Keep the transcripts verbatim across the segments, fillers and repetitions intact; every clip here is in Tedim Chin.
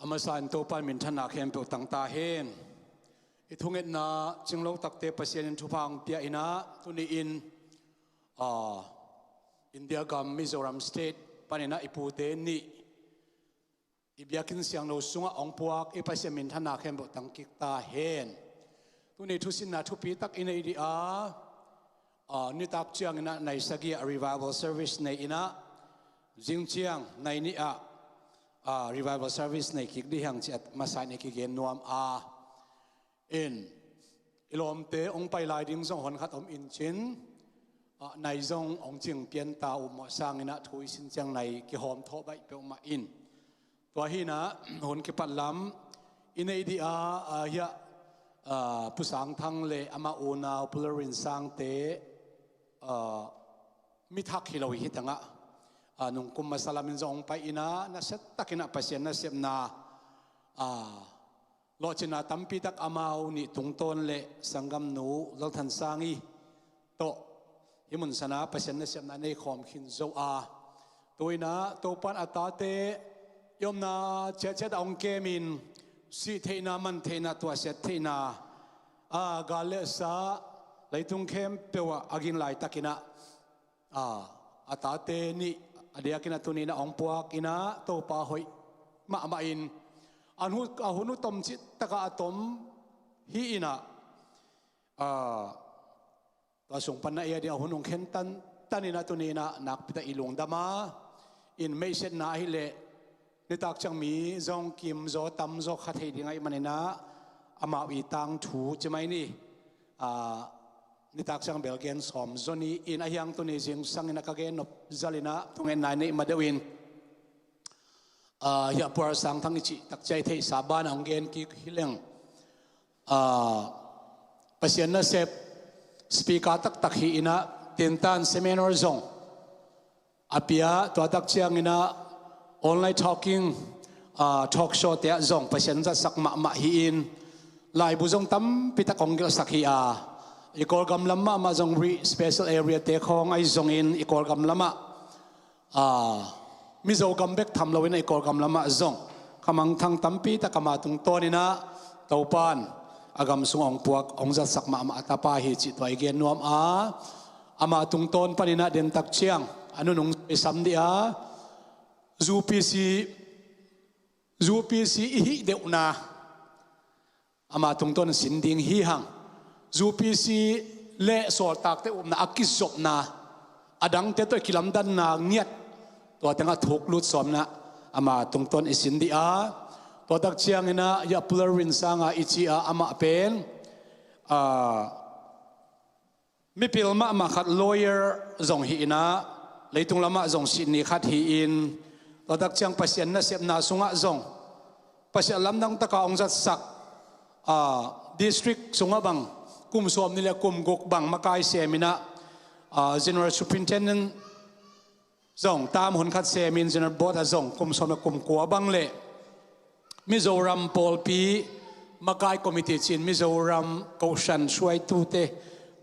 A masa in Topa in minthanna khempeuh tang ta hen. I thungetna cinglo takte Pasian in thupha hong pia in ah, tuni-in, ah, India gam Mizoram State panin ah i pute nih i biakinn siangtho sungah hong puak i Pasian minthanna khempeuh tang kik ta hen. Tuni thusinna thupi tak i nei dih a, ah, nitak ciangin ah nai sagih ah revival service nei in ah, zing ciang nai nih ah, ah, revival service nei kik dih hang ci a masa in i kigen nuam a. In, i lawmte hong pai lai ding zong hon khat om in cin, ah, nai zong hong cing pian ta uh mawh sangin ah thu i sin ciang nai kihawm thawh baih peuhmah in. Tua hi in ah, hun kipat lam i nei dih a, ah, hiah, ah, Pu Sang Thang le amah unau Pu Lalrin Sangte, ah, mi thak hi lo hi tangah, ah, nungkum masa lamin zong hong pai in ah, nasia takin ah Pasian nasepna, ah, lawhcinna tampi tak amau nih tungtawn le sanggamnu Lalthansangi tawh hih mun sanah Pasian nasepna nei khawm khin zo a. Tu-in ah Topa in a tate i omna ciatciat ah hong kemin, sih theihna, man theihna, tuahsiat theihna, a, gal le sa, leitung khempeuh ah a ging laitakin ah, a, a tate nih a diakin ah tuni-in ah hong puak in ah, Topa hoih mahmah in, a hun, a hun uh tom cih takah a tom hi in ah, a, tua sung pan na ei a ding a hun hong khen tantan in ah tuni-in ah nakpi tak i lungdam a, in meihsetna ahih leh nitak ciang mi zong kim zaw tam zaw kha thei ding ahih manin ah, amau i tangthu ci mai ni. Ah, nitak ciang bel gen sawm zaw ni in, ahi hang tuni zingsang in ah ka gen nop zal in ah thungetna i neih ma deuh in, ah, hiah Pu Sang Thang i cih tak ciang i theihsa banah hong gen kik hi leng, ah, Pasian nasep speaker taktak hi in ah, tintan seminar zong a pia, tua tak ciangin ah online talking, ah, talk show te ah zong Pasian zatsak mahmah hi in, laibu zong tampi tak hong gelhsak hi a, i Kawlgam lam mahmah zong Rih special area te khawng ahi zongin i Kawlgam lamah, ah, Mizo gam bek tham loin ah i Kawlgam lamah zong khamangthang tampi tak ama tungtawn in ah Topa in a gam sung hong puak, hong zatsak mahmah a tapa hi cih tua i gen nuam a, ama tungtawn panin ah dentak ciang a nunung i sam dih a, U P C, U P C i hih deuhna ama tungtawn sin ding hi hang. U P C le sawltakte upna a kizopna, a dangte tawh i kilamdanna ngiat, tua tengah thuk lut sawm in ah ama tungtawn i sin dih a. Tua tak ciangin ah hiah Pu Lalrin Sanga i ci a, amah pen, ah, mipil mahmah khat, lawyer zong hi in ah, leitung lamah zong sihni khat hi in, tua tak ciang Pasian nasepna sungah zong Pasian lamdang taka hong zatsak, ah, district sungah bang kum sawmnih le kum guk bang makai sem in ah, ah, General Superintendent zong tam hun khat semin, General Board ah zong kum sawm le kum kua bang le Mizoram pawlpi makai committee cih in, Mizoram Kohhran suaitute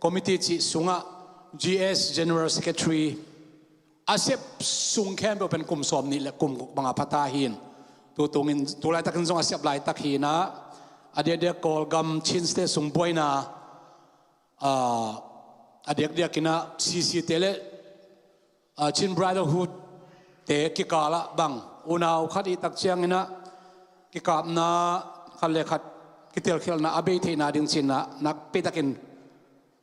committee cih sungah G S, General Secretary, a sep sung khempeuh pen kum sawmnih le kum guk banga pha ta hi in, tu tungin, tu laitakin zong a sep laitak hi in ah, a diakdiak Kawlgam Chin State sung buaina, ah, a diakdiak in ah C C te le, ah, Chin Brotherhood te kikal ah bang unau khat i tak ciangin ah kikapna, khat le khat kitelkhialhna a bei theihna ding ci in ah nakpi takin,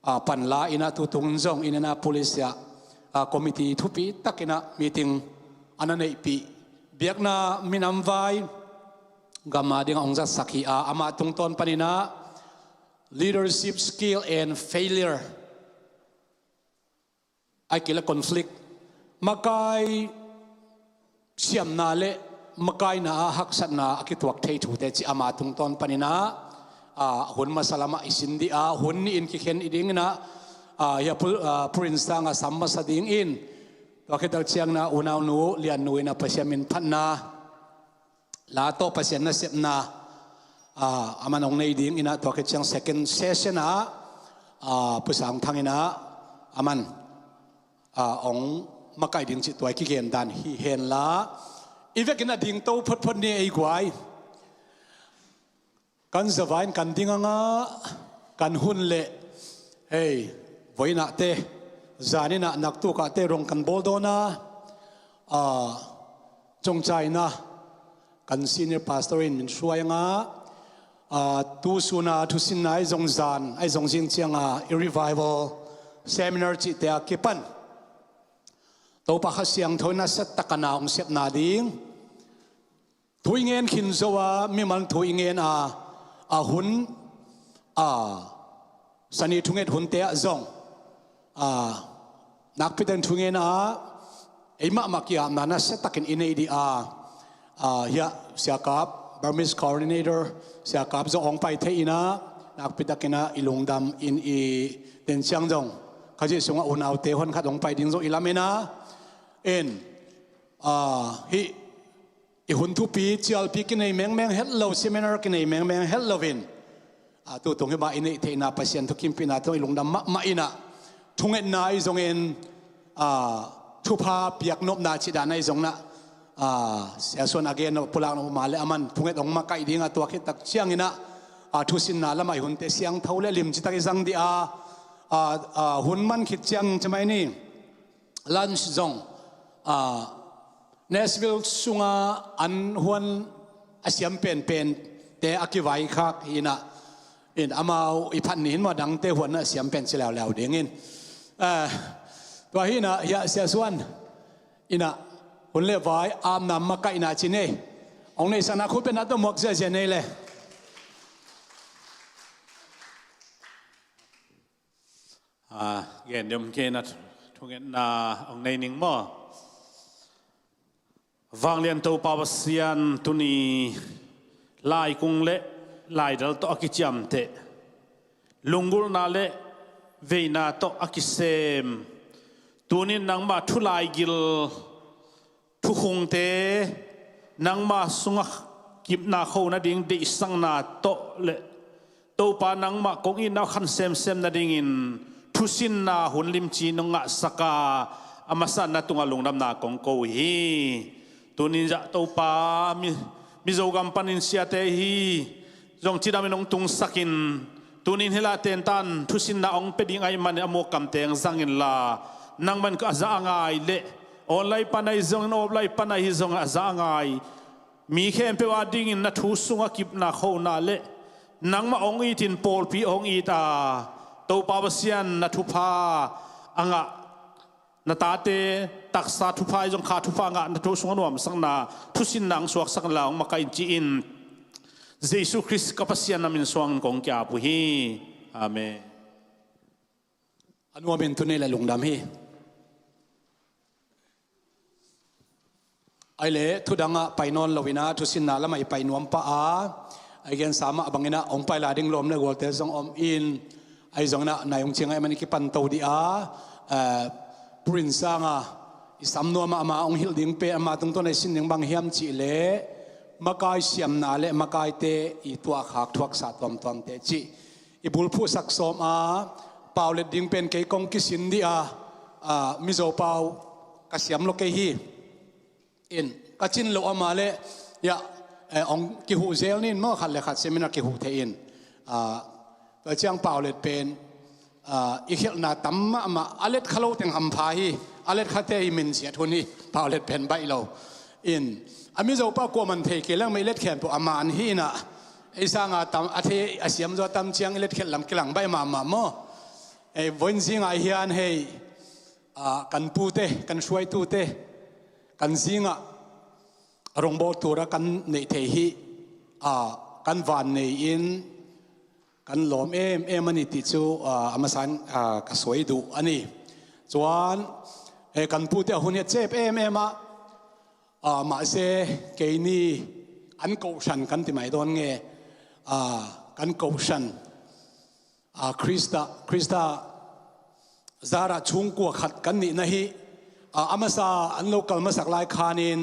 ah, pan la in ah, tu tungin zong Indianapolis ah, ah, committee thupi tak in ah meeting a na neihpih, biakna minam vai gam a dingah hong zatsak hi a, ama tungtawn panin ah leadership skill and failure, ahih kei leh conflict, makai siamna le makaina ah haksatna a kituak thei thute cih ama tungtawn panin ah, ah, hun masa lamah i sin dih a, hun nih in kikhen i ding in ah, ah, hiah Pu, ah, Pu Rin Sanga sam masa ding in, tua khit tak ciangin ah unaunu Liannu in ah Pasian min phatna la tawh Pasian nasepna, ah, aman hong nei ding in ah, tua khit ciang second session ah, ah, Pu Sang Thang in ah aman, ah, hong makaih ding cih tua i kigen dan hi hen la, i vekin a dingto photphot ni ei guai. Kan zavai in kan ding a ngah, kan hun le hei, voi in ah te, zan in ah naktuk ah te rong kan bawl dawn a, aa, congcaina kan senior pastor in min hruai a ngah, aa, tu sun a thusinna ahi zong zan, ahi zong zing ciang a i revival seminar cihte a kipan Topa Kha Siangtho in a set tak a na hong sepna ding thu i ngen khin zo a, mimal thu i ngen a, a hun, a, sani thunget hunte ah zong, a, nakpi takin thu i ngen a, ei mahmah ki-apna nasia takin i nei dih a, a, hiah Sia Kap, Burmese Coordinator, Sia Kap zong hong pai thei in ah, nakpi takin ah i lungdam in i den ciang zong Khazih sungah unaute hon khat hong pai ding zong i lam in ah, in, a, hih i hun thupi, cialpi kinei mengmeng het lo, seminar kinei mengmeng het lo in, a, tutung hih mah i neih theihna Pasian thukimpihna tawh i lungdam mahmah in ah, thungetna ahi zongin, a, thupha piaknopna cih dan ahi zong in ah, a, Sia Suan a gen nop pulak nop mah le aman thunget hong makaih ding a, tua khit tak ciang in ah, a, thusinna lamah i hunte siangtho le limci tak i zang dih a, a, a, hun man khit ciang ci mai ni. Lunch zong, a, Nashville sunga an huan a siam penpente a kivaikhak hi in ah, in amau i phat ni in maw dangte huan a siam pen ci leuleu ding in, a, tua hi in ah hiah Sia Suan in ah hun le vai apna makaihna ci nei. Hong neihsakna khut beng a tawh muak ziahziah nei le. A, gen deuh kei in ah thungetna hong nei ning maw? Vanglian Topa Pasian, tuni laikung le laidal tawh a kiciamteh, lunggulhna le veina tawh a kisem, tunin nangmah thu laigil, thukhungte nangmah sungah kipna kho nading deihsakna tawh le Topa nangmah kong itna uh khan semsem nadingin thusinna hun limci nong ngahsak a, a masa na tungah lungdamna kong ko uh hi. Tunin zah Topa, Mi, Mizo gam panin siate hi zong cidamin hong tungsakin, tunin hih lah tentan thusinna hong pia ding ahih manin a muak kamte hong zang inla, nangman ka a za a ngai le online pan ahi zongin, offline pan ahi zongin a za a ngai mi khempeuh adingin na thu sungah kipna khona le nangmah hong itin pawlpi hong it a, Topa Pasian na thupha a ngah, na tate taksa thupha ahi zong kha thupha ngah, na thu sungah nuamsakna thusinna hong suaksak inla hong makaih in ci-in, Jesu Khrist ka Pasian na min suangin kong ki-ap uh hi. Amen. A nuamin tuni le lungdam hi. Ahih leh thudangah pai nawn lo in ah thusinna lamah i pai nuam pah a, a i gensa mah bangin ah hong pai lai ding lawm le gualte zong om in, ahi zongin ah nai hong ciang ahih manin kipan to dih a, eh, Purin Sanga i sam nuam ah ama hong hilh ding pen, ama tungtawn a i sin ding bang hiam cih leh makai siamna le makaite i tuahkhak thuaksa tuamtuamte cih i bulphuhsak sawm a, pau let ding pen kei kong kisin dih a, a, Mizo pau ka siam lo kei hi. In ka cin lo ama le, ya, eh, hong kihuh zel nin maw, khat le khat seminar kihuh thei in. A, tua ciang pau let pen, a, i khelhna tam mahmah, a let kha lo teng hampha hi, a let khate i minsiat hun hi, pau let pen baih lo. In, a Mizo pa kuaman thei kei leng mah i let khempeuh a man hi in ah, ei sanga tam, a thei a siam zaw tam ciang i let khelh lam kilang baih mahmah maw. Ei, vawiin zingah hian hei, a, kan pute, kan hruaitute, kan zingah a rongbawl tura kan neih thei hi, a, kan van nei in, kan lawm em em a ni ti cu, a, a masan, a, ka suai duh a ni. Cuan, eh, kan pute a hun hi a cep em em ah, a, mahse keini an kohhran kan ti mai dawn nge, a, kan kohhran, a, Krista, Krista zarah chungkua khat kan nih na hi, a, a masa an lo kal masak lai khanin,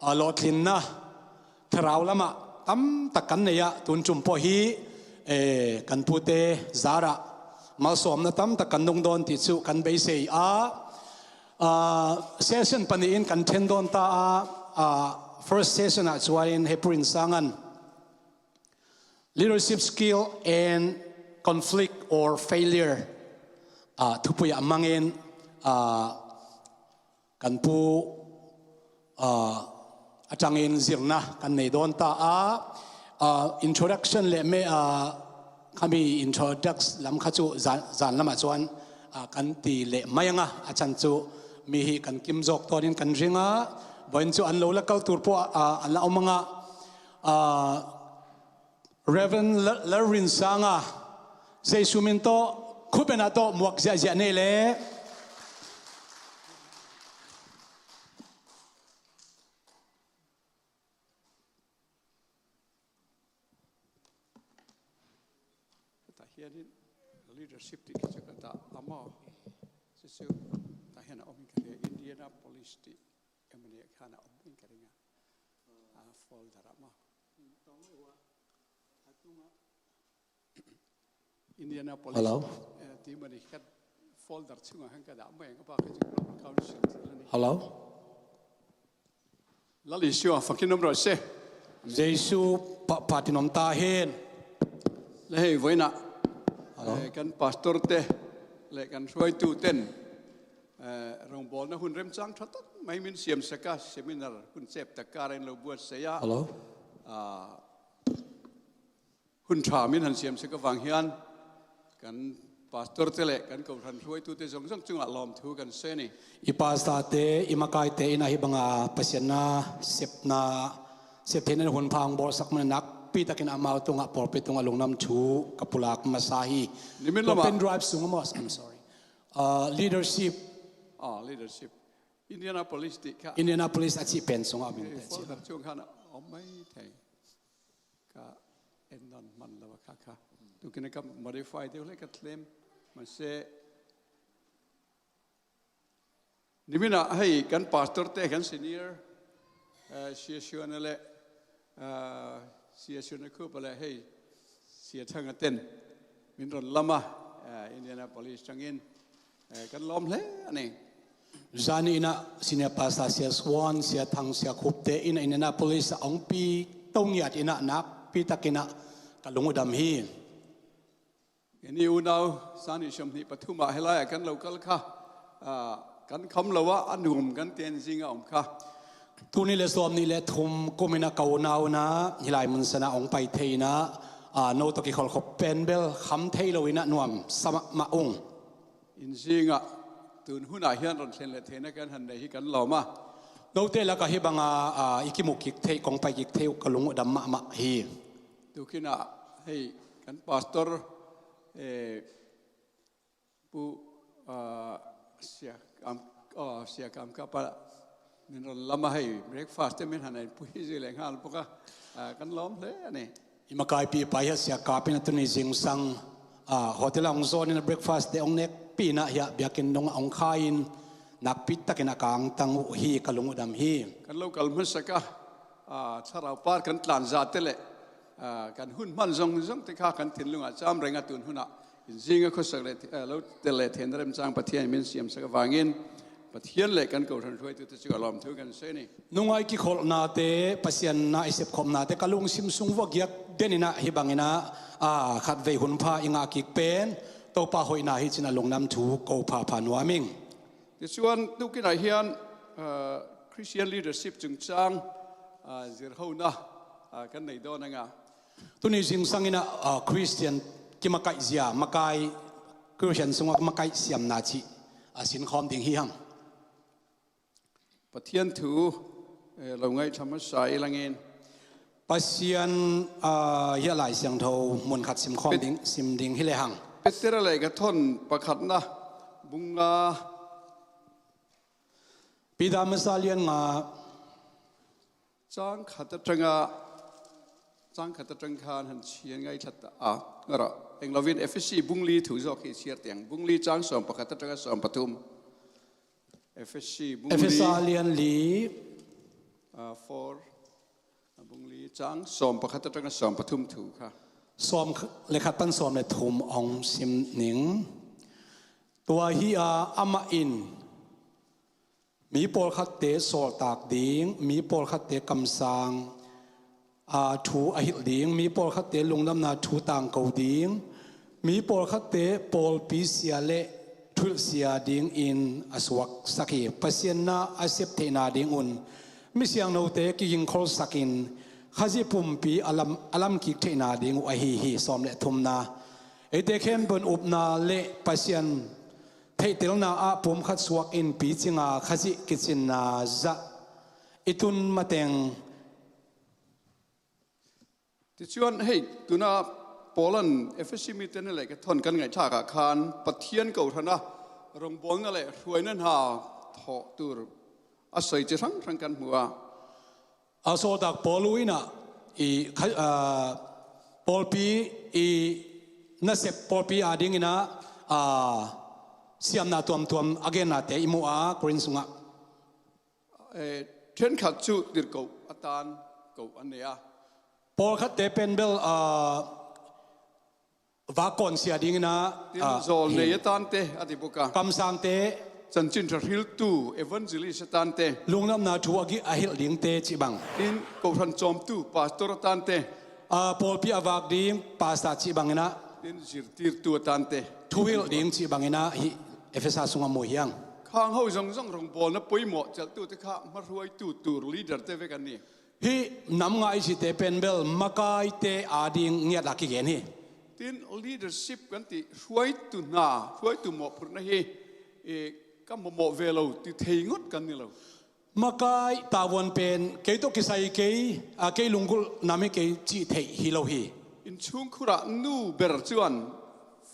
a, lawhtlinna thlarau lamah tamtak kan nei ah tun tum pawh hi, eh, kan pute zarah malsawmna tamtak kan nung dawn ti cu kan beisei a, a, session pahnih in kan ṭhen dawn ta a, a, first session ah chuan hei Purin Sangan Leadership skill and conflict or failure, ah, thupui ah mangin, ah, kan pu, ah, a tangin zirna kan nei dawn ta a, ah, introduction le me, ah, khami introduction lam kha chu zan, zan lamah chuan, ah, kan ti leh mai anga, a chhan chu mi hi kan kim zawk tawnin kan ring a, vawiin chu an lo la kal tur pawh, ah, an la awm anga, ah, Reverend Lal-, Lalrinsanga, Jesu min tawh, khubenah tawh, muak ziahziah nei le. Tah hian in leadership tih khi chu ka dah a maw? Chu chu tah hian a awm in ka hria, Indianapolis tih emani khan a awm in ka ring a. A folder ah maw? Indianapolis. Hello? Eh, tih mani khat folder chungah khan ka dah mai ang a, pa kha chu Global Council tih la ni. Hello? Lal Isua, fakin awm rawh se. Jesu pa, patin awm ta hen. Le hei vawiinah, hello, eh, kan pastor te leh kan hruaitu ten, eh, rawngbawlna hun remchang ṭha tak mai min siamsak a, seminar hun chep tak kar in lo buatsaih a. Hello? Ah, hun ṭha min han siamsak avang hian kan pastor te leh kan kohhran hruaitute zawng zawng chungah lawmthu kan sawi a ni. I pastor te, i makai te in a hih banga Pasian na sepna, sep theihna hun pha hong bawlsak man nakpi takin amau tungah pawlpi tungah lungdam thu ka pulak hmasa hi. Nimin lamah pen drive sung maw, I'm sorry. Uh, leadership. Ah, leadership. Indianapolis tih kha. Indianapolis a chih pen sungah min te chih. Folder chung khan a awm mai thei. Ka en nawn hman lo a kha kha. Tukina ka modify deuh hle ka tlem. Mahse, niminah hei kan pastor te, kan senior, eh, Sia Suana leh, eh, Sia Suana Khupa leh hei Sia Thanga ten min rawn lam a, eh, Indianapolis aṭangin, eh, kan lawm hle a ni. Zani inah Senior Pastor Sia Suan, Sia Thang, Sia Khup te inah Indianapolis a awngpi to ngiat inah nakpi takinah ka lung u dam hi. Keini unau zani sawmhnih pathumah helaiah kan lo kal kha, ah, kan kham lo a, a nuam kan ti a, inzinga awm kha. Tuni le sawmhnih le thum kum inah ka unau inah hilai mun sana awng pai thei inah, ah, no tawh kikholh khawp pen bel kham thei lo inah nuam sa mah mah ung. Inzinga tun hunah hian rawn thlen leh theihna kan han nei hi kan lawm a. Note lakah hih banga, ah, i kimu kik theih, kawng pai kik theih uh ka lung u dam mah mah hi. Tukinah hei kan pastor, eh, Pu, ah, Sia Kam, aw, Sia Kam Kapa min rawn lam a, hei breakfast te min han en pui zui leh nghal bawk a, ah, kan lawm hle a ni. I makaipi pai hiah Sia Kapin a tuni zingsang, ah, hotel a hong zawnin a breakfast te hong nekpi inah hiah biakin dawngah hong khain nakpi takin a kang tang uh hi, ka lung u dam hi. Kan lo kal hmasak a, ah, thlarau par kan tlan zate leh, ah, kan hun hman zawng zawng te kha kan thinlungah cham reng a, tun hunah inzinga khawsak leh, eh, lo tel leh theihna remchang Pathian min siamsak avangin Pathian leh kan kohhran hruaitute chungah lawmthu kan sawi a ni. Nungai kikholhnate, Pasian na i sepkhawmnate ka lungsim sung vawk giak den inah hih bang inah, ah, khatvei hun pha i ngah kik pen Topa hoihna hi chin a lungdam thu ko pha pha nuam ing. Tichuan, tukinah hian, ah, Christian leadership chungchang, ah, zirhona, ah, kan nei dawn anga. Tuni zingsang inah, ah, Christian kimakaihzia, makai Christian sungah makaih siamna chih a sinkhawm ding hi hang. Pathian thu, eh, lo ngaihṭha hmasa i langin. Pasian, ah, hiah Lai Siangtho hmun khat simkhawm ding, sim ding hi lehang. Petera lehkhathawn pakhatna bung nga. Peter masa lian nga. Chang khat aṭanga, chang khat aṭang khan han chhiar ngaithla ta a, ngara, englovin Efesi bung li thu zawk hi chhiar teng, bung li chang sawm pakhat aṭanga sawm pathum. Efesi bung li. Efesa lian li. Ah, four. Bung li chang sawm pakhat aṭanga sawm pathum thu kha. Sawm kh-, le khat pan sawm le thum hong sim ning. Tua hi a, amah in mi pawlkhatte sawltak ding, mi pawlkhatte kamsang, a thu a hilh ding, mi pawlkhatte lungdamna thu tangko ding, mi pawlkhatte pawlpi sia le thuhilh sia dingin a suaksak hi. Pasian na a sep theihna dingun mi siangthote kigingkholsakin Khazih pumpi a lam, a lamkik theihna ding uh ahi hi. Sawm le thumna, eite khempeuh in upna le Pasian theihtelna ah pumkhat suakin picinga Khazih kicinna zah i tun mateng. Tichuan hei, tuna Paul in Efesa mite na lehkhathon kan ngaihthlak ah khan Pathian kohhran a rongbawlna le hruaina hna thawh tur a soi ci hranghran kan hmu a. A sawltak Paul in ah i kha-, a, pawlpi i nasep pawlpi adingin ah, a, siamna tuamtuam a gennate i mu a, Korin sungah. Eh, ṭhenkhat cu tirhkoh a tan ko an nei a. Pawlkhatte pen bel, a, vak kawnsia dingin ah, tin, a, zawl nei a tante a ti bawk a. Kamsangte. Chanchin ṭha hriltu, evangelist a tante. Lungdamna thu a gi-, a hilh dingte cih bang. Tin, kohhran cawmtu, pastor a tante. A, pawlpi a vak ding, pastor cih bangin ah. Tin, zirtirtu a tante. Thu hilh ding cih bangin ah hih Efesa sungah mu hi hang. Khangho zongzong rongbawlna poimawh celhtute kha hmahruaitu tur leader te vek an ni. Hih nam nga i cihte pen bel makaite ading ngiat a kigen hi. Tin, leadership kan tih hruaitu hna, hruaitu mawhphurhna hi, eh, ka mawhmawh ve lo ti thei ngot kan ni lo. Makai tavuan pen kei tawh kisai kei, a, kei lunggulh nam hi kei cih theih hi lo hi. Innchung khurah nu ber chuan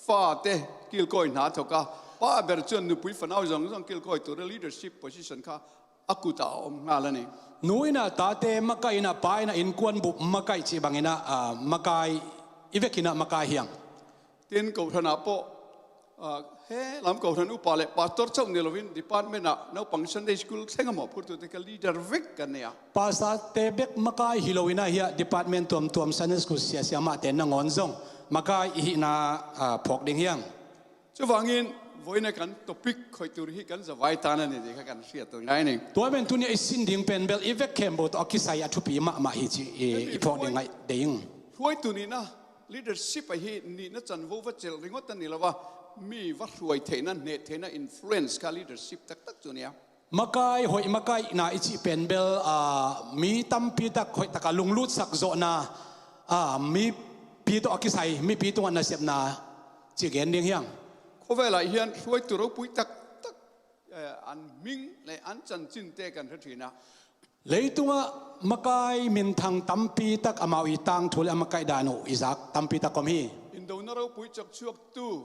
fate kilkawi hna thawk a, pa ber chuan nupui fanau zongzong kilkawi tura leadership position kha a kutah a om nghal a ni. Nu in ah tate makaih in ah pa in ah innkuan bup makaih cih bangin ah, a, makai i vekin ah makai hi hang. Tin, kohhranah pawh, a, he lam kohhran upa le pastor chauh ni loin department ah naupang Sunday school thleng a mawhphurtute kha leader vek kan nei a. Pastor te bek makai hi loin ah hiah department tuamtuam Sunday school siasia mahte nangawn zong makai i hihna, a, phawk ding hi hang. Chuvangin, vawiina kan topic khawih tur hi kan zavai tan a ni tih kha kan hriat tur ngai ni. Tua men tuni a i sin ding pen bel i vek khempeuh tawh a kisai a thupi mahmah hi ci i, i phawk ding ngai ding. Hruaitu nihna, leadership ahi nihna chanvo va celh ringawt a ni lo a, mi va hruai theihna, hneh theihna, influence kha leadership taktak chu nia. Makai hoih makaihna i cih pen bel, a, mi tampi tak hoih taka lunglutsak zawhna, a, mipi tawh a kisai, mipi tungah nasepna cih gen ding hi hang. Khawvelah hian hruaitu ropui taktak, eh, an hming le an chanchin te kan hre ṭhin a. Leitungah makai minthang tampi tak amau i tangthu le a makaih dan uh i zak tampi tak om hi. Indona ropui chawk chhuaktu,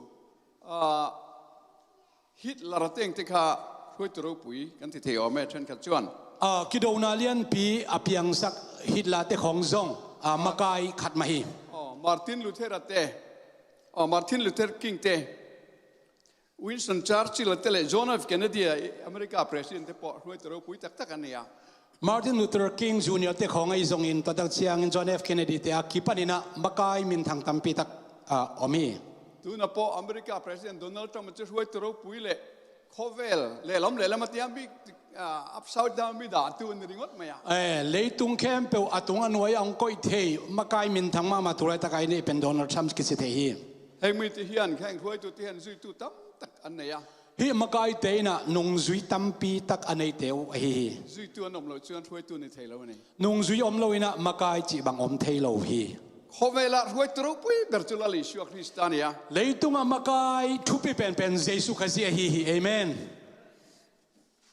a, Hitler a tengte kha hruaitu ropui kan ti thei awm e, ṭhenkhat chuan. A, kidona lianpi a piangsak Hitler te khawng zong, a, makai khat mah hi. Aw, Martin Luther a te, aw, Martin Luther King te, Winston Churchill a te leh John F Kennedy a, America president te pawh hruaitu ropui taktak an ni a. Martin Luther King Junior te khawng ahi zongin, tua tak ciangin John F Kennedy te a kipanin ah makai minthang tampi tak, a, om hi. Tuna pawh America President Donald Trump a chu hruaitu ropui leh khawvel lehlam lehlam a tia mi, a, upside down mi dahtu a ni ringawt mai a. Eh, leitung khempeuh a tung a nuai a hong koih thei makai minthang mahmah tu laitaka i neih pen Donald Trump kici thei hi. Heng mi ti hian, heng hruaitu ti hian zuitu tam tak an nei a. Hih makaite in ah nungzui tampi tak a neite uh ahi hi. Zuitu an awm loh chuan hruaitu ni thei lo a ni. Nungzui awm loin ah makai cih bang awm thei lo hi. Khawvelah hruaitu ropui ber chu Lal Isua Krista a ni a. Leitungah makai thupi penpen Jesu Khazih ahi hi. Amen.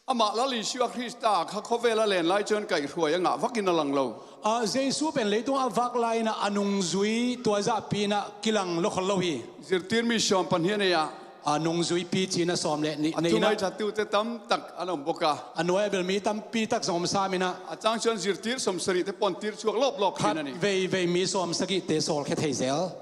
Amah Lal Isua Krista kha khawvela len lai chuan kaihhruai a ngah vakin a lang lo. A, Jesu pen leitungah a vak lai-in ah a nungzui tua zahpi-in ah kilang lawkhol lo hi. Zirtir mi sawm pahnih a nei a. A, nungzuipi cina sawm leh nih nei-in ah. A thu ngaithlatu te tam tak an awm bawk a. A nuai a bel mi tampi tak zong awm sam in ah. A chang chuan zirtir sawmsarih te pawn tir chhuak lawp lawp khin a ni. Khat vei vei mi sawmsagih te sawlkhia thei zel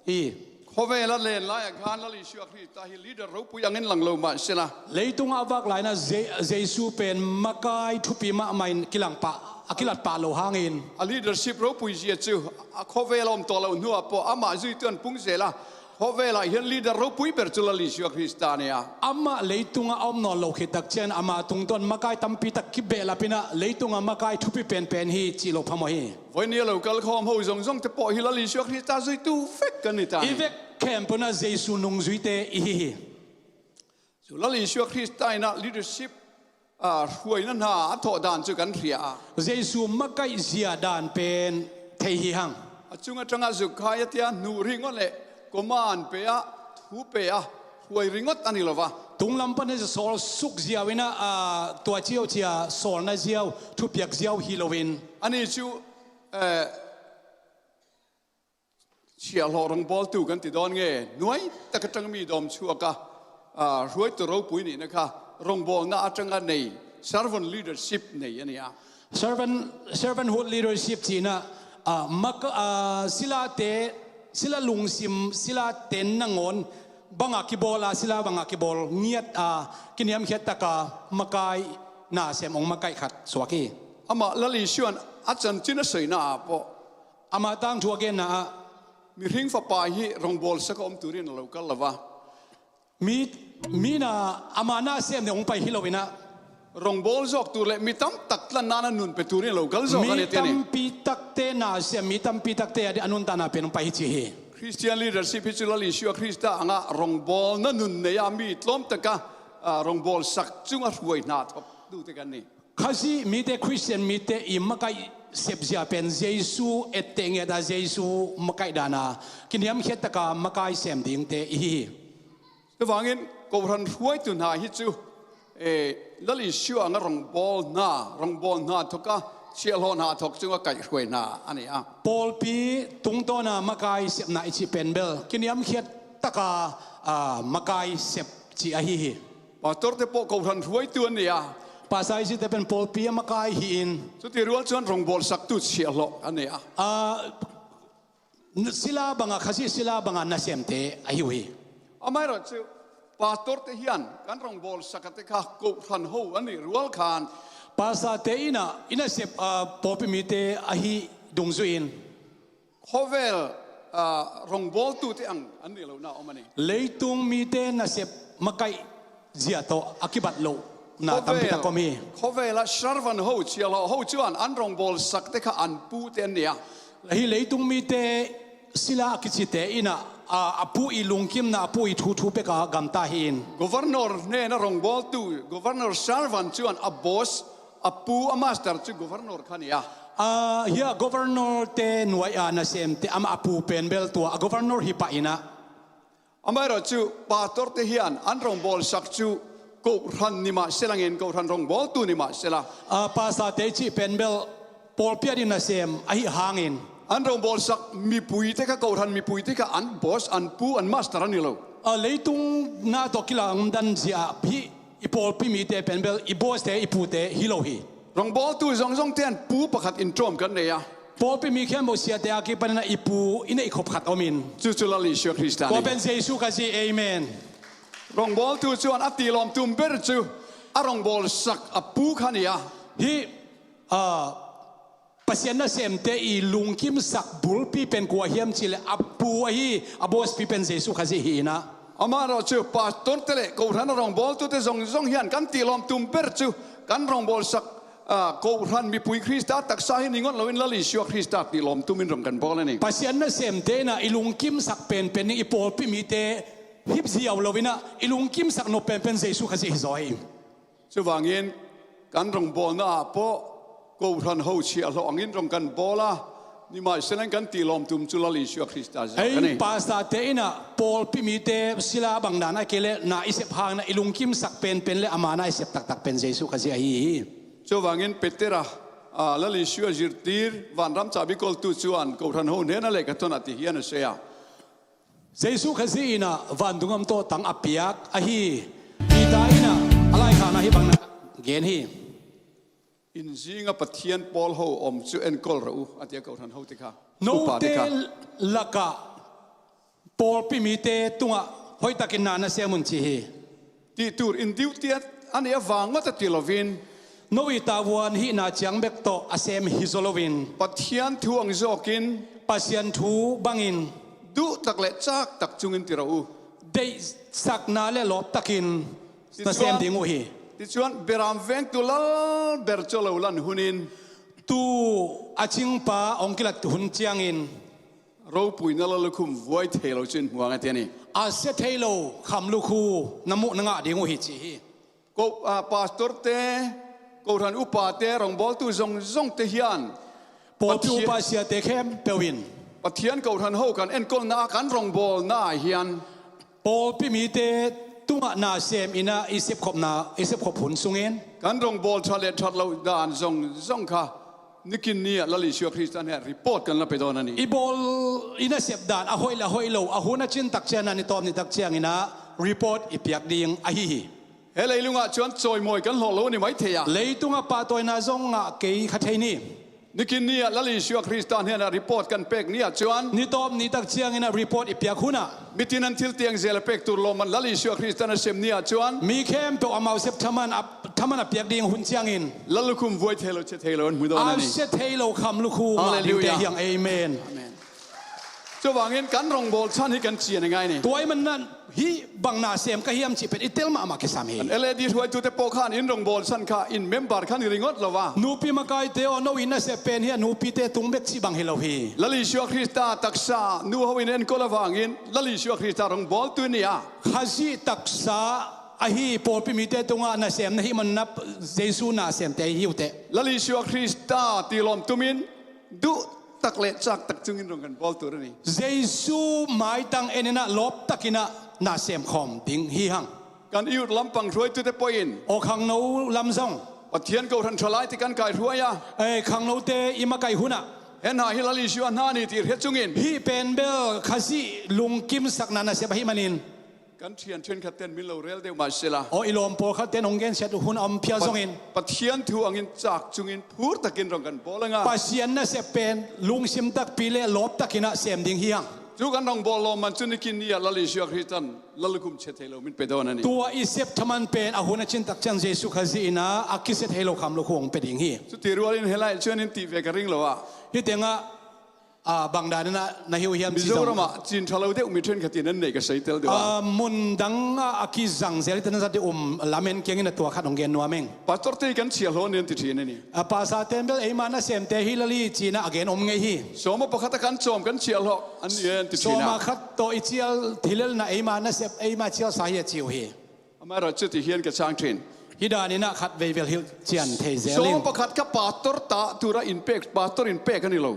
hi. Khawvela len lai-ah khan Lal Isua Krista hi leader ropui angin lang lo mah sela. Leitungah a vak lai-in ah Je-, Jesu pen makai thupi mahmahin kilang pah, a kilat pah lo hangin. A leadership ropui zia chu a khawvel a awm tawh loh hnuah pawh amah zuitu an pung zel a. Khawvelah hian leader ropui ber chu Lal Isua Krista a ni a. Amah leitunga a awm nawn lo khit tak ciang amah tungtawn makai tampi tak kibehlap inah leitunga makai thupi penpen hi cih lo phamawh hi. Vawinia lo kalkhawm ho zawngzawng te pawh hi Lal Isua Krista zuitu vek kan ni ta. I vek khempeuh inah Jesu nungzuite i hi hi. Chu Lal Isua Krista inah leadership a hruaina hna a thawh dan chu kan hria a. Jesu makaih zia dan pen thei hi hang. A chung atanga zuk khai a tia hnu ringawt leh command pe a, thu pe a, hruai ringawt a ni lo va. Tunglam pan hi sawl suk ziau inah, a, tua ciau cia sawlna ziau, thupiak ziau hi loin. Ani chu, eh, Siahhlawh rawngbawltu kan ti dawn nge, nuai tak atang mi dawm chhuak a, a, hruaitu ropui nihna kha rawngbawlna atanga nei, servant leadership nei a ni a. Servant, servanthood leadership cihna, a, mak-, a, silate, sila lungsim, sila ten nangawn banga kibawl a, sila banga kibawl ngiat a, kiniamkhiat taka makai na sem hong makaih khat suak hi. Amah Lal Isuan a chanchin a sawina ah pawh, amah tangthu a genna ah, mihring fapa hi rawngbawlsak a awm turin a lo kal lo va. Mi, mi na ama na sem deuh hong pai hi lo inah, rawngbawl zawk tur leh mi tam tak tlanna na nun pe turin a lo kal zawk a ni, mi ti a ni. Tampi takte na sem, mi tampi takte a nuntakna pen hong pai hi ci hi. Christian leadership hi chu Lal Isua Krista anga rawngbawlna nun nei a mi tlawm taka, a, rawngbawlsak chunga hruai hna thawk dute kan ni. Khazih mite, Christian mite i makaih sepzia pen Jesu etteh ngiat a, Jesu makaih dan a kiniamkhiat taka makai sem dingte i hi hi. Chuvangin kohhran hruaitu hna hi chu, eh, Lal Isua anga rawngbawlna, rawngbawlna thawka siahhlawhna thawk chunga kaihhruaina a ni a. Pawlpi tungtawna makai sepna i cih pen bel kiniamkhiat taka, ah, makai sep cih ahi hi. Pastorte pawh kohhran hruaitu an ni a. Pastor i cihte pen pawlpi a makai hi-in. Chuti rual chuan rawngbawlsaktu siahhlawh an ni a. Ah, sila banga, Khazih sila banga nasemte ahi uh hi. Amaherawhchu, pastorte hian kan rawngbawlsakte kha kohhran ho an nih rual khan, pastorte inah i nasep, ah, pawlpi mite ahi dungzuiin, khawvel, ah, rawngbawltute ang an nih lohna a awm a ni. Leitung mite nasep makaih zia tawh a kibat lohna tampi tak awm hi. Khawvela servant ho, siahhlawh ho chuan an rawngbawlsakte kha an pute an ni a. Hi leitung mite sila a kichite inah, a, a pu i lungkimna, a pu i thu thu peka gamta hi-in. Governor hnena rawngbawltu, governor servant chuan a boss, a pu, a master chu governor kha ni a. A, hia governor te nuai a nasemte amah a pu pen bel tua a governor hi pah inah. Amaherawhchu, pastorte hian an rawngbawlsak chu kohhran ni mah selangin, kohhran rawngbawltu ni mah sela. A, pastorte i cih pen bel pawlpi a ding nasem ahi hangin, an rawngbawlsak mipuite kha, kohhran mipuite kha an boss, an pu, an master a ni lo. A, leitung na tawh kilang dan zia hi i pawlpi mite pen bel i boss te, i pute hi lo hi. Rawngbawltu zawngzawng te an pu pakhat in tawm kan nei a. Pawlpi mi khempeuh siate a kipanin a i pu i neih khop khat awmin. Chu chu Lal Isua Krista ni. Kua pen Jesu Khazih, amen. Rawngbawltu chuan a tihlawm tum ber chu a rawngbawlsak a pu kha ni a. Hi, ah, Pasian nasemte i lungkimsak bulpi pen kua hiam cihleh a pu ahi, a boss pi pen Jesu Khazih hi inah. Amaherawhchu, pastorte leh kohhran a rawngbawltute zawngzawng hian kan tihlawm tum ber chu kan rawngbawlsak, ah, kohhran mipui Krista taksa hi ni ngawt loin Lal Isua Krista tihlawm tumin rawng kan bawl a ni. Pasian nasemte inah i lungkimsak penpen ding, i pawlpi mite hip ziau lo inah i lungkimsak nop penpen Jesu Khazih hi zaw hi. Chuvangin kan rawngbawlna ah pawh kohhran ho siahhlawh angin rawng kan bawl a, nimahselain kan tihlawm tum chu Lal Isua Krista ziak a ni. Ei pastorte inah pawlpi mite sila bang dan a kei leh na i sep hangin i lungkimsak penpen leh ama na i sep taktak pen Jesu Khazih ahi hi. Chuvangin Petera, ah, Lal Isua zirtir vanram chahbi kawltu chuan kohhran ho hnena lehkhathawn a ti hian a sawi a. Jesu Khazih inah vantung am tawh tang a piak ahi. Peter inah a laikhakna hi bangin a gen hi. In zinga Pathian pawl ho awm chu enkawl rawh u, a tia kohhran hote kha. Upate kha. Note lakah pawlpi mite tungah hoih takin na na sem un ci hi. Tih tur in duty a ni a vang ngawt a ti lovin. No i tavuan hihna chiang bek tawh a sem hi zaw lovin. Pathian thu ang zawkin. Pasian thu bangin. duh tak le cak tak cungin ti ro uh. Deihsakna le lawp takin na sem ding uh hi. Tichuan, Beram veng tu lal ber cu lo lan hunin, tu a cingpa hong kilat hun ciangin, ropuina lal lukhum vuai thei lo cin hmuang a ti a ni. A sia thei lo kham lukhu na muh na ngah ding uh hi ci hi. Ko, a, pastorte, kohran upate, rongbawltu zongzongte hian, pawlpi Pathian upa siate khempeuh in, Pathian kohran ho kan enkolna a kan rongbawlna ah hian, pawlpi mite tungah na sem ina i sepkhopna, i sepkhop hun sungin, kan rongbawl ṭhat leh ṭhat loh dan zongzong kha nikin ni ah Lal Isua Krista hnenah report kan la pe dawn a ni. I bawl i nasep dan a hoih le a hoih lo, a hun a cin tak ciangin, a ni tawp ni tak ciangin ah report i piak ding ahi hi. He leilungah chuan chawimawi kan hlawh lo a ni mai thei a. Leitungah pahtawina zong ngah kei kha thei ni. Nikin ni ah Lal Isua Krista hnenah report kan pek ni ah chuan, ni tawp ni tak ciangin ah report i piak hunah, mitin an thil tiang zel a pek tur lawmman Lal Isua Krista nasem ni ah chuan, mi khempeuh amau sep thaman a, thaman a piak ding hun ciangin, lal lukhum vuai thei lo, che thei lo an hmu dawn a ni. A sia thei lo kham lukhu ngah dingte hi ang. Hallelujah. Amen. Amen. Chuvangin kan rongbawl chhan hi kan chian a ngai ni. Tua ahih manin hih bang na sem ka hiam cih pen i tel mahmah kisam hi. Kan L A D hruaitute pawh khan in rongbawl chhan kha in member khan i ringawt lo a. Nupi makaite aw, no in nasep pen hi a, nupite tung bek cih bang hi lo hi. Lal Isua Krista taksa nu ho in enkawl avangin Lal Isua Krista rongbawltu i ni a. Khazih taksa ahi pawlpi mite tungah nasem na hih manin Jesu nasemte hi uh teh. Lal Isua Krista tilawm tumin duh tak leh chak tak chungin rong kan bawl tur a ni. Jesu maitang en in ah lawp takin ah na sem khawm ding hi hang. Kan youth lampang hruaitute pawhin, aw, khangno lam zong, Pathian kohhran ṭhalaite kan kaihruai a. Eh, khangnote i makaih hunah, hei, hna hi Lal Isua hna ni tih hre chungin, hih pen bel Khazih lungkimsakna nasep ahih manin, kan ṭhian ṭhenkhat ten min lo rel deuh mah sela, aw, i lawm pawlkhat ten hong gensiat hun a om phial zongin, Pathian thu angin chak chungin phur takin rong kan bawl ang a. Pasian nasep pen lungsim takpi leh lawp takin ah sem ding hi hang. Chu kan rong bawl lawmman chu nikin ni ah Lal Isua Kristan lal lukhum che thei lo min pe dawn a ni. Tua i sep thaman pen a hun a cin tak ciang Jesu Khazih in ah a kisia thei lo kham lukhu hong pe ding hi. Chuti rualin helai chuan in tih ve ka ring lo a. Hih tengah, a, bang danin ah na hi uh hiam ci zong. Mizoramah cin ṭha lo deuh mi ṭhenkhatin an neih ka sawi tel deuh a. A, mun dangah a kizang zel i tan zat i um lamen kiangin a tua khat hong gen nuam eng. Pastor te kan chhiahhlawh nen ti ṭhin a ni. A, pastor ten bel eima nasemte hi Lal i ci-in ah a gen om ngei hi. Sawma pakhat a kan chawm kan chhiahhlawh an ni en ti ṭhin a. Sawma khat tawh i chial thilelna eima nasep eima chialsa hi a ci uh hi. Amaherawhchu ti hian ka chang ṭhin. Hih danin ah khat vei vel hilh chian thei zel ing. Sawma pakhat kha pastor ta tura in pek, pastor in pek a ni lo.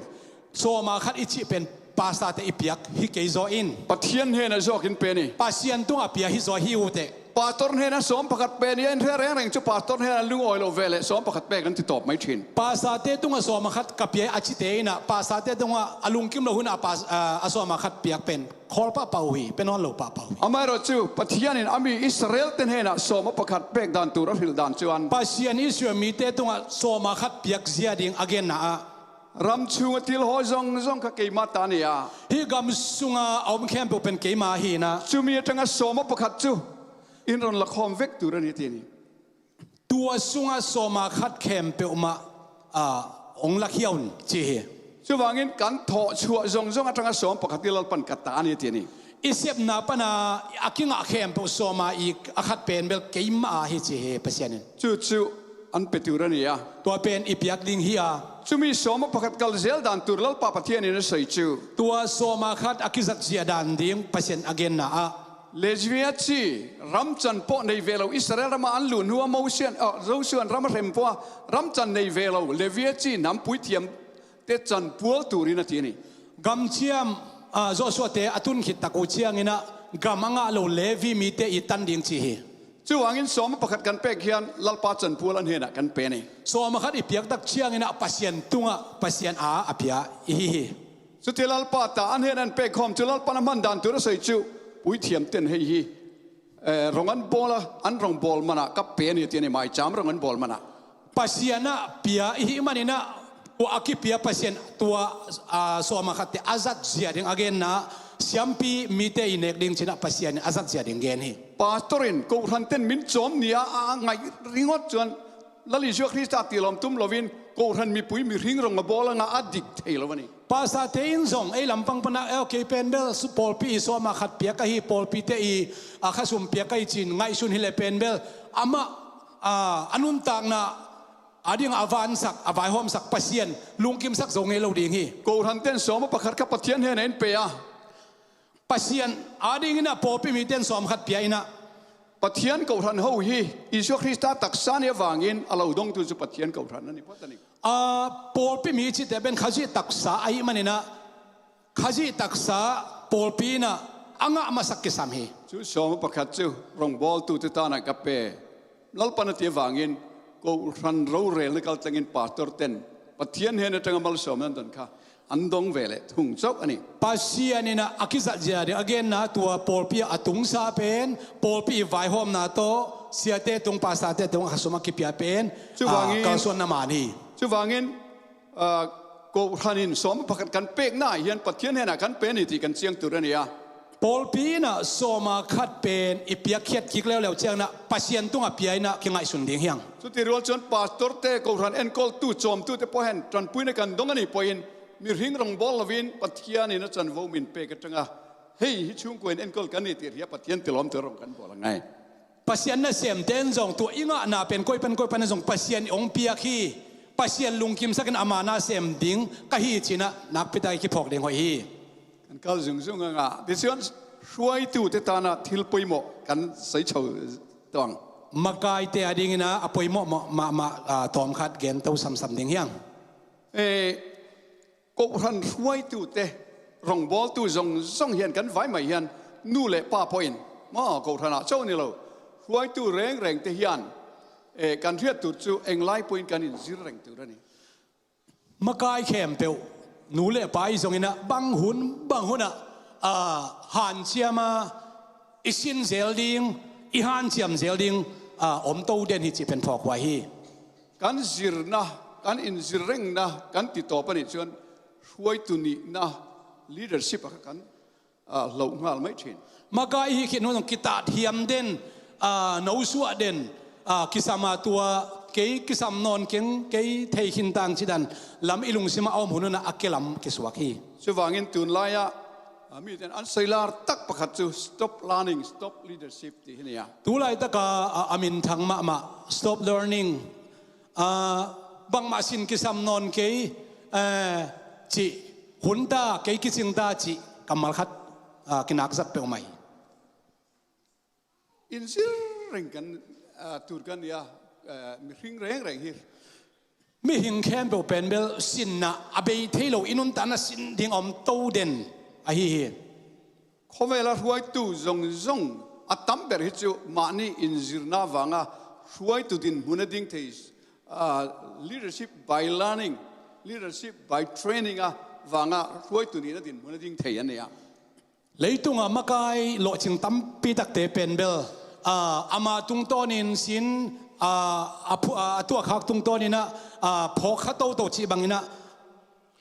Sawma khat i cih pen pastor te i piak hi kei zaw in, Pathian hnenah zawk in pe ni. Pasian tungah pia hi zaw hi uh teh. Pastor hnenah sawm pakhat pe ni a, in hre rengreng chu pastor hnenah lungawi lo ve leh sawm pakhat pek an ti tawp mai ṭhin. Pastor te tungah sawma khat ka pia a cite in ah pastor te tungah a lungkim lo hunah a pas-, a, a sawma khat piak pen khawl pahpah uh hi, pe nawn lo pahpah uh hi. Amaherawhchu Pathianin a mi Israel te hnenah sawma pakhat pek dan tur a hrilh dan chuan, Pasian Israel mite tungah sawma khat piak zia ding a genna ah, ram chhunga thil hawi zawng zawng kha keima ta a ni a. Hih gam sunga a awm khempeuh pen keima hi in ah. Chumi aṭanga sawma pakhat chu in rawn la khawm vek tur a ni ti a ni. Tua sunga sawma khat khempeuh mah, a, hong lakhia un ci hi. Chuvangin kan thawh chhuah zawng zawng aṭanga sawm pakhat hi Lalpan ka ta a ni ti a ni. I sepna pana a kingah khempeuh sawma i a khat pen bel keimah a hi ci hi Pasian in. Chu chu an pe tur a ni a. Tua pen i piak ding hi a. Chumi sawma pakhat kal zel dan tur Lalpa Pathianin a sawi chu. Tua sawma khat a kizat zia dan ding Pasian a genna ah, Levi-a chi ramchan pawh nei ve lo, Israel rama an luh hnua Mosian, ah, Josuan ram a hrem pawha ramchan nei ve lo, Levi-a chi nam puithiam te chanpual turin a ti a ni. Gamchiam, ah, Joshua te a tun khit tak uh ciangin ah gam a ngah lo Levi mite i tan ding ci hi. Chuvangin sawma pakhat kan pek hian Lalpa chanpual an hnenah kan pe a ni. Sawma khat i piak tak ciangin ah Pasian tungah Pasian a a pia i hi hi. Chuti Lalpa ta an hnenah an pek khawm chu Lalpan a hman dan tur a sawi chu, puithiam ten hei hi, eh, rong an bawl a, an rong bawl manah ka pe a ni ti a ni, maicham rong an bawl manah. Pasian a pia i hih manin ah, tua a kipia Pasian tua, ah, sawma khat te a zat zia ding a genna, siampi mite i nek ding cinah Pasian in a zat zia ding gen hi. Pastor in kohhran ten min chawm nia a ngaih ringawt chuan Lal Isua Krista tilawm tum lovin kohhran mipui mihring rong a bawl anga a dik thei lo a ni. Pastorte in zong ei lampang pana, eh, kei pen bel su-, pawlpi i sawma khat piak ahi, pawlpite i, a, khasum piak ahi ci-in ngaihsun hi leh pen bel amah, a, a nuntakna ading a vansak, a vaihawmsak Pasian lungkimsak zo ngei lo ding hi. Kohrante'n sawma pakhat kha Pathian henah in pe a, Pasian adingin a pawlpi mite'n sawm khat pia in a, Pathian kohran ho hi, Isua Krista taksa ni avangin a lo dongtu cu Pathian kohran a ni phot a ni. A, pawlpi mi cihte pen Khazih taksa ahih manin a, Khazih taksa pawlpi in a, a ngah masak kisam hi. Cu sawma pakhat cu rongbawltute tan ah ka pe. Lalpan a ti avangin kohran rorelna kaltlangin pastorte'n Pathian hen atanga malsawmna an don kha an dong ve leh thung cauh a ni. Pasian in a, a kizat zia ding a genna tua pawlpi ah a tungsa pen, pawlpi i vaihawmna tawh siate tung, pastorte tung a khasum a kipia pen, cuvangin, a, kalsuanna man hi. Cuvangin, a, kohran in sawma pakhat kan pekna ah hian Pathian henah kan pe ni ti kan ciangtur a ni a. Pawlpi in a sawma khat pen i piakkhiat kik leuleu ciangin a Pasian tungah pia in a kingaihsun ding hi hang. Cuti rual cun pastorte, kohran enkawltu, cawmtute pawh hen ṭanpuina kan dong a ni pawhin mihring rongbawl loin Pathian in a chanvo min pek atanga hei hi chungkua in enkawl kan ni ti hria Pathian tilawmtu rong kan bawl a ngai. Pasian nasemte in zong tua i ngahna pen koi pan koi pan in zong Pasian i hong piak hi. Pasian lungkimsakin ama nasem ding ka hi ci-in a nakpi tak i kiphawk ding hoih hi. Kan kal zungzung a ngah. Tua ciang hruaitute tan ah thil poimawh kan sawi chho tuang. Makaite adingin a, a poimawh mawh mahmah, a, tawm khat gen to samsam ding hi hang. Eh, kohran hruaitute, rongbawltu zongzong hian kan vai mai hian nu le pa pawhin, ma, kohran ah chauh ni lo, hruaitu rengrengte hian, eh, kan hriat tur cu englai pawhin kan inzir reng tur a ni. Makai khempeuh, nu le pa i zongin a, bang hun, bang hun ah, a, hanciam a, i sin zel ding, i hanciam zel ding, a, om to den hi cih pen phawk huai hi. Kan zirna, kan inzir rengna kan ti tawp a nih chuan hruaitu nihna, leadership ah kha kan, a, hloh nghal mai ṭhin. Makai hi khit hun zong kitah thiam den, a, no suah den, a, kisam a tua, kei kisam nawn keng, kei thei khin tang ci dan lam i lungsim ah a om hun hun ah a ke lam kisuak hi. Chuvangin tunlai ah, a, miten an sawi lar tak pakhat cu stop learning, stop leadership ti hi ni a. Tulai tak a, a, a minthang mahmah, stop learning, a, bangmah sin kisam nawn kei, eh, cih, hun ta, kei kicing ta cih kammal khat, a, kinak zat peuhmah hi. Inzir reng kan, a, tur kan ni a, a, mihring rengreng hi. Mihing khempeuh pen bel sinna a bei thei lo, i nuntakna sin ding a om to den ahi hi. Khawvela hruaitu zongzong a tam ber hi cu mahni inzirna vanga hruaitu dinhmun a ding thei, a, leadership by learning, leadership by training a vanga hruaitu nihna dinhmun a ding thei an ni a. Leitunga makai lawhcing tampi takte pen bel, a, ama tungtawnin sin, a, a phu-, a, a tuakkhak tungtawnin a, a, phawk kha toto cih bangin a,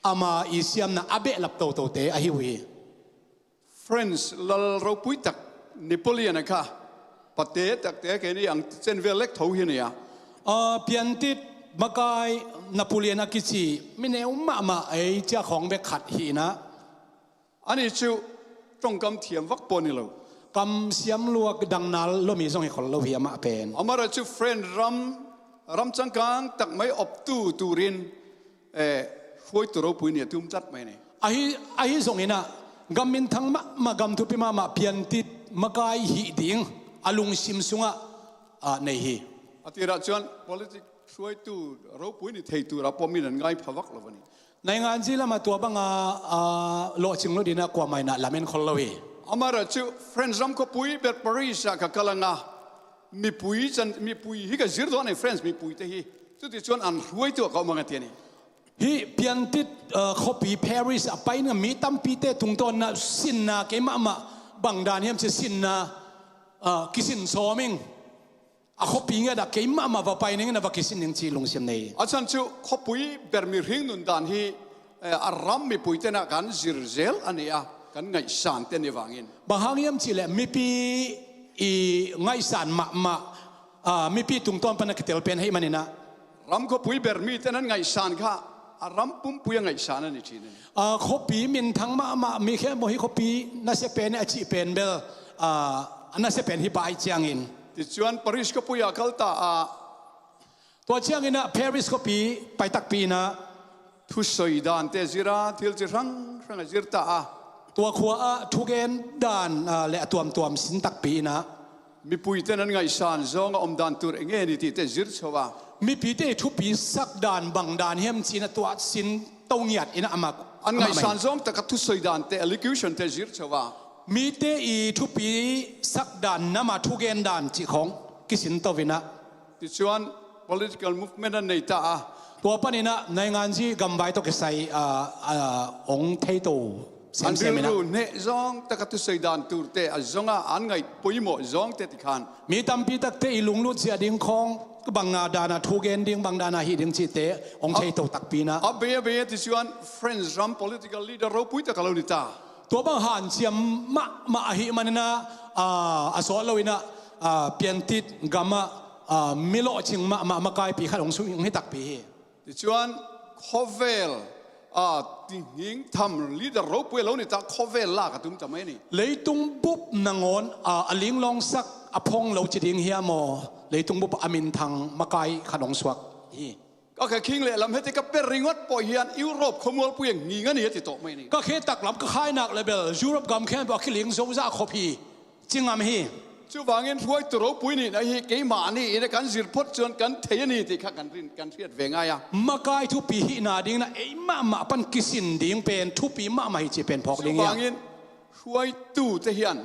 ama i siamna a behlap totote ahi uh hi. France lal ropui tak Napoleon a kha pate takte keini ang cen vel lek tho hi ni a. A, piantit makai Napoleon a kici mi neu mahmah ei ciah khawng bek khat hi in a. Ani cu ṭongkam thiam vak pawh ni lo. Kam siam luak dang nal lomi zong hi khol lo hi amah pen. Amara cu French ram, ram changkang tak mai optu turin, eh, hruaitu ropui ni a tum tlat mai ni. Ahi, ahi zongin a, gam minthang mahmah, gam thupi mahmah, piantit makai hih ding a lungsim sungah, ah, nei hi. A tirah chuan politic hruaitu ropui ni thei turah pawh min an ngai pha vak lo a ni. Nainganzi lamah tua banga, a, lawhcing lo dina kuamah in a lam en khol lo hi. Amara cu French ram khawpui ber Paris ah ka kal anga, mipui chan, mipui hi ka zir dawn a ni, French mipuite hi. Chuti chuan an hruaitu ah ka awm ang a ti a ni. Hi piantit, a, khawpui Paris a paina mi tampite tungtawnna sinna keimahmah bang dan hiam ci sinna, a, kisin sawm ing. A khawpi ngiat ah keimahmah va pai ning in a va kisin ning ci lungsim nei. A chhan chu khawpui ber mihring nun dan hi, eh, a ram mipui tenah kan zir zel a ni a, kan ngaihsan te ni vangin. Bang hang hiam cihleh mipi i ngaihsan mahmah, a, mipi tungtawn pana kitel pen hei manin a. Ram khawpui ber mi ten an ngaihsan kha A ram pumpui a ngaihsan a ni cih a ni. A, khuapi minthang mahmah, mi khempeuh hih khuapi nasia pen a cih pen bel, a, a nasia pen hih bang ahih ciangin. Tichuan Paris khuapui ah kal ta a. Tua ciangin ah Paris khuapi pai takpi in ah. Thusoi dante zir a, thil ci hranghran a zir ta a. Tua khua ah thugen dan, a, le a tuamtuam sin takpi in ah. Mipuite nan ngaihsan zawnga omdan tur eng nge ni tihte zir chho a. Mipite thupi sak dan bang dan hiam cih in ah tua sin to ngiat in ah amah. An ngaihsan zawng taka thusoi dante, elocution te zir chho a. Mite i thupi sak dan, nama thugen dan cih khawng kisin to in ah. Tichuan political movement an nei ta a. Tua panin ah nainganzi gamvai tawh kisai, a, a, hong thei to semsem in ah. An rilru hneh zawng taka thusoi dan turte a zong a, an ngaih poimawh zawngte ti khan. Mi tampi takte i lunglut zia ding khawng bang a dan a thugen ding, bang dan a hih ding cihte hong thei to takpi in ah. A bei a bei a tichuan French ram political leader ropui tak a lo ni ta. Tua bang hanciam mahmah ahih manin ah, a, a sawt lo in ah, a, piantit gam ah, a, mi lawhcing mahmah makaipi khat hong sung hi takpi hi. Tichuan khawvel, a, tihing tham leader ropui a lo ni ta, khawvel lak a tum ta mai ni. Leitung bup nangawn, a, a linglawngsak a phong lo ci ding hiam aw, leitung bup a minthang makai khat hong suak hi. Ka kha khing leh lam heti ka pe ringawt pawh hian Europe khuamualpui a nging a ni a ti tawh mai ni. Ka khe taklam ka khainak le bel Europe gam khempeuh a kiling zozah khawp hi. Ci ngam hi. Chuvangin hruaitu ropui nihna hi keimah a ni in a kan zir phot chuan kan thei a ni tih kha kan rin, kan hriat ve ngai a. Makai thupi hihna dingin ah ei mahmah pan kisin ding pen thupi mahmah hi cih pen phawk ding hi a. Chuvangin hruaitute hian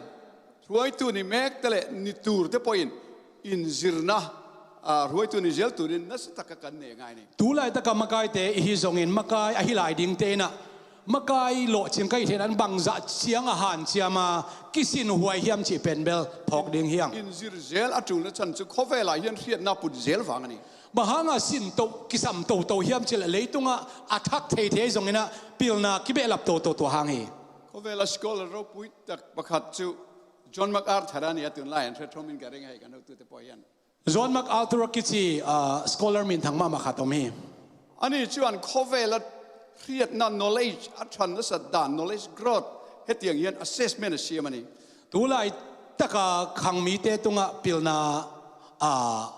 hruaitu ni mekte leh ni turte pawhin inzirna, a, hruaitu ni zel turin nasa taka kan nei ngai ni. Tulaitaka makaite i hi zongin makai a hi lai dingte in ah makai lawhcing ka hih theihna an bangzah ciang a hanciam a kisin huai hiam cih pen bel phawk ding hi ang. Inzir zel a tulna chhan chu khawvelah hian hriatna put zel vang a ni. Bang hanga sin to, kisam toto hiam cih leh leitungah a thak thei thei zongin ah pilna kibehlap toto tua hang hi. Khawvela scholar ropui tak pakhat chu John MacArthur a ni a, tunlai an hre thawmin ka ring a, hei kan hotute pawh hian. John MacArthur a kici, ah, scholar minthang mahmah khat om hi. Ani chuan khawvela hriatna, knowledge a ṭhan nasat dan, knowledge growth hetiang hian assessment a siam a ni. Tulai taka khang mite tungah pilna, ah,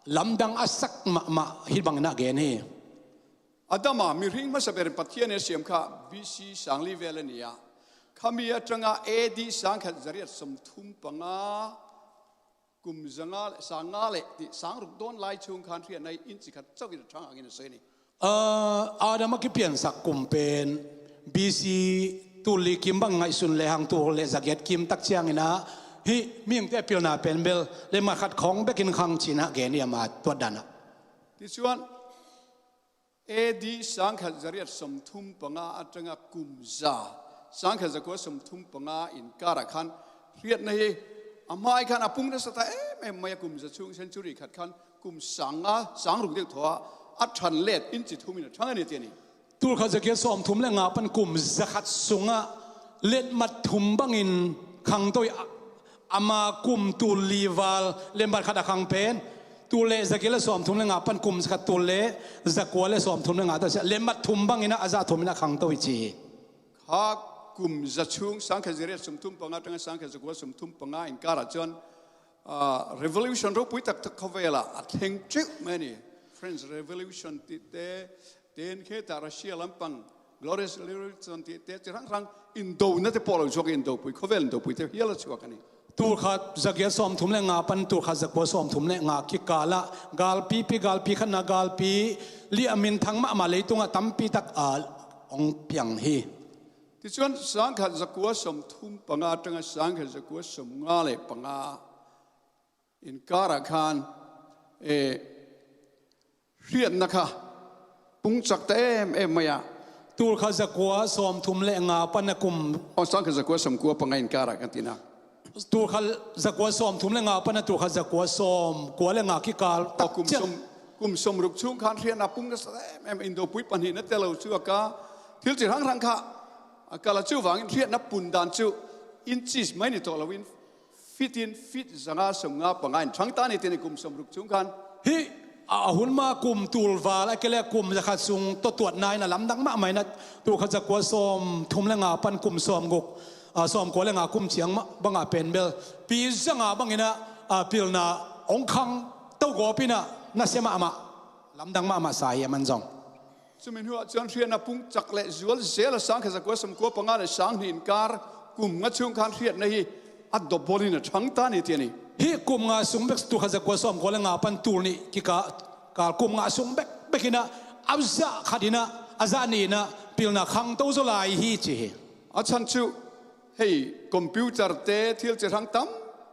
lamdang a sak mahmah hi bangin a gen hi. Adama mihring hmasa berin Pathian a siam kha B C sangli vel a ni a. Khami aṭanga A D sangkhat zariat sawmthum panga, kum zanga leh, sangnga leh tih sangruk dawn lai chhung khan hriatna hi inchi khat chauhin a ṭhang angin a sawi a ni. Ah, Adam a kipiansak kum pen B C tul li kim bang ngaihsun lehang tul leh zagiat kim tak ciangin a, hih mihingte a pilna pen bel letmat khat khawng bekin khang ci-in a gen hi ama tuat danah. Tichuan, A D sangkhat zariat sawmthum panga aṭanga kum za, sangkhat zakua sawmthum panga inkarah khan hriatna hi a hmai khan a pung nasa ta em em mai a, kum za chhung century khat khan kum sangnga, sangruk deuh thawha a ṭhan let inchi thumin a ṭhang a ni tih a ni. Tul khat zagiat sawmthum leh nga pan kum zakhat sungah letmat thum bangin khangto hi a, ama kum tul li val letmat khat a khang pen, tul leh zagiat leh sawmthum leh nga pan kum zakhat tul leh zakua leh sawmthum leh nga ta sia, letmat thum bangin a, a zah thumin a khangto hi ci hi. Kha kum za chhung, sangkhat zariat sawmthum panga aṭanga sangkhat zakua sawmthum panga inkarah chuan, ah, revolution ropui tak tak khawvelah a thleng teuh mai a ni. French Revolution tihte, tin khetah Russia lampang Glorious Revolution tihte, chi hrang hrang indona te pawh lo chhuak, indopui, khawvel indopui te hial a chhuak a ni. Tul khat zagiat sawmthum leh nga pan tul khat zakua sawmthum leh nga kikalah galpi, pi galpi khatna galpi li a minthang mahmah leitungah tampi tak a hong piang hi. Tichuan, sangkhat zakua sawmthum panga aṭanga sangkhat zakua sawmnga leh panga inkarah khan, eh, hriatna kha pung chak ta em em mai a. Tul khat zakua sawmthum leh nga pana kum. Aw, sangkhat zakua sawmkua panga inkarah kan tina. Tul khat zakua sawmthum leh nga pana tul khat zakua sawmkua leh nga kikal. Aw, kum tak chiah. Sawm, kum sawmruk chhung khan hriatna pung nasa ta em em, indopui pahnihna te lo chhuak a, thil chi hrang hrang kha a kal a, chuvangin hriatna pun dan chu inches mai ni tawh loin, feet-in feet zanga sawmnga panga in ṭhang ta ni tih a ni kum sawmruk chhung khan. Hih A hun ma kum tul val a kei le kum zakhat sung tawtuatna in a lamdang mahmah in a, tul khat zakua sawm thum le nga pan kum sawm guk, a, sawm kua le nga kum ciang mah bangah pen bel pi zanga bangin a, a, pilna hong khang togawp in a nasia mahmah, lamdang mahmah sa hi a man zong. Cumi hnuah chuan hriatna pung chak leh zual zel a, sang khat zakua sawmkua panga leh sang hnih inkar kum nga chhung khan hriatna hi a double in a thang ta ni ti a ni. Hih kum nga sung bek, tul khat zakua sawmkua le nga pan tul nih kikal kum nga sung bek bek in a, a zah khat in a, a zah nih in a pilna khangto zaw lai hi ci hi. A chhan chu hei computer te, thil chi hrang tam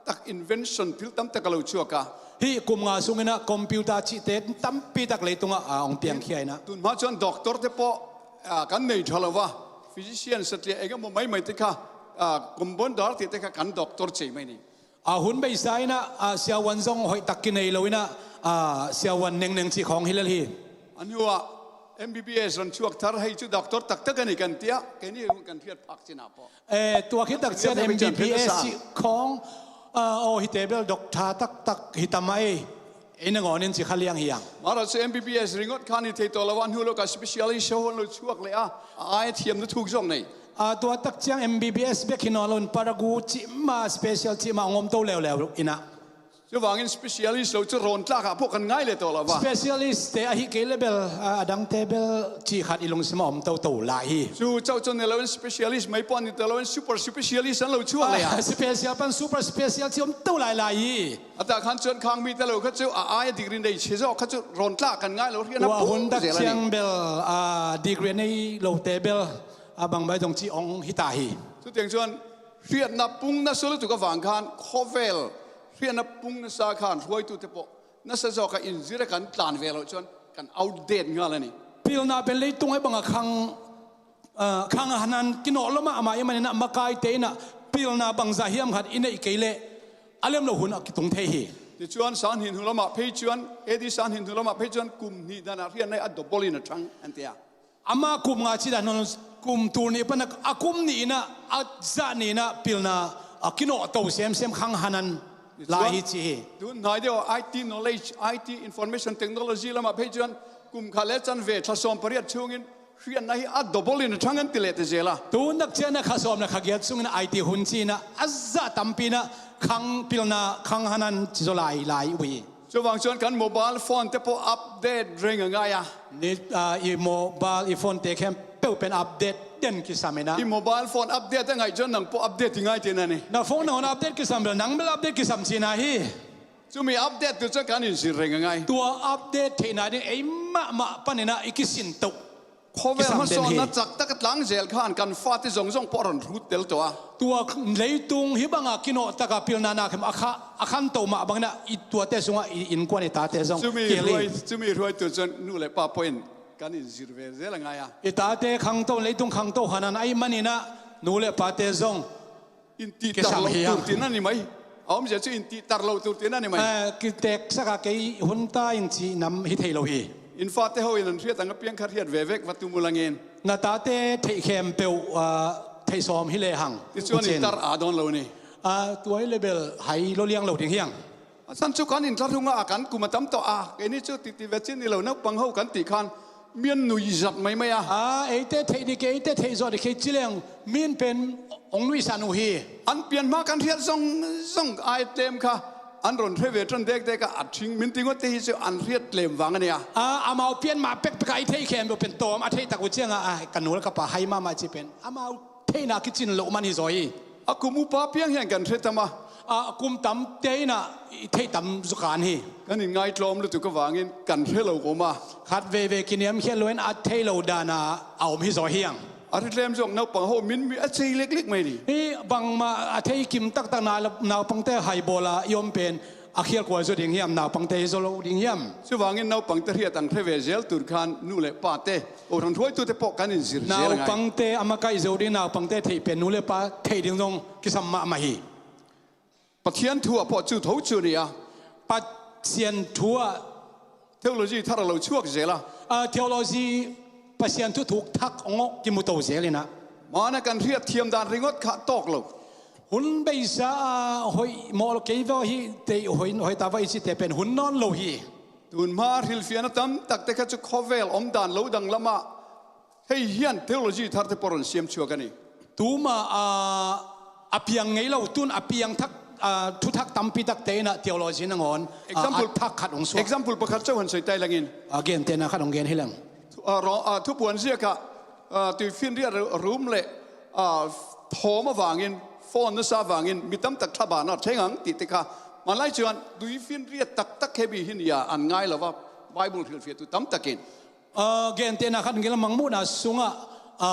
tak, invention, thil tam tak a lo chhuak a. Hih kum nga sung in a computer chihte tampi tak leitungah a hong piangkhia in a. Tun hma chuan doctor te pawh, a, kan nei ṭha lo va, physician satliah engemaw mai mai te kha, a, compounder tih te kha kan doctor chei mai ni. A hun beisa in a, a, siavuan zong hoih tak kinei lo in a, a, siavuan nengneng chih khawng hi lel hi. An hua M B B S rawn chhuak thar hei chu doctor tak tak a ni kan tia, keini kan hriat phak chinah pawh. Eh, tua khit tak chian M B B S chih khawng, ah, aw, hite bel doctor tak tak hi ta mai, ei nangawnin chi kha liang hi ang. Mahse chu M B B S ringawt khan i thei tawh lo a, hnu lo ka specialist ho an lo chhuak leh a, a ai thiamna thuk zawk nei. Ah, tua tak chiang M B B S bek hi nawn lo in paragu chih ma, special chih ma ngawm to leuleu in a. Chuvangin specialist lo chu rawn tlakah pawh kan ngai leh tawh lo va. Specialist te ahi kei le bel, a, a dangte bel chih khat i lungsim a awm toto lai hi. Chu chauh chuan ni loin specialist mai pawh a ni ta loin super specialist an lo chhuak leh a. Ah, special pan super special chi awm to lai lai hi. A tah khan chuan khang mi te lo kha chu a aia degree nei chhe zawk kha chu rawn tlak kan ngai lo hriatna pung zel a ni. Tua hun tak chiang bel, a, degree nei lo te bel, a, bangmah zong chi awm hi ta hi. Chutiang chuan hriatna pung nasa lutuk avang khan khawvel hriatna pung nasa khan hruaitute pawh nasa zawka inzir a kan tlan ve loh chuan kan outdate nghal a ni. Pilna pen leitung hi banga khang, ah, khang hanan kinawh lawmah amah i manin a makaite in a pilna bangzah hiam khat i neih kei leh a lem lo hun a kitung thei hi. Tichuan sang hnih hnu lamah phei chuan, A D sang hnih hnu lamah phei chuan kum hnih danah hriatna hi a double in a thang an ti a. Ama kum nga chi dan nawn lo, kum tul nih pan a kum nih in a, a zah nih in a pilna a kinawh to semsem khang hanan lai hi chi hi. Tun hnai deuh I T knowledge, I T information technology lamah phei chuan kum khat leh chanve thla sawm pariat chhungin hriatna hi a double in a thang an ti leh ta zel a. Tun tak chian a kha sawm leh kha giat sungin a I T hun chi in a, a zah tampi in a khang pilna khang hanan chi zaw lai lai uh hi. Chuvang chuan kan mobile phone te pawh update reng a ngai a. Ni, ah, i mobile, i phone te khempeuh pen update den kisam in a. I mobile phone update a ngaih chuan nang pawh update i ngai tihna ni. Na phone nang update kisam bel nang bel update kisam chihna hi. Chumi update tur chuan kan inzir reng a ngai. Tua update theihna ding ei mahmah panin a i kisin toh. Khawvel hmasawnna chak taka tlang zel khan kan fate zawng zawng pawh a rawn hrut tel tawh a. Tua leitung hi banga kinawh taka pilna na khem a kha, a khan to mah bangin a i tuate sungah i innkuan i tate zawng kial hi. Chumi hruai, chumi hruai tur chuan nu leh pa pawhin kan inzir ve zel a ngai a. I tate khangto, leitung khangto hanan ahih manin a nu leh pate zawng Intih tar lo tur tihna ni mai. A awmzia chu intih tar lo tur tihna ni mai. Eh, kitek saka kei hun ta in chih nam hi thei lo hi. In fate ho in an hriat ang a piang kha hriat ve vek va tum u langin. Na tate theih khempeuh, ah, theih sawm hi lehang. Tichuan in tar a dawn lo ni. Ah, tua hi le bel hai lo liang lo ding hiang. A chhan chu kan inthlahrunga a kan kum a tam tawh a, keini chu titi ve chin ni lo, naupang ho kan tih khan mian nui zat mai mai a. A, eite theih ni kei, eite theih zawh ni kei chi leng min pen hong nuihsan uh hi. An pian hma kan hriat zawng zawng ai tlem kha an rawn hre ve ṭan dek dek a, a thing min ti ngawt te hi chu an hriat tlem vang a nia. A, amau pian mah pek pek a i theih khempeuh pen tawm a theih tak uh chiang a, a, ka nu le ka pa hai mah mah chi pen amau theihna kichin loh man hi zaw hi. A kum upa piang hian kan hre tam a. A kum tam te in a i theih tam zaw kan hi. Kan in ngaitlawm lutuk avangin kan hre lo awm a. Khat veve kiniamkhiat loin a thei lo dana a awm hi zaw hiang. A hre tlem zawk naupang ho min mi a chei lek lek mai ni. Hi bangmah a thei kim taktak na, naupangte haibawl a i awm pen a khial kual zaw ding hiam, naupangte hi zaw lo ding hiam? Chuvangin naupangte hriat ang hre ve zel tur khan nu leh pate, kohhran hruaitute pawh kan inzir zel a ngai. Naupangte a makaih zo ding, naupangte theih pen nu leh pa theih ding zawng kisam mahmah hi. Pathian thu ah pawh chu tho chu ni a. Pathian thu ah. Theology thar a lo chhuak zel a. A, theology Pasian thu thuk thak awng kimu to zel in a. Mahna kan hriat thiam dan ringawt kha tawk lo. Hun beisa a hoih mawh lo kei vaw hi, tei hoih, hoih ta vaw i chi te pen hun nawn lo hi. Tun hma hrilhfiahna tam takte kha cu khawvel omdan lo danglamah hei hian theology tharte pawh rawn siam chuak a ni. Tuma a, a piang ngei lo, tun a piang thak, a, thu thak tampi takte inah theology nangawn, a, example, a thak khat hong suak. Example pakhat co han sawi tai langin. A, gentehna khat hong gen hi leng. Thu-, a, ro-, a, thupuan ziakah, a, tuifinriat ru-, rum leh, a, thawm avangin, phone nasa avangin mi tam tak thlabarna thleng ang tihte kha. Hmanlai chuan tuifinriat taktak hemi hi nia an ngai lo va, Bible hrilhfiahtu tam takin. A, gentehna khat ngel mangmuhna sungah, a,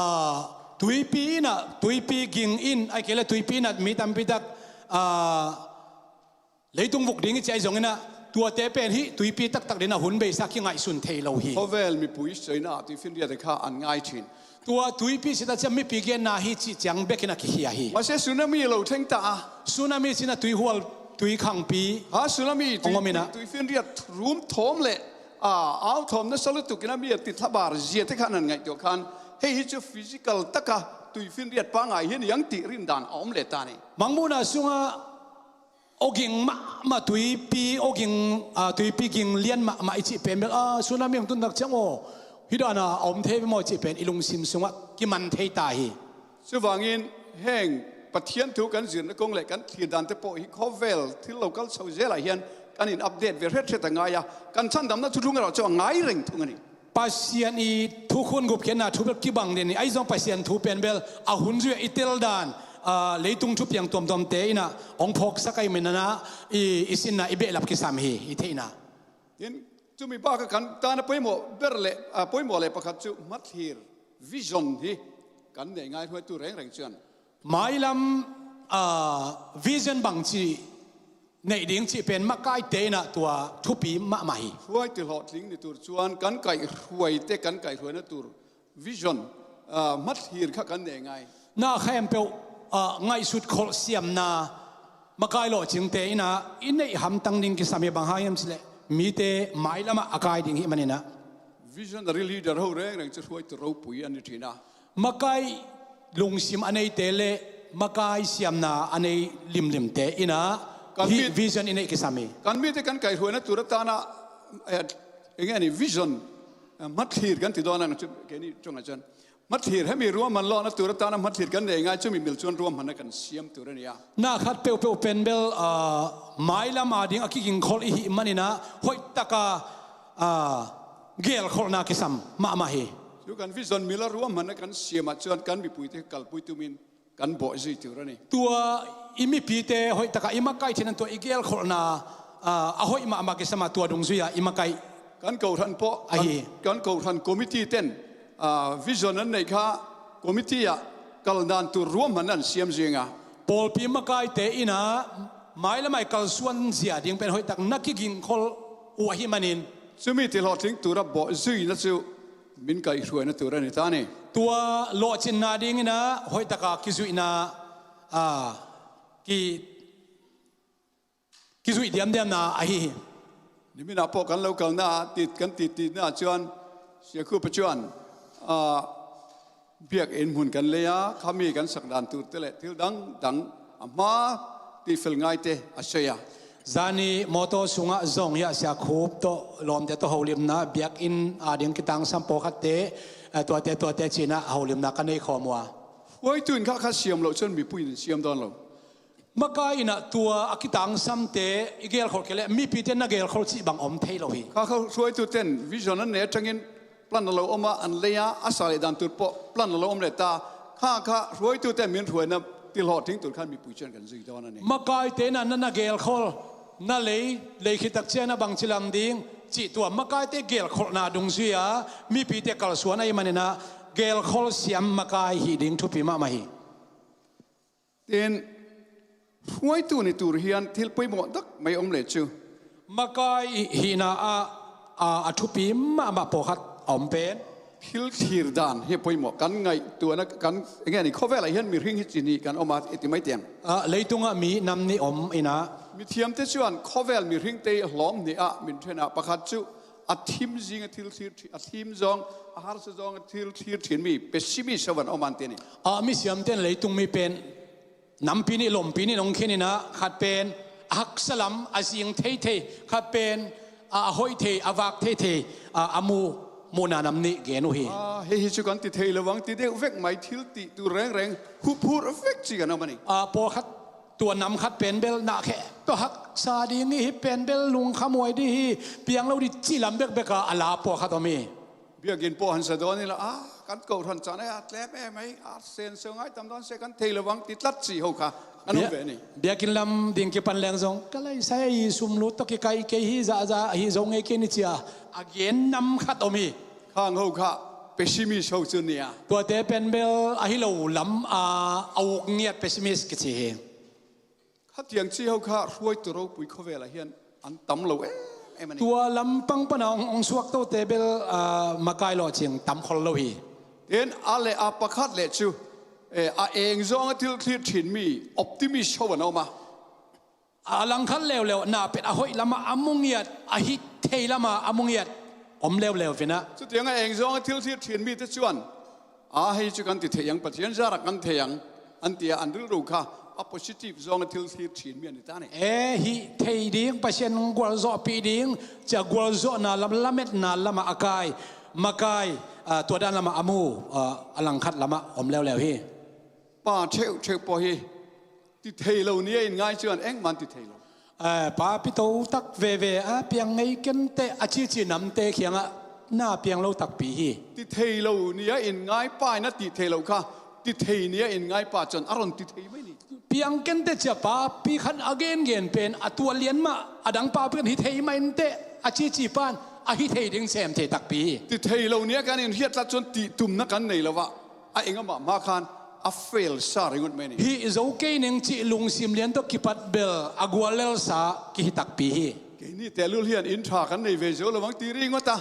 tuipi inah, tuipi ging in, ai kei le tuipi inah mi tampi tak, a, leitung vuk ding i ci ai zong inah, tuate pen hi tuipi taktak ding a hun beisa kingaihsun thei lo hi. Khawvel mipui saina ah tuifinriat kha an ngai ṭhin. Tua tuipi sita ciah mipi genna hi cih ciang bekin a kihia hi. Mahse tsunami lo thleng ta a. Tsunami cina tuihual, tuikhangpi. Ha, tsunami tui-, hong om inah. Tuifinriat rum thawm leh, a, au thawm nasa lutuk inah mi a ti thlabar ziate khan an ngaihtuah khan, hei hi chu physical taka tuifinriat pangai hi a ni ang tih rindan a awm leh ta ni. Mangmuhna sungah aw ging mahmah tuipi, aw ging, a, tuipi ging lian mahmah i cih pen bel, a, tsunami hong tun tak ciang aw, hi dana a awm thei ve maw i cih pen i lungsim sungah kiman thei ta hi. Chuvangin heng Pathian thu kan zirna kong leh kan thlir dante pawh hi khawvel thil lo kal chho zelah hian kan in update ve hret hret a ngai a, kan chhandamna thuthlung erawh chu a ngai reng thung a ni. Pasian i thukhun gupkhiatna thu bel kibang den ni, ahi zong Pasian thu pen bel a hun zuia i tel dan, a, leitung thupiang tuamtuamte inah hong phawksak ahi manin a, i, i sinna i behlap kisam hi, i theihna. Tin, chumi bakah kan tana pawimawh ber leh, a, pawimawh leh pakhat chu hmathlir, vision hi kan nei ngai hruaitu reng reng chuan. Mailam, a, vision bang chi neih ding cih pen makaite inah tua thupi mahmah hi. Hruaitu hlawhtling ni tur chuan kan kaihhruaite kan kaihhruaina tur vision, a, hmathlir kha kan nei ngai. Na kha em peuh, a, ngaihsut kholh siamna makai lawhcingte inah i neih hamtang ding kisam hi, bang hang hiam cih leh mite mailamah a kai ding hi maninah. Visionary leader ho reng reng chu hruaitu ropui an ni ṭhin a. Makai lungsim a neite leh makai siamna a nei limlimte inah kan hi mit-, vision i neih kisam hi. Kan mite kan kaihhruaina tur atana, eh, eng nge ni vision, eh, hmathlir kan ti dawn ang chu keini ṭawngah chuan. Hmathlir hemi ruahman lawhna tur atana hmathlir kan nei ngai chu mi mil chuan ruahmanna kan siam tur a ni a. Na khat peuhpeuh pen bel, ah, mailam a ding a kigingkholh i hih maninah hoih taka, ah, gelkholhna kisam mahmah hi. Chu kan vision mila ruahmanna kan siamah chuan kan mipuite kalpui tumin kan bawh zui tur a ni. Tua i mipite hoih taka i makai ṭhin an tua i gelkholhna, ah, a hoih mahmah kisama tua dungzuia i makai. Kan kohhran pawh, kan, ahi. Kan kohhran committee ten, ah, vision an neih kha committee-ah kal dan tur ruahmanna an siam zinga. Pawlpi makaite inah mailamah i kalsuan zia ding pen hoih tak na kigingkholh uh ahi manin. Chumi tihlawhtling tura bawh zuina chu min kaihhruaina tur a ni ta ni. Tua lawhcinna dinginah hoih taka kizuihna, a, ki, kizuih diamdiamna ahi hi. Niminah pawh kan lo kalna tit kan tititna chuan Siakhupa chuan, a, biak in hmun kan lei a, khami kan sak dan turte leh thil dang dang a hma tihfel ngaite a sawi a. Zani motor sungah zawng hi a Siakhup tawh lawmte tawh holimna biak in a ding kitangsam pawlkhatte, eh, tuate tuate chinah holimna ka nei khawm uh a. Hruaitu in kha kha siam loh chuan mipui in siam dawn lo. Makai inah tua a kitangsamte i gelkholh kei leh mipite na gelkholh cih bang awm thei lo hi. Kha kha hruaituten vision an nei aṭangin plan a lo awm a, an lei a, a sa leh dan tur pawh plan a lo awm leh ta. Kha kha hruaituten min hruaina tihlawhtling tur khan mipui chuan kan zui dawn a ni. Makaite inah na na gelkholh, na lei, lei khit tak chiana bang chi lang ding cih tua makaite gelkholhna dungzuia mipite kalsuan ahi maninah gelkholh siam makai hih ding thupi mahmah hi. Tin, hruaitu ni tur hian thil pawimawh tak mai awm leh chu. Makai hihna ah, a, a thupi mahmah pawlkhat a awm pen. Thil thlir dan hi a pawimawh kan ngaihtuahna kan, eng nge ni, khawvelah hian mihring hi chi hnih kan awm a, i ti mai teh ang. A, leitungah mi nam nih awm inah. Mithiamte chuan khawvel mihringte hi a hlawm hnihah min ṭhen a, pakhat chu a thim zinga thil thlir ṭhin, a thim zawng, a harsa zawnga thil thlir ṭhin mi pessimist ho an awm an ti a ni. A, mi siamten leitung mi pen nampi nih lawmpi nih an hong khen inah khat pen a haksa lam a zing thei thei, khat pen a hoih thei, a vak thei thei, a, a mu, muhna nam nih gen uh hi. Ah, hei hi cu kan ti thei lo vang, ti deuh vek mai, thil tih tu rengreng, huphur vek ci kan om a ni. Ah, pawlkhat tua nam khat pen bel na khe, tua haksa ding hi, hi pen bel lungkhamuai ding hi, piang lo ding ci lam bekbek a, a la pawlkhat om hi. Biakinn pawh han sa dawn ila, ah, kan kohhran caan a tlem em ei, a sen so ngai tam dawn se kan thei lo vang ti tlat ci ho kha an um ve ni. Biakinn lam ding kipan leng zong ka laisai a i sum lut tawh kikaih kei hi, zahzah hi zo ngei kei ni cia a gen nam khat om hi. Khang ho kha pessimist ho cu ni a. Tuate pen bel a hi lo lam a, a uk ngiat pessimist kici hi. Khatiang ci ho kha hruaitu ropui khawvel ah hian an tam lo em em a ni. Tua lampang pana hong, hong suak tote bel, ah, makai lawh cing tam khol lo hi. Ten a le a pakhat le cu, eh, a eng zawng a thil thlir ṭhin mi optimist ho an om a. A langkhat leuleu na pen a hoih lamah a mu ngiat, a hi thei lamah a mu ngiat om leuleu vinah. Chutiang a eng zawng a thil thlir ṭhin mi te chuan, a hei cu kan ti thei ang, Pathian zarah kan thei ang, an tia an rilru kha a positive zawng a thil thlir ṭhin mi an ni ta ni. E, hi thei ding, Pathian gualzawhpih ding, cia gualzawhna lam, lametna lamah a kai, makai, ah, tua dan lamah a mu, ah, a langkhat lamah om leuleu hi. Pa theuh theuh pawh hi ti thei lo ni a in ngai chuan engman ti thei lo. Eh, pa pi to tak veve a piang ngei kente a chichi namte khiangah na piang lo takpi hi. Ti thei lo ni a in ngai pa in a ti thei lo kha ti thei ni a in ngai pa chuan a rawn ti thei mai ni. Piang kente cia pa pi khan a gen gen pen a tual lian mah a dang pa pi khan hi thei mai inte a chichi pan a hi thei ding sem thei takpi hi. Ti thei lo ni a kan in hriat tlat chuan tih tumna kan nei lo va. A engah mahmah khan a fail sa ringawt mai ni. Hi zo kei ning cih lungsim lian tawh kipat bel a guallelsa kihi takpi hi. Keini te lul hian in ṭha kan nei ve zo lo vang ti ringawt a,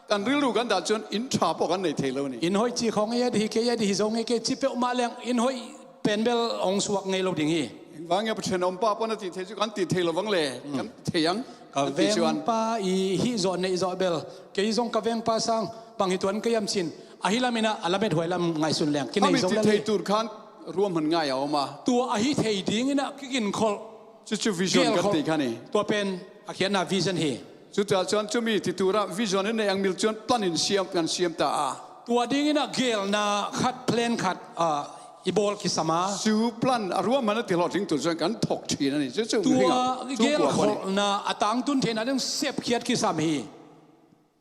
kan rilru kan dah chuan in ṭha pawh kan nei thei lo ni. In hoih chi khawng ei a di hi, kei a di hi zo ngei kei chi peuhmah leng in hoih pen bel hong suak ngei lo ding hi. Engvang nge Pathian awm pa pawh na tih thei chu kan tih thei lo vang le, kan ti thei ang. Ka vengpa i hih zawh neih zawh bel kei zong ka vengpa sang bang hi tuan ka hiam chin ahi lamin ah a lamet huai lam ngaihsun leng kinei zo lel hi. Thei tur khan ruam han ngai a awm a. Tua ahi thei dingin ah kikin kholh. Chu chu vision kan tih kha ni. Tua pen a khiatna vision hi. Chuta chuan chumi ti tura vision in nei ang mil chuan plan in siam kan siam ta a. Tua dingin ah gelna khat plan khat, ah, i bawl kisam a. Chu plan a ruam han a ti hlawhtling tur chuan kan thawk ṭhin a ni. Chu chu tua gelkholhna a tangtun theihna ding sepkhiat kisam hi.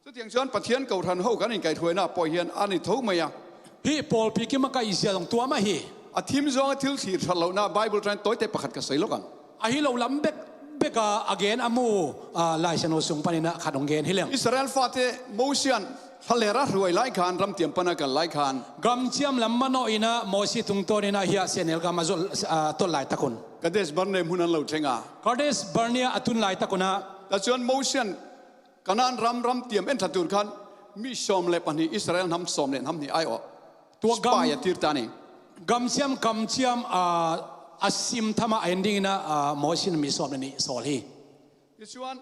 Chutiang chuan Pathian kohhran ho kan inkaihhruaina pawh hian a ni tho mai a. Hih pawlpi kim a kaihzia zong tua mah hi. A thim zawnga thil thlir ṭhat lohna Bible ṭan tawite pakhat ka sawi lawk ang. A hi lo lam bek bek a, a gen a mu, a, Laisiangtho sung panin ah khat hong gen hi leng. Israel fate Mosian thlalera hruai lai khan, ramtiam pana kal lai khan. Gamchiam lam manawh in ah Mosi tungtawnin ah hiah Sehnel gam a zawlh, a, tawlh laitak un. Kadesh Barnea hmun an lo thleng a. Kadesh Barnea a tun laitak un ah. Tah chuan Mosian Kanaan ram, ramtiam en thla tur khan mi sawm leh pahnih, Israel hnam sawm leh hnam hnih aiawh. Tua gam, spy a tir ta ni. Gamchiam, gamchiam, a, a sim thama a en dingin ah, a, Mawsi in mi sawm leh nih sawl hi. Tichuan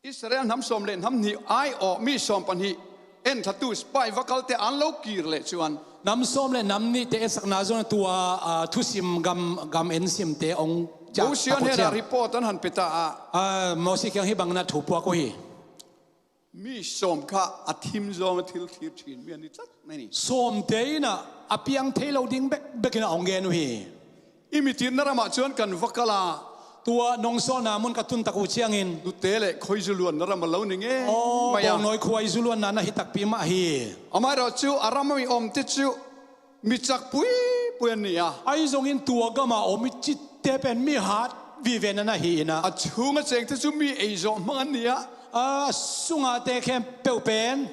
Israel hnam sawm leh hnam hnih aiawh mi sawm pahnih en thlatu spy vakalte an lo kir leh chuan, hnam sawm leh hnam nihte etsakna zawng tua, a, thusim gam, gam en simte hong ciah, Mawsi an hena report an han pe ta a. A, Mawsi kiang hih bangin a thu puak uh hi. Mi sawm kha a thim zawnga thil thlir ṭhin mi an ni tlat mai ni. Sawmte in ah a piang thei lo ding bek bekin a hong gen uh hi. I mitirna ramah chuan kan va kal a. Tua nong sawlna hmun ka tun tak uh ciangin. Nute leh khawizu luanna ram a lo ni ngei mai a. Aw, Bawngnawi khuaizu luanna na hi takpi mah hi. Amaherawhchu a ram a mi awmte chu mi chak pui pui an ni a. Ahi zongin tua gama awm i chite pen mi hat vive na na hi in a. A chhunga chengte chu mi eizawh hmang an ni a. A sunga te khempeuh pen.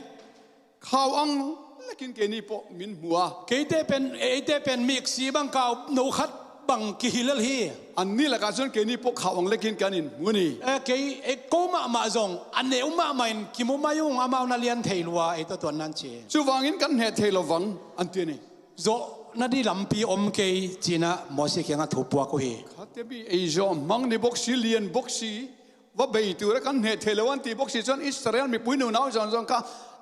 Khau ang lekin keini pawh min hmu a. Keite pen, eite pen miksi bang kau no khat bang kihi lel hi. Anni lakah chuan keini pawh khau ang lekin kan inhmu a ni. E, kei, e, ko mahmah zawng a neu mahmah in kimu mai ung, amau na lian thei lua, ei tawh tuan nan chi. Chuvangin kan hneh thei lo vang an ti a ni. Zawhna di lampi awm kei, cina Mawsi kiangah thu puak uh hi. Khate mi eizawh hmang ni bawk si, lian bawk si, va bei tura kan hneh thei lo an ti bawk si chuan Israel mipui nunau zawng zawng kha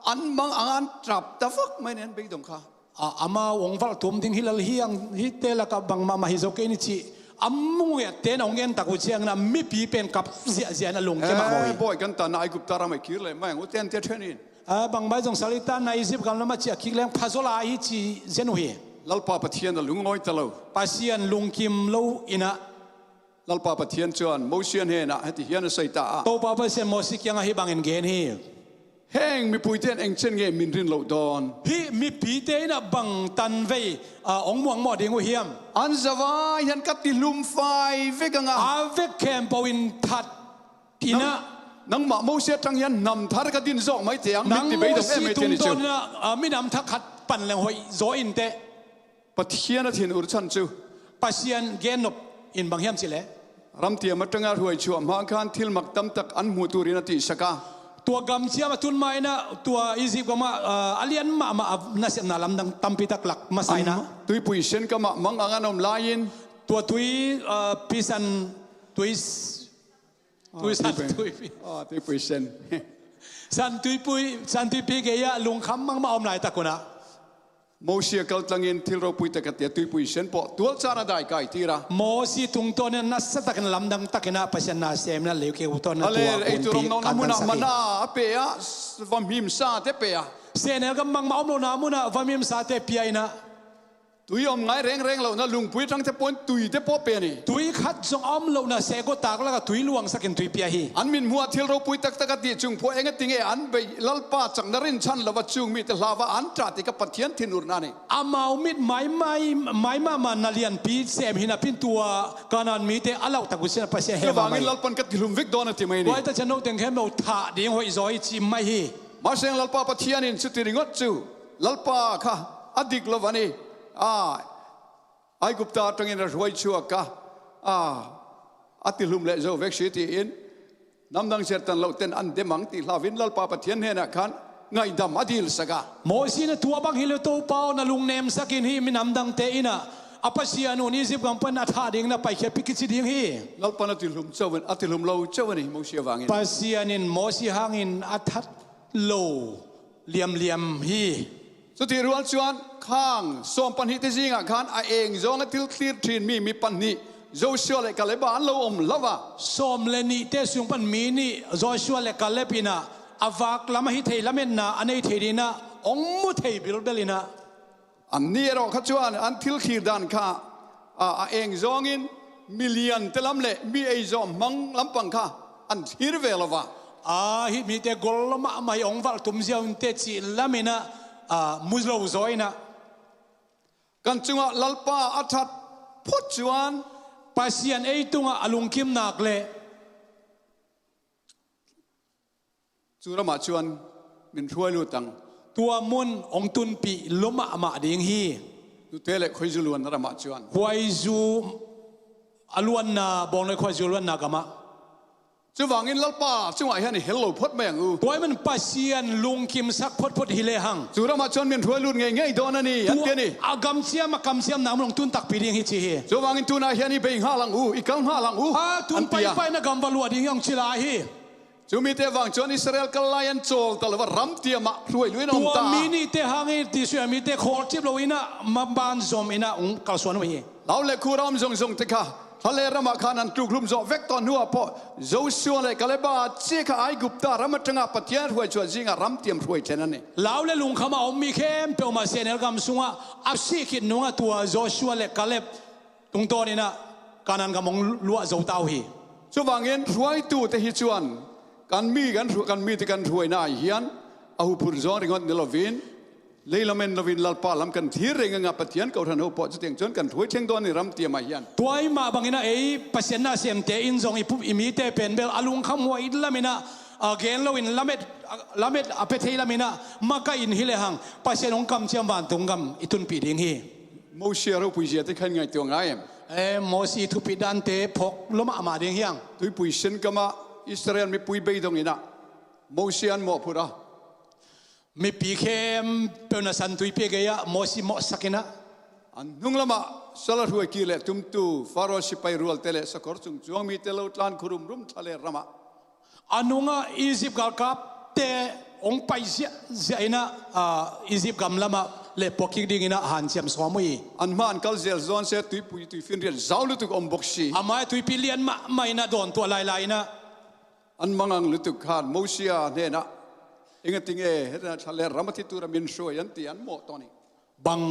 an mang ang an ṭap ta vak mai nen beidawng kha. A, amau hong valh tum ding hi lal hi ang, hite lakah bangmah mah hi zo kei ni chih a mungiatte na hong gen tak uh ciangin a mipi pen kap ziahziah in a lungkia mahmah uh hi. Bawi, kan tanna Aigupta ram ah i kir leh mai ang, u tente ṭhen in. A, bangmah zong sal i tanna Egypt gam lamah ciah kik leng phazaw lai hi ci zen uh hi. Lalpa Pathian a lungawi ta lo. Pasian lungkim lo in ah. Lalpa Pathian cun Mosi hnenah heti hian a sawi ta a. Topa Pasian Mosi kiangah hih bangin gen hi. Heng mipuite in eng ciang nge min rin loh dawn? Hih mipite in ah bang tanvei, a, hong muangmawh ding uh hiam? An zavai hian ka tihlum fai vek ang a. A vek khempeuh in that in ah. Nang, nangmah Mosi aṭang hian hnam thar ka din zawk mai teh ang, nang mit ti beidong Mosi em mai teh ni chu. Tungtawn in ah, a, minam thak khat pan leng hoih zaw in teh. Pathian a thinur chhan chu. Pasian gen nop in bang hiam cih leh, ramtiam aṭanga hruai chhuah hma khan thil mak tam tak an hmuh turin a tihsak a. Tua gamciam a tun ma in ah, tua Egypt gamah, ah, a lian mahmah a nasepna lamdang tampi tak lak masa in ah. An tuipui sen kamah mang ang an awm laiin. Tua tui, ah, pi san, tui s-, Ah, tui san, tuipui. Tuipui. Ah, tuipui sen. San tuipui, san tuipi gei-ah lungkham mahmah a om laitak un ah. Mosi a kal tlangin thil ropui tak a ti a, tuipui sen pawh tualchan a daikai tir a. Mosi tungtawn in ah nasa takin lamdang takin ah Pasian na sem in ah leukeu tawn in ah tua hunpi kan tan sak hi. A le, ei tu ram nong na munah mana a pe a, s-, vamhim sa te pe a. Sehnel gam bangmah om lohna munah vamhim sa te pia in ah. Tui awm ngai rengreng lohna lungpui aṭang te pawhin tui te pawh pe ni. Tui khat zong a om lohna sehgawtak lakah tui luangsakin tui pia hi. An mithmuhah thil ropui taktak a tih chung phuah eng a ti nge an beih Lalpa chakna rinchhan lo a chung mite hlau a an ṭah tikah Pathian thinurna ni. Amau mit mai mai, mai mahmah na lianpi sem hi napi-in tua Kanaan mite a lauh tak uh sin a Pasian heh mahmah hi. Chuvangin Lalpan ka tihlum vek dawn a ti mai ni. Tua hi ta ciang no teng khempeuh thah ding hoih zaw hi ci mai hi. Mahse Lalpa Pathianin chuti ringawt chu Lalpa kha a dik lo a ni. A, Aigupta aṭangin a hruai chhuak a, a, a tihlum leh zo vek si tiin, namdang serhtan loh ten an dem ang ti hlauin Lalpa Pathian hnenah khan ngaihdam a dilsak a. Mosi in a tua bang hi lo Topa aw na lungnemsakin hih minam dangte in ah a Pasian un Egypt gam panin a thah dingin a paikhiatpih kici ding hi. Lalpan a tihlum chauh, a tihlum lo chauh a ni Mosi avangin. Pasian in Mosi hangin a that lo liamliam hi. Chutih rual chuan khang sawm pahnihte zingah khan a eng zawnga thil thlir ṭhin mi mi pahnih Joshua leh Kaleba an lo awm hlauh a. Sawm leh nihte sung pan mi nih Joshua leh Kaleb in ah a vak lam a hi thei lametna a nei thei dingin ah hong mu thei bilbel in ah. Anni erawh kha chuan an thil thlir dan kha, a, a eng zawngin miliante lam leh mi eizawm hmang lampang kha an thlir ve lo va. A, hih mite gol mahmah hi, hong valh tum ziau in teh cih lamin ah, a, mu lo zaw in ah. Kan chungah Lalpa a that phawt chuan Pasian ei tungah a lungkim nak leh chu ramah chuan min hruai lut ang. Tua hmun hong tunpih lua mahmah ding hi. Nute leh khuaizu luanna ramah chuan. Khuaizu a luanna, Bawngnawi khuaizu luanna gamah. Chuvangin Lalpa chungah hian i hel lo phawt mai ang u. Tua ahih manin Pasian lungkimsak phawtphawt hi lehang. Chu ramah chuan min hruai lut ngei ngei dawn a ni, an ti a ni. Tua a gamchiam, a kamchiamna hmun hong tun takpi ding hi chi hi. Chuvangin tunah hian i bei nghal ang u, i kal nghal ang u, an ti a. A, tun paipai na gam va luah ding hi ang chi lai hi. Chu mite vang chuan Israel kal lai an chawl ta lo va, ram tiamah hruai luin a awm ta. Tua mi nihte hangin Israel mite khawlchip loin ah, ma-, ban zawmin ah hong kalsuan uh hi. Lau leh khura awm zawng zawng te kha, thlalêr ramah khan an tlukhlum zawh vek tawh hnuah pawh, Joshua leh Kaleba chiah kha Aigupta ram aṭanga Pathian hruai chhuah zingah ram tiam hruai thlen a ni. Lau leh lungkham a awm mi khempeuh mah Sehnel gam sungah a sih khit nungah tua Joshua leh Kaleb tungtawnin ah Kanaan gam hong luah zo ta uh hi. Chuvangin hruaitute hi chuan kan mi kan hru-, kan mite kan hruaina ah hian a huphurh zawng ringawt ni lovin, lei lam en lovin Lalpa lam kan thlir reng anga Pathian kohhran ho pawh chutiang chuan kan hruai thleng dawn a ni ram tiamah hian. Tua hi mah bangin ah ei Pasian na semte in zawng i pu-, i mite pen bel a lungkham huai lamin ah, a gen loin lamet, a, lamet a pe thei lamin ah makaihin hi lehang Pasian hong kamchiam vantung gam i tunpih ding hi. Mosia ropui zia te kha in ngaihtuah ngai em? E, Mosi thupih dante phawk lua mahmah ding hi ang. Tuipui sen kamah Israel mipui beidawngin ah Mosia an mawhphurh a. Mipi khempeuh na san tuipi gei-ah Mosi mawhsakin ah. An hnung lamah sala hruai kir leh tumtu Faro sipai rualte leh sakawr chung chuang mite lo tlan khurum rum thlalêr ramah. A hnungah Egypt galkapte hong pai ziah ziah in ah, a, Egypt gam lamah le puak kik dingin ah hanciam sawm uh hi. An mah an kal zel zawn se tuipui tuifinriat zau lutuk om bok si. Amah tuipi lian mahmah in ah dawn tuah lailai in ah an mangang lutuk khan Mosia hnenah, "Ing a ting e, heta thla le ram a thi tura min hruai an ti an mawh tawn hi." Bang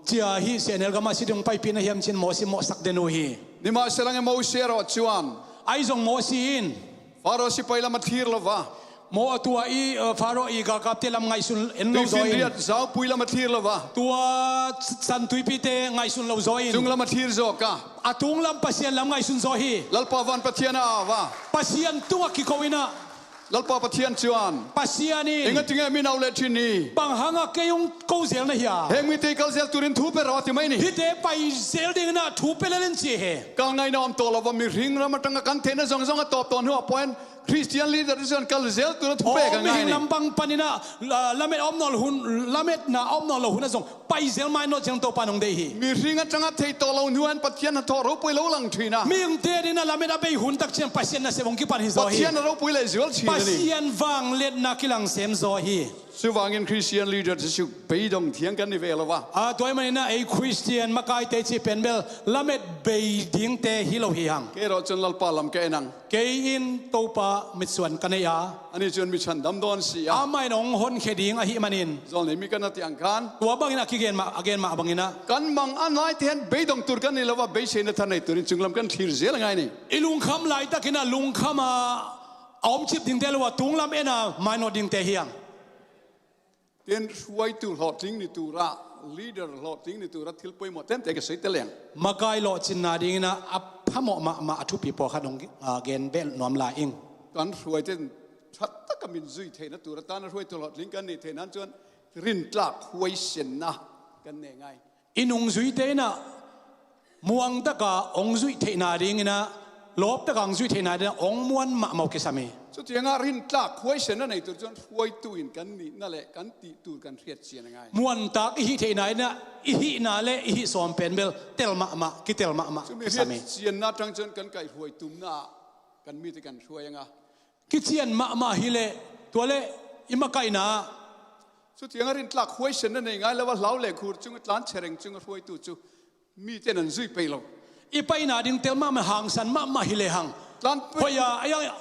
cia hih sehnel gamah si ding paipihna hiam cin Mosi mawhsak den uh hi. Nimahsia langin Mosia rawh cuan, ahi zong Mosi in Faro sipai lam a thlir lo va, maw a tua i, uh, Faro i galkapte lam ngaihsun en lo zaw in, tuifinriat zaupui lam a thlir lo va, tua san tuipite ngaihsun lo zaw in, tung lam a thlir zawk a, a tung lam Pasian lam ngaihsun zaw hi. Lalpa van Pathian a au va, Pasian tungah kiko in ah, Lalpa Pathian cuan, Pasian in, "Ing a ting e, mi nau le thin ni, bang hangah kei hong ko zel na hia? Heng mite i kal zel turin thu pe rawh," a ti mai ni. Hihte pai zel dingin ah thu pe lel in ci hi. Kal ngaina om tawh lo va, mihring ram atangah kan theihna zongzong a tawp tawn uh a point, Christian leader te cuan kal zel turin thu pe ka ngai ni. Mihring lam bang panin ah, la-, lamet a om nawn lo hun, lametna a om nawn lo hun ah zong pai zel mai nawh ciang Topa nong deih hi. Mihring atangah thei tawh lo hnuan Pathian a thawh ropui lo lang thin a, mihingte dingin ah lamet a bei hun tak ciang Pasian nasep hong kipan hi zaw hi. Pathian a ropui leh zual thin a ni. Pasian vangliatna kilang sem zaw hi. Cuvangin Christian leader te cu beidong thiang kan ni ve lo va. A, tua ahih manin ah ei Christian makaite cih pen bel lamet bei dingte hi lo hi hang. Kei rawh cuan Lalpa lam ka en ang. Kei in Topa mitsuan ka nei a, ani cuan mi chan damdawn si a, amah in hong honkhia ding ahih manin, zawlnei mi ka na tiang khan, tua bangin a kigen mah, a gen mah bangin ah, kan mang a naite hen beidong tur kan ni lo va, beiseina tha nei turin cunglam kan thlir zel a ngai ni. I lungkham laitakin ah lungkham a, a omcip dingte lo a tunglam en a mainawt dingte hi hang. Ten hruaitu hlawhtling ni tura, leader hlawhtling ni tura thil poimawh tente ka saite leng, makai lawhcinna dingin ah a phamawh mahmah a thupi pawlkhat hong, ah, gen beh nuam lai ing. Kan hruaite in thattak a min zui theihna tura tan a hruaitu hlawhtling kan nih theihna cuan rintlak huaisenna kan nei ngai. I nungzuite in ah muangtaka hong zuih theihna dingin ah, lawptaka hong zuih theihna dingin ah hong muan mahmah uh kisam hi. Cutiangah rintlak huaisenna nei tur cuan hruaitu in kan nihna le kan tih tur kan hriat cian a ngai. Muantak i hih theihna in ah i hihna le i hih sawm pen bel tel mahmah, kitel mahmah kisam hi. Hriat cianna tang cuan kan kaih hruai tumna ah kan mite kan hruai anga, kician mahmah hileh tua le i makaihna ah, cutiangah rintlak huaisenna nei ngai lo a, hlau le khur cunga tlan chereng cunga hruaitu cu mite nan zui pei lo. I paina ding tel mahmah, hangsan mahmah hileh hang, tlan pei, hoih a, a,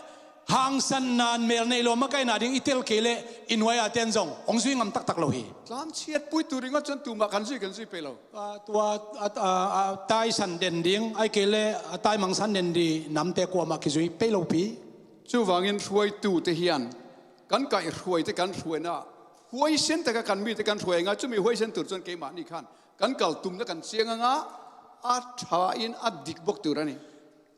hangsanna mel nei lo, makaihna ding i tel kei leh i nuai-a ten zong hong zui ngam taktak lo hi. Tlan chiatpui tu dingah cuan tumah kan zui kan zui pei lo. A, tua, a, a, a, taisan den ding, ahih kei leh a taimangsan den ding namte kuamah kizui pei lo pi. Cuvangin hruaitute hian kan kaih hruaite kan hruaina huaisen taka kan mite kan hruai a ngai, cumi huaisen tur cuan keimah nih khan kan kaltumna kan ciang a nga, a tha in a dik bok tur a ni.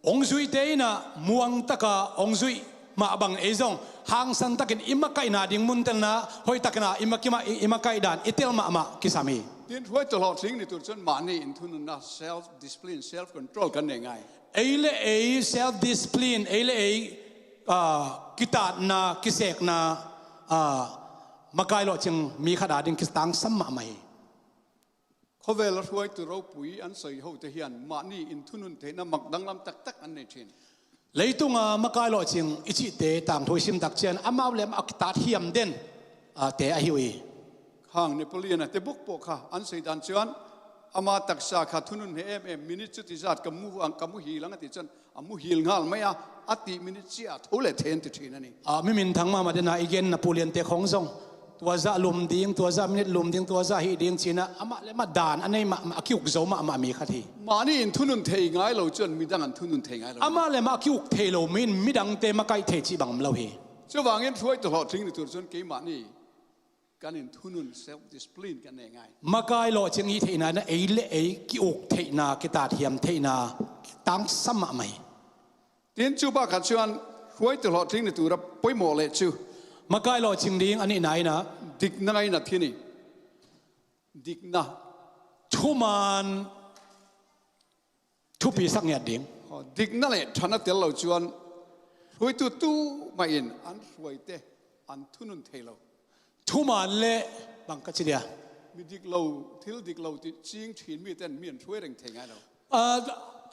Hong zuite in ah muangtaka hong zuih mah bang ei zong hangsan takin i makaihna ding mun telna hoih takin ah i makaih, i makaih dan i tel mahmah kisam hi. Tin hruaitu hlawhtling ni tur cuan mahni in thununna self discipline, self control kan nei ngai. Ei le ei self discipline, ei le ei, ah, kitatna, kisekna, ah, makai lawhcing mi khat a ding kitangsam mahmah hi. Khawvel a hruaitu ropui an soi hote hian mahni in thunun theihna mak danglam taktak an nei ṭhin. Leitunga makai lawhcing i cihte tangthu i sim tak cian amau le amah a kitat hiam den, ah, te ahi uh hi. Khang Napoleon a te bawk pawh kha an soi dan cian ama taksa kha thunun heh em em, minute cuti zat ka mu ang, ka mu hi lang a ti cian a muhil ngal mai a, a tih minute cia tho le then ti ṭhin a ni. A, mi minthang mahmah dena i gen Napoleon te khong zong tua zah lum ding, tua zah minute lum ding, tua zah hih ding cina amah le amah dan a nei mahmah, a kiuk zo mahmah mi khat hi. Mahni in thunun thei ngai lo cuan midang an thunun thei ngai lo. Amah le amah a kiuk thei lo mi in midangte makaih thei cih bang om lo hi. Cuvangin hruaitu hlawhtling ni tur cuan keimah ni kan in thunun self discipline kan nei ngai. Makai lawhcing i theihna in ei le ei ki-uk theihna, kitat hiam theihna tangsam mahmah hi. Tin cupa khat cuan hruaitu hlawhtling ni tura poimawh leh cu makai lawhcing ding a nihna in ah dikna ngaina thi ni. Dikna, thuman thupi sak ngiat ding. Aw, dikna le thatna tel lo cuan hruaitu tu mah in an hruaite an thunun thei lo. Thuman le bang ka ci dia, mi dik lo, thil dik lo ti cing ṭhin mite in mi an hruai reng thei ngai lo. A,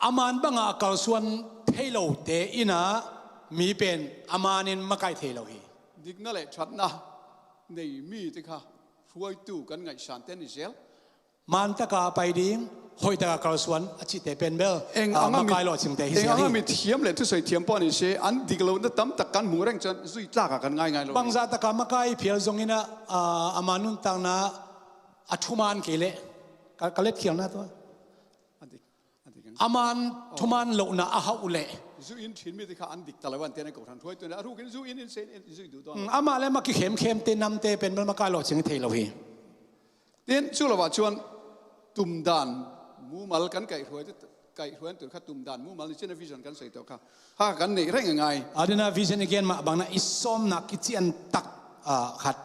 a man bangah a kalsuan thei lote in ah mi pen a manin makaih thei lo hi. Dikna le thatna nei mite kha hruaitu kan ngaihsante ni zel. Maan taka pai ding, hoih taka kalsuan a cihte pen bel, eng ah, anga mit-, makai lawhcingte hi zel hi. Eng anga mitthiam le thusei thiam pawh ni se, an dik lohna tamtak kan hmuh reng ciang zui tlak a kan ngaingai lo. Bangzah taka makai phial zongin ah, ah, ama nuntakna a thuman kei leh ka, ka letkhialna tua. A dik. A dik ang. Aman thuman lohna a hauh leh. Zu in Chin mite kha an dik ta lo an ti a, kohhran hruaitu in a rukin zu in in se in zui duh dawn. Mm, amah le ma kikhemkhemte namte pen bel makai lawhcing thei lo hi. Tin, cu lo ah chuan tumdan mumal kan kaihhruai te, kaihhruai an tur kha tumdan mumal ni chin a vision kan sawi tawh kha. Ha kan neih reng a ngai. A dena vision i gen mah bangna i sawmna kician tak, ah, khat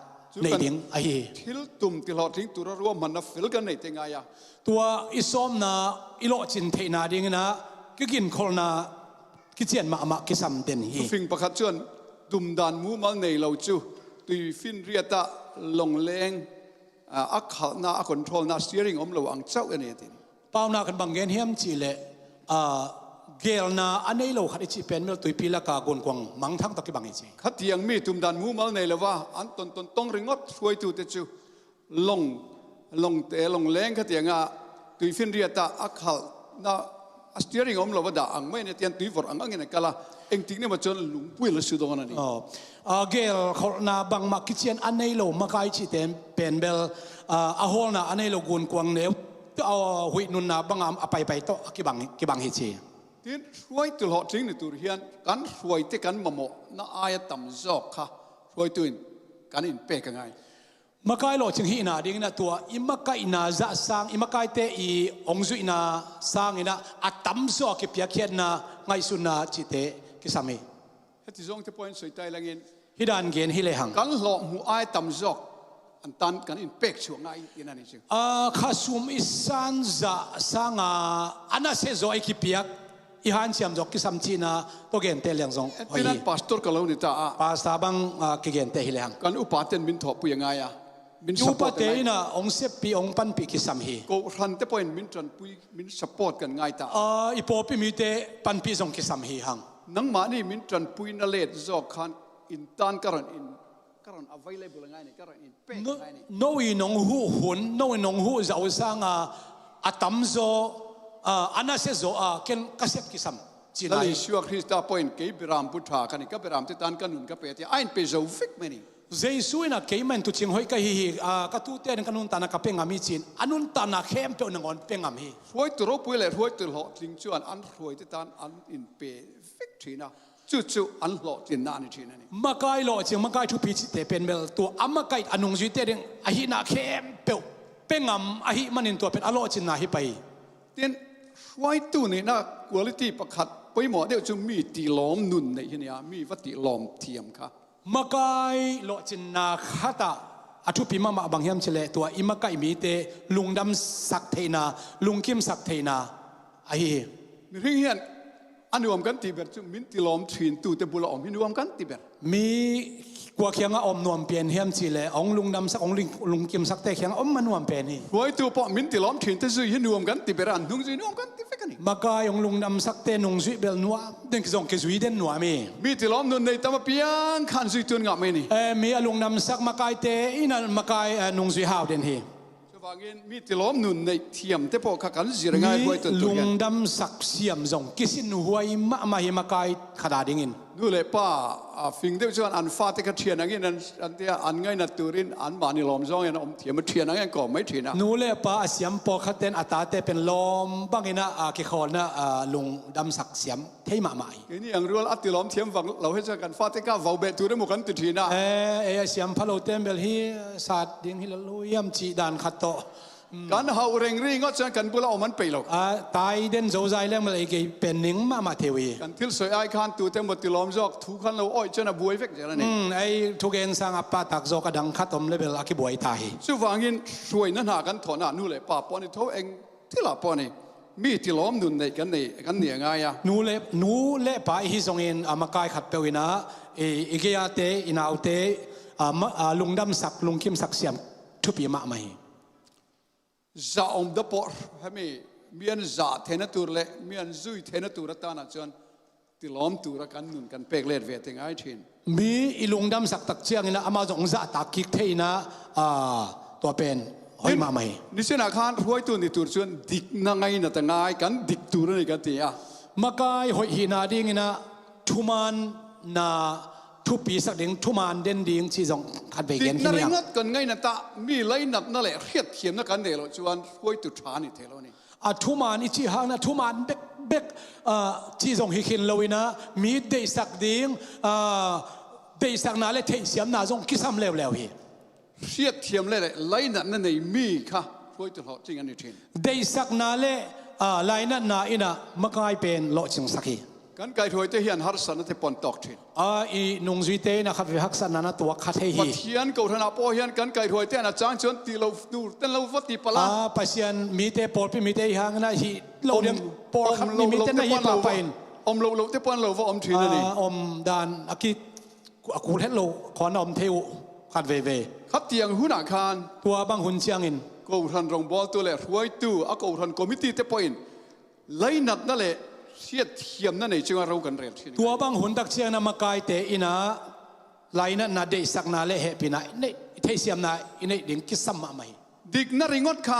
nei ding ahi hi. Thil tum tihlawhtling tura ruahmanna fel kan neih te ngai a. Tua i sawmna i lawhcin theihna dingin ah kiginkholhna kician mahmah kisam den hi. Thufing pakhat chuan tumdan mumal nei lo chu tuifinriata lawngleng, ah, a khalhna, a controlna, steering awm lo ang chauh a ni a ti. Pauna kan bang gen hiam cih leh, ah, gelna a nei lo khat i cih pen bel tuipi laka gunkuang mangthang tawh kibang hi ci. Khatiang mi tumdan mumal nei lo va, an tawntawn tawng ringawt hruaitute chu lawng, lawngte, lawngleng khatianga tuifinriata a khalhna, a steering awm lo a dah ang mai a ni a, tian tuivawrh ang angin a kal a, engtik ni emaw chuan lungpui la su dawn a ni. Aw. A, gelkholhna bangmah kician a nei lo makai cihte pen bel, a, a hawlna a nei lo gunkuang neu, a, huih nunna banga a paipai tawh a kibang, kibang hi ci. Tin, hruaitu hlawhtling ni tur hian kan hruaite kan mamawhna aia tam zawk kha hruaituin kan inpek a ngai. Makai lawhcing hihna dingin a tua i makaihna zah sang, i makaite i awngzuihna sangin a, a tam zawk i piakkhiatna ngaihsutna cihte kisam hi. Heti zawngte pawhin sawi ta i langin. Hi dan gen hi lehang. Kan hlawh hmuh ai tam zawk an tan kan inpek chhuah ngai tiin a ni chu. A, khasum i san zah sanga a nasia zawh i kipiak, i hanciam zawk kisam cihna tawh gente leng zawng. Hei, tinan pastor ka lo ni ta a. Pastor bang, ah, kigente hi lehang. Kan upaten min thawhpui a ngai a. Min i upate in a hong seppi, hong panpih kisam hi. Kohhrante pawhin min ṭanpui, min support kan ngai ta a. Ah, i pawlpi mite panpih zawng kisam hi hang. Nangmahni min ṭanpuina let zawk khan in tan ka rawn in, ka rawn available a ngai ni, ka rawn in pek a ngai ni. No, no in hong huh hun, no in hong huh zah sanga a tam zaw, a, a nasia zaw a, ken ka sep kisam. Cina Lal hi. Isua Krista pawhin kei beram pu ṭha ka ni, ka beramte tan ka nun ka pe tia, a inpe zo vek mai ni. Jesu in a keimah in tuucing hoih ka hi hi, a, ka tute in ka nuntakna ka pe ngam hi ci-in, a nuntakna khempeuh nangawn pe ngam hi. Hruaitu ropui leh hruaitu hlawhtling chuan an hruaite tan an inpe vek ṭhin a. Chu chu an hlawhtlinna a ni ṭhin a ni. Makai lawhcing, makai thupi cihte pen bel tua a makaih a nungzuite ding a hihna khempeuh pe ngam ahih manin tua pen a lawhcinna hi pai. Tin, hruaitu nihna quality pakhat pawimawh deuh chu mi tilawm nun neih hi nia, mi va tilawm thiam kha. Makai lawhcinna khatah a thupi mahmah bang hiam cih leh tua i makaih mite lungdamsak theihna, lungkimsak theihna ahi hi. Mihring hian a nuam kan tih ber chu min tilawm ṭhintute bula awm hi nuam kan ti ber. Mi kua kiangah awm nuam pian hiam cih leh hong lungdamsak, hong ling-, lungkimsakte kiangah awm a nuam pen hi. Hruaitu pawh min tilawm ṭhinte zui hi nuam kan ti ber a, an hnung zui nuam kan ti vek a ni. Makai hong lungdamsakte nungzuih bel nuam den, kizawng kizui den nuam hi. Mi tilawm nun neih tam apiang khan zui tun ngah mai ni. Eh, mi a lungdamsak makaite in a makai, eh, nungzui hau den hi. Chuvangin mi tilawm nun neih thiamte pawh kha kan zir a ngai hruaitu hian. Mi lungdamsak siam zawng kisin huai mahmah hi makai khat a dingin. Nu leh pa, a, fing deuh chuan an fate kha ṭhian angin an, an tia, an ngaina turin anmahni lawm zawngin an awm thiam a, ṭhian angin an kawm mai ṭhin a. Nu leh pa a siam pawlkhat ten a tate pen lawm bangin a, a, kikhawlna, a, lungdamsak siam thei mahmah hi. Keini ang rual a tilawm thiam vang lo hi chuan kan fate kha vau beh tur emaw kan ti ṭhin a. Eh, ei a siam pha lo te bel hi sat ding hi lo hiam cih dan khat tawh. Mm. Kan hauh reng ringawt chuan kan bula awm an peih lo. A, tai den zozai leng bel ei kei pen ning mahmah thei uh hi. Kan thil sawi ai khan tute emaw tilawm zawk thu khan lo awih chuan a buai vek zel a ni. Mm, ei thugen sanga pahtak zawk a dang khat awm le bel a kibuai ta hi. Chuvangin hruaina hna kan thawhna nu leh pa pawh a ni tho eng. Thilah pawh a ni, mi tilawm nun neih kan nei, kan nih a ngai a. Nu leh, nu leh pa i hi zawngin a makai khat peuh in a, i, i gei-ate, i naute, a, ma-, a, lungdamsak, lungkimsak siam thupi mahmah hi. Zahawmna pawh hemi, mi an zah theihna tur leh mi an zui theihna tur atana chuan tilawm tura kan nun kan pek let ve te ngai ṭhin. Mi i lungdamsak tak chiangin a, amah zawng zahtak kik thei in a, a, Tua pen hoih mahmah hi. Nisinah khan hruaitu ni tur cun dikna ngainat a ngai, kan dik tur a ni kan ti a. Makai hoih hihna dinginah thumaanna thupi sak ding, thumaan den ding cih zong khat vei gen khin hi a. Dikna ringawt kan ngainat ah mi lainatna le hriatthiamna kan nei loh cuan hruaitu ṭha ni thei lo ni. A thumaan i cih hangin a thumaan bekbek, ah, cih zong hi khin loinah mi deihsak ding, ah, deihsakna le theihsiamna zong kisam leuleu hi. Hriatthiam le, le lainatna nei mi kha hruaitu hlawhcing an ni ṭhin. Deihsakna le, ah, lainatna inah makai pen lawhcingsak hi. Kan kaihruaite hian harsatna te pawh an tawk ṭhin. Ah, i nungzuite inah khat ve haksatna na tuak kha thei hi. Pathian kohhranah pawh hian kan kaihruaite an a chang chuan tih lo tur ten lo va ti pal a. Ah, Pasian mite, pawlpi mite hi hangin a hih lo ding, pawl khat mi mite na hi pahpah in. Awm lo lo te pawh an lo va awm ṭhin a ni. Ah, awm dan a ki, a kul het lo khawn a awm thei uh khat veve. Khatiang hunah khan. Tua bang hun ciangin. Kohhran rawngbawltu le hruaitu a kohhran committee te pawhin lainatna le hriatthiamna nei chunga ro kan rel ṭhin. Tua bang hun tak ciangin a makaite inah lainatna, deihsakna le hehpihna i neih, i theihsiamna i neih ding kisam mahmah hi. Dikna ringawt kha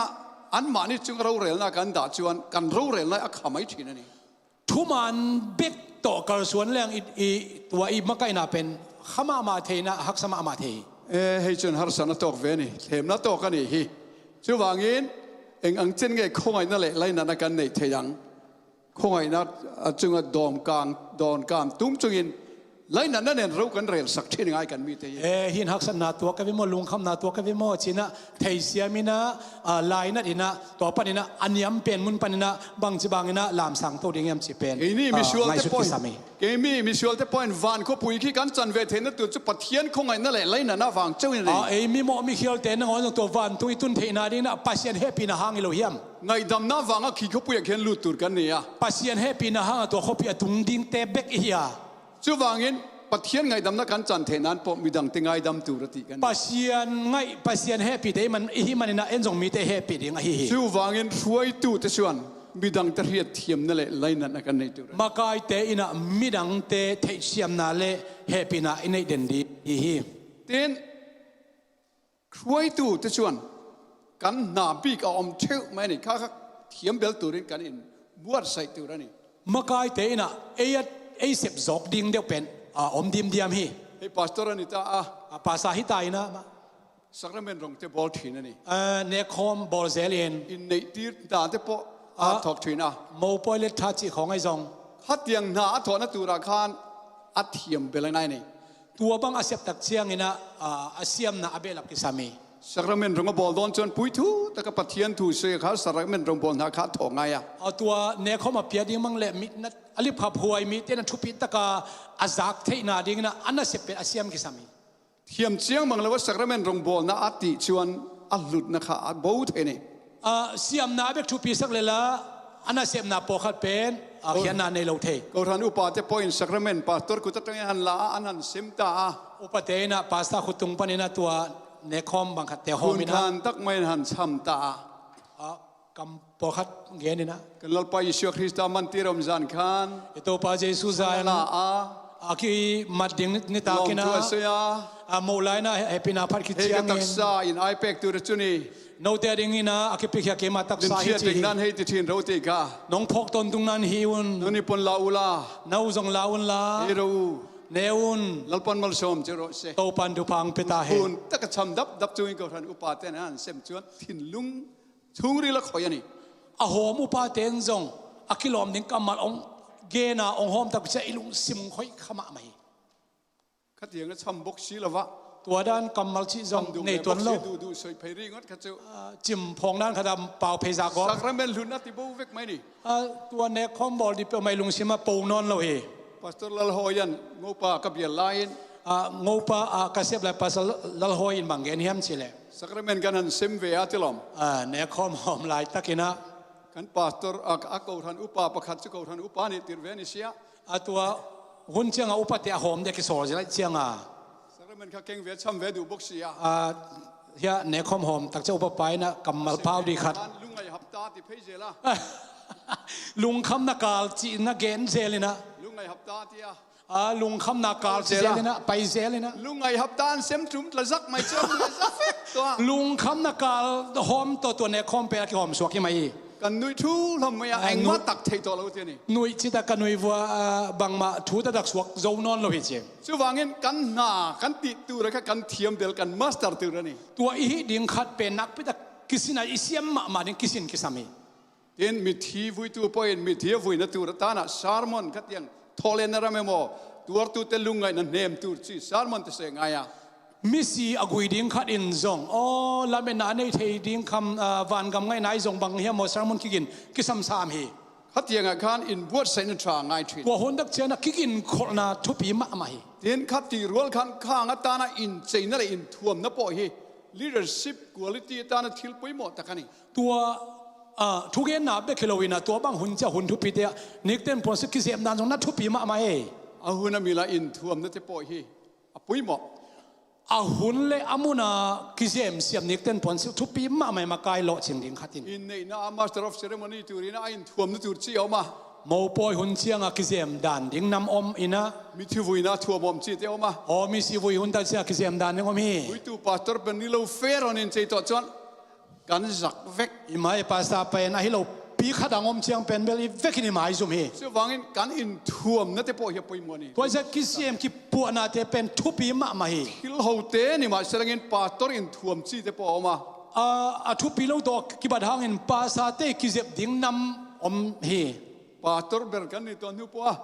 anmahni chunga rorelna kan dah chuan kan rorelna a kha mai ṭhin a ni. Thumaan bek tawh kalsuan leng i, i, tua i makaihna pen kha mahmah thei inah haksa mahmah thei hi. E, hei chuan harsatna tawk ve a ni, thlemna tawk a ni hi. Chuvangin eng ang chen nge khawngaihna le lainatna kan neih theih ang? Khawngaihna a chunga dawmkang, dawmkang tum chungin lainatna nen ro kan relsak ṭhin ngai kan mite hi. E, hin haksatna tuak ka ve maw, lungkhamna tuak ka ve maw, cinah theihsiam inah, a, lainat inah, tua paninah a niam pen mun paninah bangci banginah lamsang to ding hiam cih pen, keini, a, misualte ngaihsut pawhin kisam hi. Keini misualte pawhin van khuapui khi kan chan ve theihna tur chu Pathian khawngaihna le lainatna vang chauhin a ni. A, ei mi mawh mi khialte nangawn zong tua vantung i tun theihna dinginah Pasian hehpihna hang hi lo hiam? Ngaihdamna vanga khi khuapuiah khian lut tur kan ni a. Pasian hehpihna hanga tua khuapuiah tung dingte bek i hi a. Chuvangin Pathian ngaihdamna kan chan theih nan pawh midangte ngaidam tur a tih kan ni. Pasian ngaih, Pasian hehpihte i man, i hi maninah en zong mite hehpih ding ahi hi. Chuvangin hruaitute chuan midangte hriatthiamna le lainatna kan nei tur a ni. Makaite inah midangte theihsiamna le hehpihna i neih den ding i hi hi. Tin, hruaitute chuan kan hna bik a awm theuh mai a ni. Kha kha thiam bel turin kan inbuatsaih tur a ni. Makaite inah ei a, ei sep zawk ding deuh pen a awm dimdiam hi. Hei pastor a ni ta a. A, pastor hi ta inah ma. Sacrament rawngte bawl ṭhin a ni. A, nekkhawm bawl zelin. Inneihtir hnate pawh a, a, thawk ṭhin a. Mopawi let ṭha cih khawng ahi zong. Khatiang hna a thawhna turah khan a thiam bel a ngai a ni. Tua bang a sep tak cianginah, a, a siamna a behlap kisam hi. Sacrament rawng a bawl dawn chuan pui thu taka Pathian thu sawi kha sacrament rawng bawl hna kha a thawh ngai a. A, tua nekkhawm a piah ding mang leh mi, na, a lipkhap huai mite na thupit taka a zak theihna dinginah a nasep pen a siam kisam hi. Thiam chiang mang lo a sacrament rawng bawlna a tih chuan a hlutna kha a bo thei a ni. A, siamna a bek thupi sak lela, a nasepna pawlkhat pen, a, ko-, khiatna nei lo thei. Kohhran upate pawhin sacrament pastor kut aṭangin han la a, an han sem ta a. Upate inah pastor khut tung paninah tua nekkhawm bang khatte hawm inah. Hun khan tak maiin han chham ta a. A, kam pawlkhat gen inah. Kan Lalpa Isua Krista mantir awm zan khan. I Topa Jesu zan. La a. A kimat ding ni, nitak inah. Lawmthu a sawi a. A, moh lai inah he-, hehpihna phat khit ciangin. Hei ka taksa in ai pek tur chu ni. Note a dingin a, a kipikhia keimah taksa hi ci hi. Min hriat ding nan hei ti ṭhin ro ti ka. Nong phawk tawntung nan hi un. Nangni pawn la ula. No zong la un la. Ei ro u. Ne un. Lalpan malsawm che rawh se. Topan thupha hong pe ta hen. Hun taka chham dap dap chungin kohhran upate an sem chuan thinlung chhungril a khawih a ni. A hawm upate in zong a kilawm ding kammal hong gen a, hong hawm tak ciang i lungsim khawih kha mahmah hi. Khatiang a chham bawk si lo va. Tua dan kammal chih zong nei tuan lo. Chham duh leh bawk si duh duh sawi phei ringawt kha chu. Ah, chim phawng dan khat a pau phei zak awk. Sacrament hlutna ti bo vek mai ni. Ah, tua nekkhawm bawl dih peuhmah i lungsim a po nawn lo hi. Pastor Lalhawian ngopa ka bial laiin. Ah, ngopa, ah, ka sep lai Pastor Lalhawiin bang gen hiam cih leh. Sacrament kan han sem ve a ti lawm. Ah, nekkhawm hawm lai takin a. Kan pastor, ah, a kohhran upa pakhat chu kohhran upa nih tirh ve a ni sia. A tua hun cianga upate a hawm deuh kisawl zel a ih cianga. Sacrament kha keng ve chham ve duh bawk si a. A, hia nekkhawm hawm tak ciang upa pa in a kammal pau dih khat. Lungngaih hap ta ti phei zel a. Lungkhamna kal cihna gen zel in a. Lungngaih hap ta ti a. A lungkhamna kal zel a. Zel in ah, pai zel in ah. Lungngai hapta an sem tum tla zak mai ciang, lungngai zak vek tua. Lungkhamna kal hawm tawh tua nek khawm pen a kihawm suak hi mai hi. Kan nuih thu hlawm mai a, ah, engmah nuih tak thei tawh lo ci ni. Nuih cita ka nuih vua, ah, bangmah thu taktak suak zo nawn lo hi ci. Cuvangin kan hna, kan tih tura kha kan thiam del, kan master tura ni. Tua i hih ding khat pen nakpi tak kisin a i siam mahmah ding kisin kisam hi. Tin, mithi vuitu pawhin mithi a vuina tur a tanah sermon khatiang thawhlenna ram emaw, tuartute lungngaihna hnem tur ci sermon te se ngai a. Misi a gui ding khat in zong, aw, lametna a nei thei ding kham, ah, vangam ngaihna i zong bang hiam maw sermon kigin kisamsam hi. Khatiangah khan in buatsaihna ṭha ngai ṭhin. Tua hun tak ciangah kiginkholhna thupi mahmah hi. Tin, khati rual khan khang a tanah in ceina le in thuamna pawh hi. Leadership quality a tanah thil poimawh tak a ni. Tua, ah, thugenna bek hi lo in ah, tua bang hun ciang hun thupite ah nikten puansilh kizepdan zong na thupi mahmah e. A hun a mil a in thuamnate pawh hi a poimawh. A hun le a mun a kizem siam nikten puansilh thupi mahmah e, makai lawhcing ding khat in. In neihna a Master of Ceremony turin a in thuamna tur ci a om a. Mopawi hun ciang a kizem dan ding nam om in ah. Mithi vuina thuam om cite om a. Aw, misi vui hun tak ciang a kizem dan ding om hi. Vuitu pastor pen ni lo fer on in cei tawh chuan kan zak vek. I mai pastor pen ahi lo pi khat ang om ciang pen bel i vekin i maizum hi. Cuvangin kan in thuamnate pawh hi a poimawh ni. Tua zia kizem kipuahnate pen thupi mahmah hi. Thil hote ni mah se lengin pastor in thuam cite pawh a om a. A, a thupi lo tawh kibat hangin pastor te kizep ding nam om hi. Pastor ber kan ni tua hnu pawh a.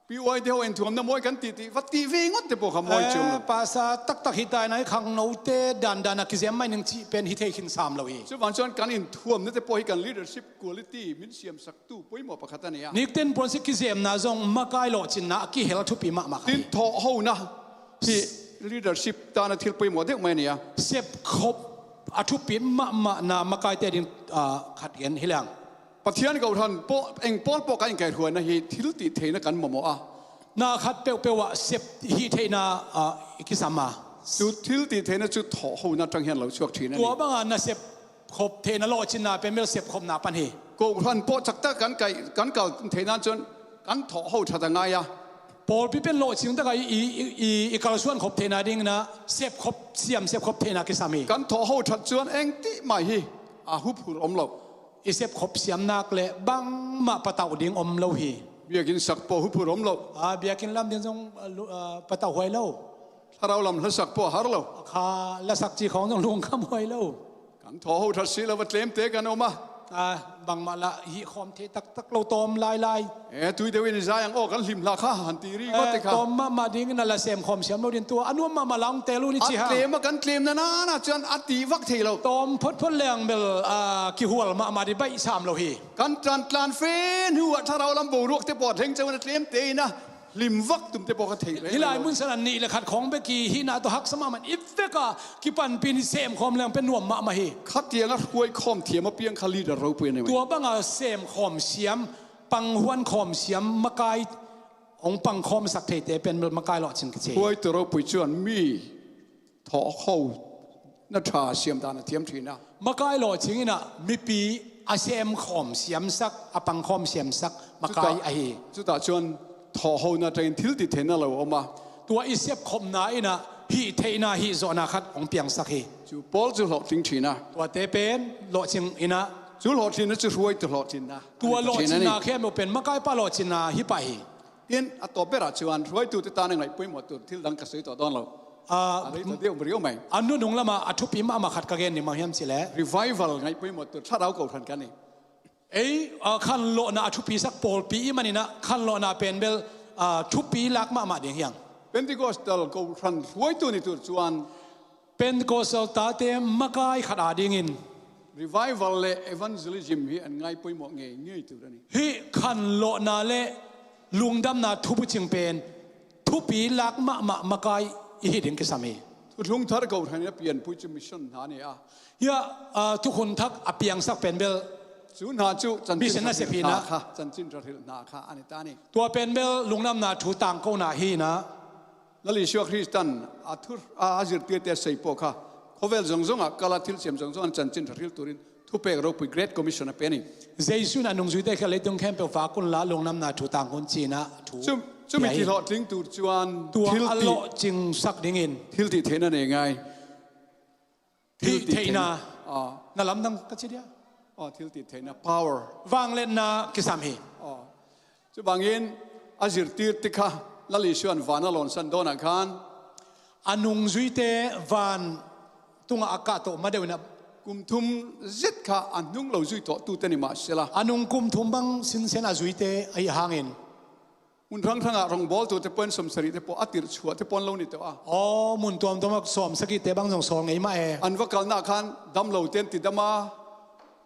Pi uai te ho in thuamna mawi kan tih tih, va tih ve ngawt te pawh kha mawi ciam lo. Eh, pastor taktak hi ta in ah, i khangnote dandan a kizem mai ning cih pen hi thei khin sam lo hi. Cuvang chuan kan in thuamnate pawh hi kan leadership quality min siamsaktu poimawh pakhat a ni a. Nikten puansilh kizemna zong makai lawhcinna a kihel thupi mahmah kha hi. Tin, thawhhona hi leadership tana thil poimawh deuh mai a ni a. Sepkhop a thupi mahmahna makaite ding, ah, khat gen hi leng. Pathian kohhran pawh, eng pawl pawh kan inkaihhruaina hi thil tih theihna kan mamawh a. Na khat peuhpeuh ah sep hih theihna, ah, i kisam a. Chu thil tih theihna chu thawhhona aṭang hian lo chhuak ṭhin a ni. Tua banga na sepkhop theihna lawhcinna pen bel sepkhopna pan hi. Kohhran pawh chak tak kan kaih, kan kal theih nan chuan kan thawhho ṭhat a ngai a. Pawlpi pen lawhcing taka i, i, i, i kalsuan khop theihna dingin a sepkhop siam, sepkhop theihna kisam hi. Kan thawhho ṭhat chuan engtih mai hi a huphurh awm lo. I sepkhop siam nak leh bangmah patauh ding awm lo hi. Biakin sak pawh huphurh awm lo. A, biakin lam ding zong, a, lu-, a, patauh huai lo. Thlarau lam hla sak pawh a har lo. Kha la sak chi khawng zong lungkham huai lo. Kan thawhho ṭhat si lo, va tlemte kan awm a. A, bangmah lah hih khawm thei taktak lo tawm lailai. E, tui deuhin i zai ang aw, kan hlim hla kha han ti ri ngawt te kha. E, tawm mahmah dingin a la sem khawm siam lo din tua a nuam mahmah la hong tel u ni ci ha. A tlem a kan tlemna nana chuan a tih vak thei lo. Tawm phawt phawt leng bel, a, kihual mahmah di baih sam lo hi. Kan tlan tlan fe hnu ah thlarau lam boruak te pawh a thleng chauhin a tlemte in a hlim vak tum te pawh kha thei reng lo. Hi lai mun san a nih leh khat khawng bek hi, hihna tawh haksa mahmah i vek a kipanpih in i sem khawm leng pen nuam mahmah hi. Khatiang a hruai khawm thiam apiang kha leader ropui a ni mai. Tua banga sem khawm siam, panghuan khawm siam, makai hong pang khawm sak theite pen bel makai lawhcing kici. Hruaitu ropui chuan mi thawhhona ṭha siam dan a thiam ṭhin a. Makai lawhcing in a mipi a sem khawm siam sak, a pang khawm siam sak makai ahi. Chutah, chutah chuan thawhhona aṭangin thil tih theihna lo awm a. Tua i sepkhopna in a hih theihna, hih zawhna khat hong piang sak hi. Chu pawl chu hlawhtling ṭhin a. Tuate pen lawhcing in a. Chu hlawhtlinna chu hruaitu hlawhtlinna. Tua lawhcinna khempeuh pen makaipa lawhcinna hi pah hi. Tin, a tawp berah chuan hruaitute tana ngaih pawimawh tur thil dang ka sawi tawh dawn lo. A, a rei ta deuh riau mai. A nunung lama a thupi mahmah khat ka gen ni mang hiam cih leh, revival ngaih pawimawh tur thlarau kohhran kan ni. Ei, a, khanlawhna a thupi sak pawlpi i manin a khanlawhna pen bel, a, thupi lak mahmah ding hi ang. Pentecostal kohhran hruaitu ni tur chuan Pentecostal tate makai khat a dingin revival leh evangelism hi an ngai pawimawh ngei ngei tur a ni. Hih khanlawhna leh lungdamna thubuching pen thupi lak mahmah makai i hi ding kisam hi. Thuthlung thar kohhran a pianpui chu mission hna a ni a. Hia, a, thukhun thak a piangsak pen bel chu hna chu chanchin mission nasep hi na. Kha, chanchin ṭhahrilh hna kha a ni ta ni. Tua pen bel lungdamna thu tangkona hi na. Lal Isua Kristan a thu, a, a zirtirte a sei pawh kha khawvel zawng zawngah kala thilsiam zawng zawng an chanchin ṭhahril turin thupek ropui Great Commission a pe a ni. Jesu'n a nungzuite khel leitung khempeuh vak unla lungdamna thu tang un ci-in a thu. Chu, Cumi Tia hi. Ti hlawhtling tur cuan Tua thil a tih, lawhcingsak dingin thil tih theihna nei ngai. Thil tih theihna. Thil tih theihna. Ah. Na lamdang ka ci dia? Ah, thil tih theihna, power. Vangliatna kisam hi. Ah. Cubangin a zirtir tikah Lal Jesuh in van a lawnsan dawnah khan a nungzuite van tungah a kahto ma deuh in a, kum thum zet kha a nung lo zui tawh tute ni mah sela, a nung kum thum bang sinsen a zuite ahi hangin, mun hranghrangah rongbawltute pawhin sawmsarihte pawh a tirhchuahte pawn lo ni tawh a. Aw, mun tuamtuamah sawmsagihte bang zong sawl ngei mah e. An va kalna khan damlote an tidam a.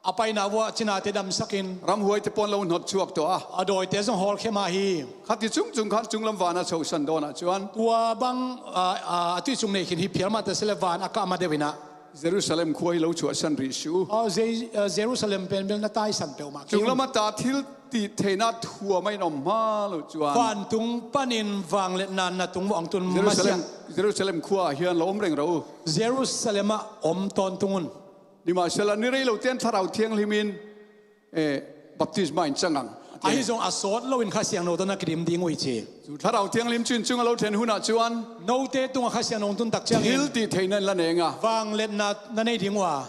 A paina vuah cinate damsakin, ramhuaite pawn lo hnawt chuak tawh a. A dawite zong hawlkhia mah hi. Kha ti cungcung khan cunglam van a chohsan dawnah cuan tua bang, a, a, a tuicung nei khin hi phial mah ta sele van a kah ma deuh in a, Jerusalem khua hi lo chuahsan rih su. Aw, Je-, a, Jerusalem pen bel na taisan peuhmah kei. Cunglam a ta thil tih theihna thuam a in om hma lo cuan, vantung panin vangliatna na tung vuah hong tun Jerusalem, masiah. Jerusalem khua ah hian lo om reng ro u. Jerusalem ah om tawntung un. Ni mah sela ni rei lote an Thlarau Thianghlim in, eh, baptisma in cang ang. Ahi zong a sawt loin Kha Siangtho tawh na kidim ding uh hi ci. Chu Thlarau Thianghlim cin cungah lo thlen hunah cuan note tungah Kha Siangtho hong tun tak ciangin thil tih theihna in la neng a. Vangliatna na nei ding uh a.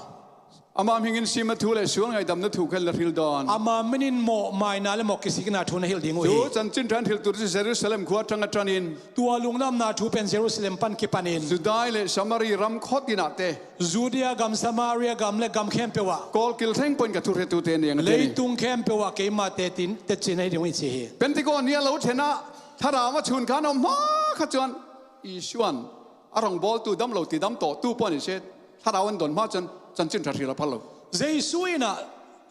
Ama hmingin simna thu le sual ngaihdamna thu khen la hril dawn. Ama minin mawhmaina le mawh kisikna thu na hilh ding uh hi. Chu chanchin ṭha in hrilh tur cu Jerusalem khua ṭang a ṭanin, tua lungdamna thu pen Jerusalem pan kipanin, Judai le Samari ram khawtinahte, Judea gam, Samaria gam le gam khempeuh ah, Kawlkil thleng pawhin ka thuhretute ni ang a ti ni. Leitung khempeuh ah keimahte tin tetcin ahi ding uh hi ci hi. Pentecost ni a lo thlen a Thlarau a chhun khan a om hma kha cuan Jesuh in a rongbawltu damlo tidam tawhtu pawh ni se, Thlarau an dawn hma cuan chanchin ṭha hril a phal lo. Jesuh in a,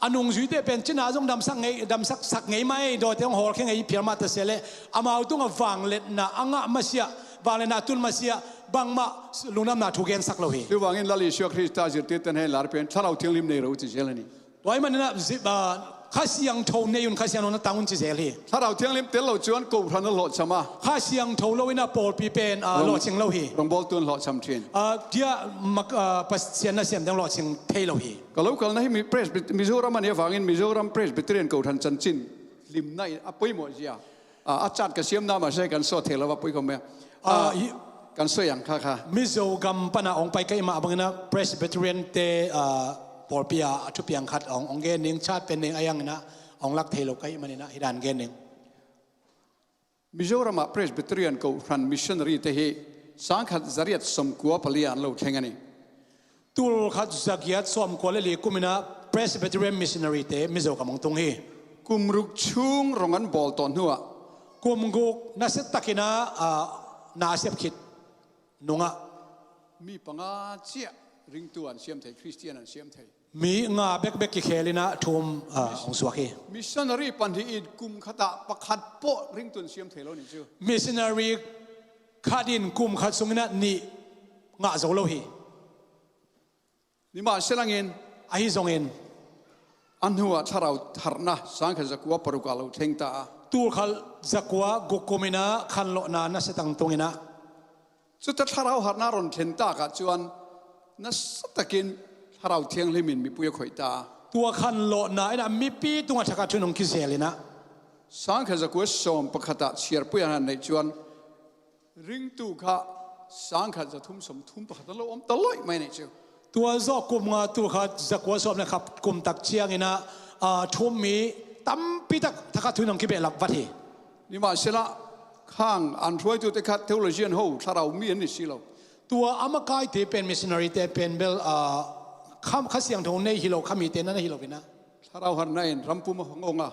a nungzuite pen cina zong damsak ngei, damsak sak ngei mah ei, dawite hong hawlkhia ngei phial mah ta sele, amau tungah vangliatna a ngah masiah, vangliatna a tun masiah bangmah lungdamna thu gensak lo hi. Chuvangin Lal Jesuh Khrista zirtirte hei lar pen Thlarau Thianghlim nei ro ci zel a ni. Tua ahih manin a, zi-, a, Kha Siangtho nei un, Kha Siangtho na tang un ci zel hi. Thlarau Thianghlim tel lo cuan kohhran a hlawhcham a. Kha Siangtho lo in a pawlpi pen, a, rongbawltu an hlawhcham ṭhin. A, tia mak, a, Pasian nasem ding hlawhching thei lo hi. Ka lo kalna hi mi Presbyter-, Mizoram a nih avangin Mizoram Presbyterian kohhran chanchin hlimna in a pawimawh zia. A, a chart ka siam na mah se kan sawt thei lo va pui khawm e. A, a, hi, kan sawi ang kha kha. Mizo gam pana hong pai ka hih mah bangin a Presbyterian te, a, pawlpi a, a thupiang khat hong, hong gen ning, chart pen ning a hiangin a hong lak thei lo ka hih manin a hih dan gen ning. Mizoram ah Presbyterian kohhran missionary te hi sangkhat zariat sawmkua pali ah an lo thleng a ni. Tulkhat zagiat sawmkua le li kum in a Presbyterian missionary te Mizo gam hong tung hi. Kum ruk chung rong an bawl tawh hnuah, kum guk nasia takin a, a, na a sep khit nungah mi panga ciah ringtu an siam thei, Khristian an siam thei. Mi nga bekbek kikhel in a thum, a, hong suak hi. Missionary pahnih in kum khatah pakhat pawh ringtu an siam thei lo ni cu. Missionary khat in kum khat sungin a nih ngah zo lo hi. Ni mah se langin, ahi zongin, a hnuah thlarau harhna sangkhat zakua paruk ah lo thleng ta a. Tulkhat zakua guk kum in a khanlawhna nasia tang tung in a. Cuta thlarau harhna rawn thlen tak ah cuan nasa takin Thlarau Thianghlim in mipui a khawih ta a. Tua khanlawhna in a mipi tungah thakhat thu in hong kizel in a. Sangkhat zakua sawm pakhat ah Chiarpui an han neih cuan ringtu kha sangkhat zathum sawmthum pakhat an lo om ta lawih mai neih cu. Tua zawh kum nga tulkhat zakua sawm le khat kum tak ciangin a, a, thu-um mi tampi tak thakhat thu in hong kibehlap vat hi. Ni mah se lah khang an hruaitute kha theologian ho, thlarau mi an ni si lo. Tua a makaite pen missionary te pen bel, a, kha, Kha Siangtho nei hi lo, kha mite na na hi lo in a. Thlarau harhna in rampum a hong ong a.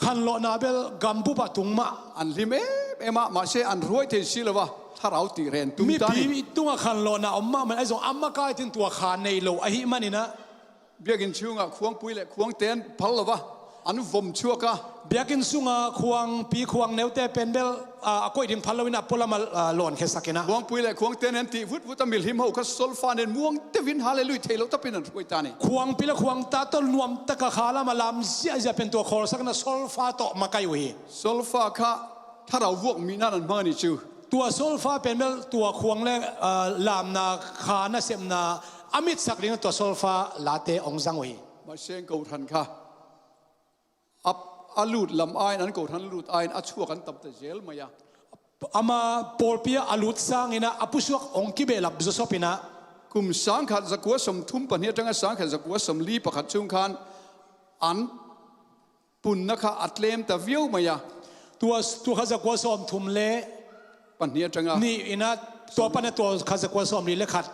Khanlawhna bel gambup ah tung mah. An hlim em em a, mahse an hruai thei si lo a, thlarau tih ren tum ta ni. Mipi tungah khanlawhna om mahmah, ahi zong a makaite in tua kha nei lo ahih manin a. Biakinn chungah khuangpui le khuangte an phal lo a, an vom chuak a. Biakinn sunga khuangpi khuangneute pen bel, a, a koih ding phal loin a pualam a, a, lawnkhia sak in a. Khuangpui le khuangte nen tih vutvut a, mihlim ho kha solfa nen muang teuhin hallelujah thei lo tapin an hruai ta ni. Khuangpi le khuangta tawh nuam taka kha lam a lam ziahziah pen tua khawlsak in a solfa tawh makai uh hi. Solfa kha thlarau vuak mi nan an hmang a ni cu. Tua solfa pen bel tua khuang le, a, lamna kha nasepna a mitsak ding tua solfa late hong zang uh hi. Maseng kohhran kha a, a lut lam aiin, an kohhran a lut aiin a thuak an tamta zel mai a. Ama pawlpi ah a lut sangin ah a pusuak hong kibehlap zawsop in ah. Kum sangkhat zakua sawmthum pahnih aṭanga sangkhat zakua sawmli pakhat chung khan an punna kha a tlemta viau mai a. Tua, tua kha zakua sawmthum le pahnih aṭanga nih in ah, tua pan a tua kha zakua sawmli le khat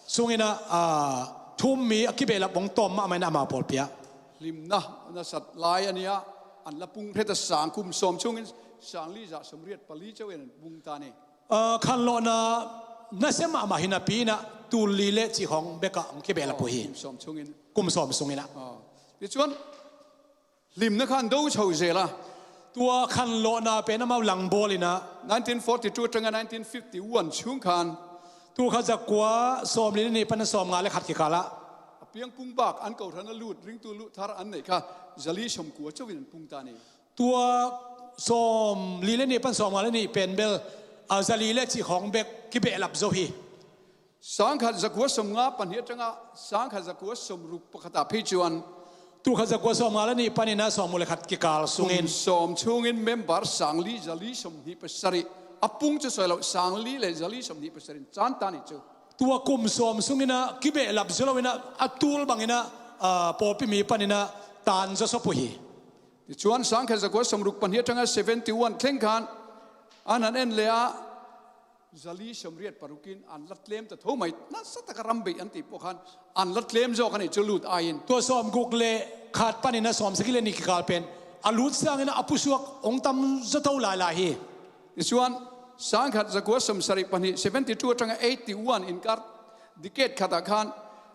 sungin ah, ah, thum mi a kibehlap hong tawm mahmah in ah ama pawlpi ah. Hlimna nasat lai a ni a, an la pung hret a, sang kum sawm chungin sang li za sawmriat pali ceuin an pung ta ni. Ah, khanlawhna nasia mahmah hi napi in ah tul li le cih khawng bek ah hong kibehlap uh hi. Kum sawm chungin. Kum sawm sungin ah. Ah. Tichuan, hlimna khan do chho zel a. Tua khanlawhna pen amau langbawl in ah. Nineteen forty-two aṭanga nineteen fifty-one chung khan. Tul khat zakua sawmli le nih pan a sawmnga le khat kikal ah. A piangpung bak an kohhran a lut, ringtu lut thar an neih kha, zali sawmkua ceuin an pung ta ni. Tua sawmli le nih pan sawmnga le nih pen bel, a, zali le cih khawng bek kibehlap zo hi. Sangkhat zakua sawmnga pahnih aṭanga sangkhat zakua sawmruk pakhat ah phei chuan. Tul khat zakua sawmnga le nih panin ah sawmruk le khat kikal sungin. Kum sawm chungin member sangli zali sawmhnih pasarih. A pung chu sawi lo, sangli le zali sawmhnih pasarih in chan ta ni chu. Tua kum sawm sungin ah kibehlap zo lo in ah a tul bangin ah, ah, pawlpi mi panin ah tan zawsop uh hi. Tichuan, sangkhat zakua sawmruk pahnih aṭanga seventy-one thleng khan an han en leh a, zali sawmriat parukin an la tlemta tho mai, nasa taka ram beih an tih pawh khan an la tlem zawk a nih chu lut aiin. Tua sawmguk le khat panin ah sawmsagih le nih kikal pen a lut sangin ah a pusuak hong tam zaw to lailai hi. Tichuan, sangkhat zakua sawmsarih pahnih, seventy-two aṭanga eighty-one inkar, decade khat ah khan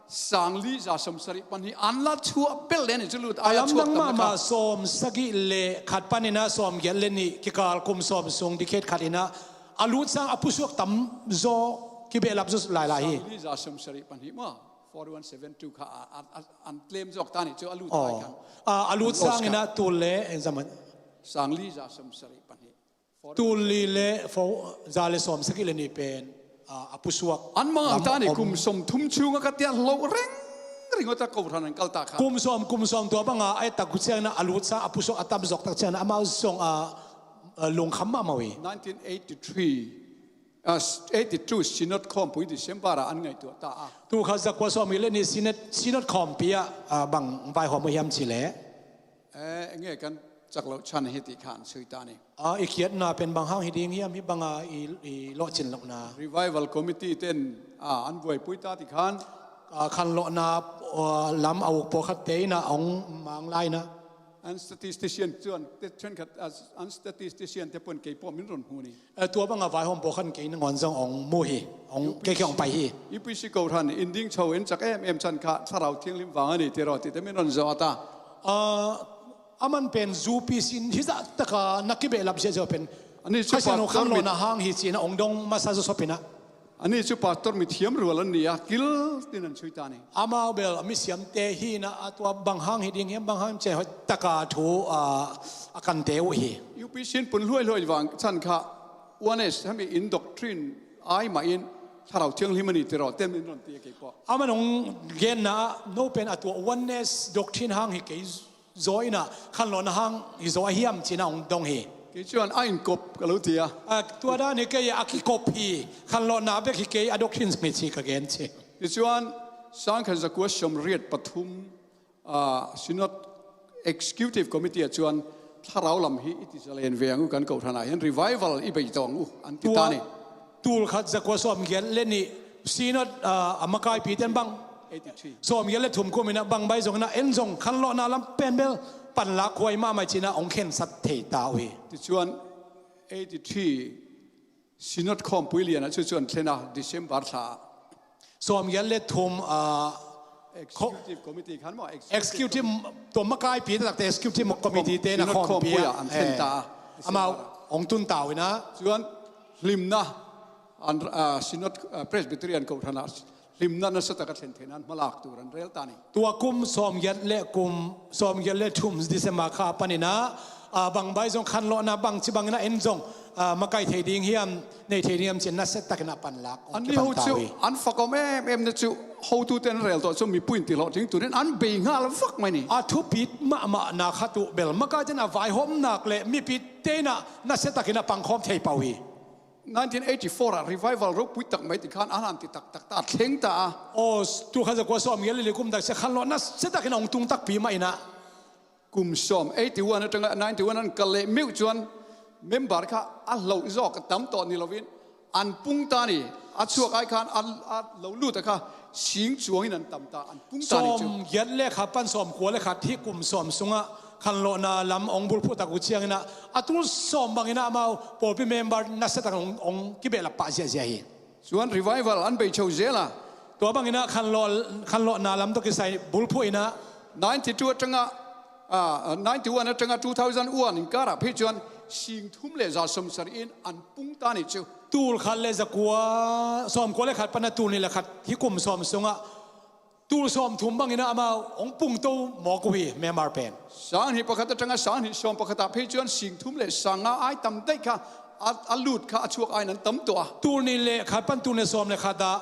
sangli za sawmsarih pahnih an la thuah bel le a nih chu lut aia. A lam dang mahmah sawmsagih le khat panin ah sawmgiat le nih kikal kum sawm sung decade khat in ah a lut sang a pusuak tam zaw kibehlap zaw lailai hi. Sangli za sawmsarih pahnih maw? Four one seven two kha a, a, a, an tlem zawk ta nih chu a lut ai khan. A, a lut sangin ah tul le, eh, zaman. Sangli za sawmsarih pahnih. Tul li le fo, za le sawmsagih le nih pen, a, a pusuak. An mang ang ta ni, kum sawmthum chunga ka tia lo reng ringawta kohhran an kal ta kha. Kum sawm, kum sawm tua banga a et tak uh ciangin ah a lut sang a pusuak a tam zawk tak ciangin ah amau zong a, a lungkham mahmah uh hi. Nineteen eighty-three, a, eighty-two Synod khawmpui December ah an ngaihtuah ta a. Tul khat zakua sawmli le nih Synod, Synod khawmpi ah, a, bang vaihawm uh hiam cih leh. Eh, enge kan cak loh chan hi tih kha an sui ta ni. A, i khiatna pen bang hang hi ding hiam, hih banga i, i lawhcin lohna? Revival Committee ten, a, an buaipui ta tih khan. A, khanlawhna, a, lam a uk pawlkhatte in ah hong mang lai in ah. An statistician chuan, te ṭhenkhat, a, an statistician te pawhin kei pawh min rawn hmu ni. Eh, tua banga vaihawm pawlkhat kei nangawn zong hong mu hi, hong, kei khi hong pai hi. U P C kohhran in ding chho en chak em em chan kha Thlarau Thianghlim vang a ni tiraw tih te min rawn zawt a. Ah, aman pen U P C in hi zah taka na kibehlap ziahziah pen. Ani chu Pasian pastor khanlawhna hang hi cih in ah hong dong masa zawsop in ah. Ani chu pastor mithiam rual an ni a, kil tin an sui ta ni. Amau bel a misiamte hi in ah, a tua bang hang hi ding hiam, bang hang cih hoih taka thu, ah, a kante uh hi. U P C in pun hluai hluai vang chan kha, Oneness hemi in doctrine ai mahin Thlarau Thianghlim a ni tiraw, ten min rawn ti a kei pawh. Aman hong genna ah, no pen a tua Oneness doctrine hang hi kei zaw in ah, khanlawhna hang hi zaw a hiam cih in ah hong dong hi. Kei chuan a inkop ka lo ti a. A, tua dan hi kei a, a kikop hi, khanlawhna bek hi kei, a doctrine zong hi ci ka gen ci. Tichuan, sangkhat zakua sawmriat pathum, a, Synod Executive Committee ah chuan thlarau lam hi i ti zalen ve ang u, kan kohhran ah hian revival i beih tawh ang u an ti ta ni. Tua tul khat zakua sawmgiat le nih Synod, a, a makaipite an bang, eighty-three, sawmgiat le thum kum in ah bang bai zong in ah en zong khanlawhna lam pen bel panlak huai mahmah cih in ah hong khensat thei ta uh hi. Tichuan, eighty-three Synod khawmpui lian ah chu chuan thlen a, December thla ah. Sawmgiat le thum, a, Executive Committee khan maw, Executive, tua makaipite takte Executive Committee te in ah khawmpui ah an thlen ta a. Amau hong tun ta uh in ah. Chuan hlimna, an, a, Synod, a, Presbyterian Kohhran ah hlimna nasa taka thlen theihna an hmalak tur an rel ta ni. Tua kum sawmgiat le kum, sawmgiat le thum December kha panin ah, A, bang bai zong khanlawhna bangci bangin ah en zong, a, makai thei ding hiam, nei thei ding hiam ci-in nasia takin a panlak. An ni ho cu an fakom em em na cu, hotu ten rel tawh cu mipui in ti hlawh ding tunin an bei ngal vak mai ni. A thupi mahmahna khat uh bel makai ten a vaihawmnak le mipite in ah nasia takin a pangkhawm thei pah uh hi. Nineteen eighty-four ah revival ropui tak mai ti khan an han ti taktak ta thleng ta a. Aw, tu kha zakua sawm giat le li kum tak sia khanlawh nasia takin a hong tung takpi mah in ah. Kum sawm, eighty-one aṭanga ninety-one an kal leh meuh cuan member kha a hloh zawk a tam tawh ni loin an pung ta ni. A chuak ai khan a, a lo lut a kha sing cuangin an tam ta, an pung ta ni cu. Sawm giat le khat pan sawm kua le khat hi kum sawm sungah khanlawhna lam hong bulphuh tak uh ciangin ah a tul sawm bangin ah amau pawlpi member nasia tak hong, hong kibehlap pah ziahziah hi. Cuan revival an bei cho zel a. Tua bangin ah khanlawh, khanlawhna lam tawh kisai bulphuh in ah. Ninety-two aṭanga, ah, ninety-one aṭanga two thousand one inkar ah phei cuan sing thum le za sawmsarih in an pung ta ni cu. Tul khat le zakua, sawm kua le khat pan a tul nih le khat hi kum sawm sungah tul sawm thum bangin ah amau hong pungto mawk uh hi, member pen. Sang hnih pakhat aṭanga sang hnih sawm pakhat ah phei cuan sing thum le sang nga ai tam daih kha a, a lut kha a chuak ai nan tam tuah a. Tul nih le khat pan tul nih sawm le khat ah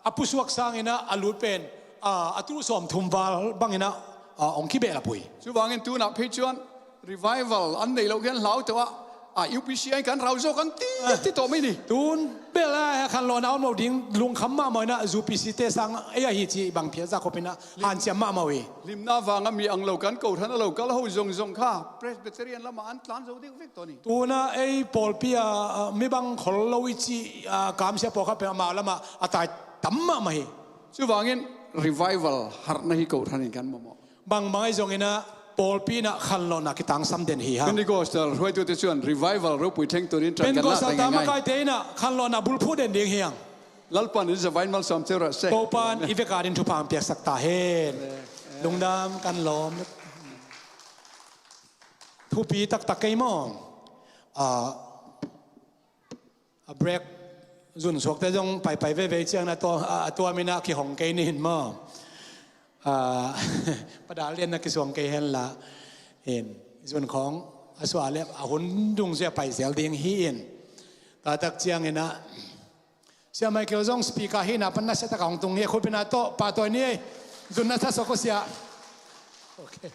a pusuak sangin ah a lut pen, a, a tul sawm thum val bangin ah, a, hong kibehlap uh hi. Cuvangin tunah phei cuan revival an nei lo khen hlau tawh ah, a, U P C ai kan rau zawk an ti, ah, ti tawh mai ni. Tun bel a khanlawhna om lo ding lungkham mahmah in ah U P C te sang ei ahi ci bang phial za khop in ah hanciam mahmah uh hi. Hlimna vang a mi ang lo kan kohran a lo kal ho zongzong kha Presbyterian lamah an tlan zo deuh vek tawh ni. Tuna ei pawlpi ah, ah, mi bang khol lo i ci, ah, kamsia pawlkhat pen amau lamah a tai tam mahmah hi. Cuvangin revival harhna hi kohran in kan mawhmawh. Bangbang ahi zongin ah pawlpi in ah khanlawhna kitangsam den hi hang. Pentecostal hruaitute cuan revival ropui thengtunin ṭan kan lak Pentecostal ta ngaingai. Makaite in ah khanlawhna bulphuh den ding hi hang. Lalpan in zavai malsawm ceu rah seh. Topan i vek adingin thupha hong piaksak ta hen. Lungdam kan lawm. Thupi taktak kei maw? Ah, a break zun suakte zong paipai veve ciang na tua, a, a tua min ah kihong kei ni hin maw? A, padal lian na kisuang kei hen la. Hin, zun khawng a suah le a hun dungzui a pai zel ding hi in. Tua tak ciangin ah Sia Michael zong speaker hi na pan nasia tak a hong tung hi, khut beng a tawh pahtawi ni ei. Zun na tha suak ko sia. Ok.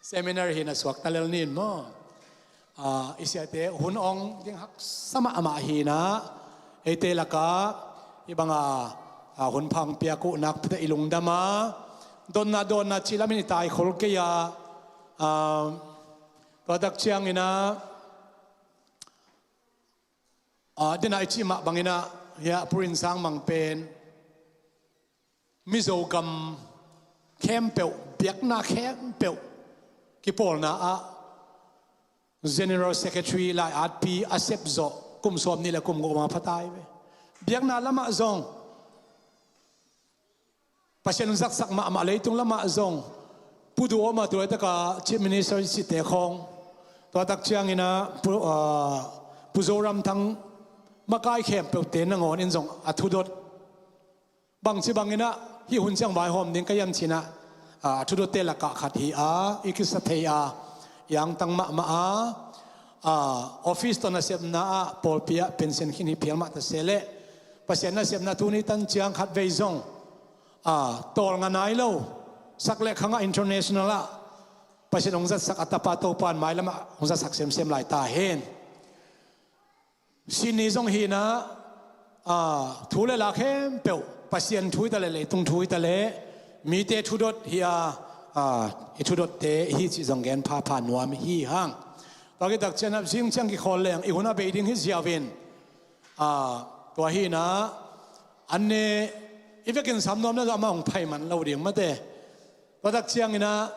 Seminar hi na suak ta lel ni in maw? Ah, i siate hun ong ding haksa mahmah hi na, eite lakah hih bang a, ah, hun pha hong piak uh nakpi tak i lungdam a, dotna dotna cih lamin i tai khol kei a, ah, tua tak ciangin ah, ah, den a i cih mah bangin ah, hiah Pu Rin Sang Mang pen Mizo gam khempeuh, biakna khempeuh kipawlna ah General Secretary lai-atpi a sep zawh kum sawm nih le kum guk ma pha ta hi ve. Biakna lamah zong Pasian hong zatsak mahmah, leitung lamah zong Pu Du Aw Ma, tu laitaka Chief Minister i cihte khawng, tua tak ciangin ah Pu, ah, Pu Zo Ram Thang makai khempeuhte nangawn in zong a thudot bangci bangin ah hih hun ciang vaihawm ding ka hiam ci-in ah, ah, a thudotte lakah khat hi a, i kisa thei a, i angtang mahmah a, ah, office tawh nasepna ah pawlpi ah pension khin hi phial mah ta se leh Pasian nasepna tuni tan ciang khat vei zong, ah, tawlnga nai lo, sak le khangah international ah Pasian hong zatsak a tapa Topa in mailamah hong zatsak semsem lai ta hen. Sini zong hi na, ah, thu le la khempeuh, Pasian thu hi ta leh, leitung thu hi ta leh, mite thudot hi a, ah, i thudotte hi cih zong gen phapha nuam hi hang. Tua kitak ciang ah zing ciang kikhawl leng i hun a bei ding hi ziau in, ah, tua hi na, an ne i vekin sam nuam na zong amah hong phai man lo ding mate. Tua tak ciangin ah,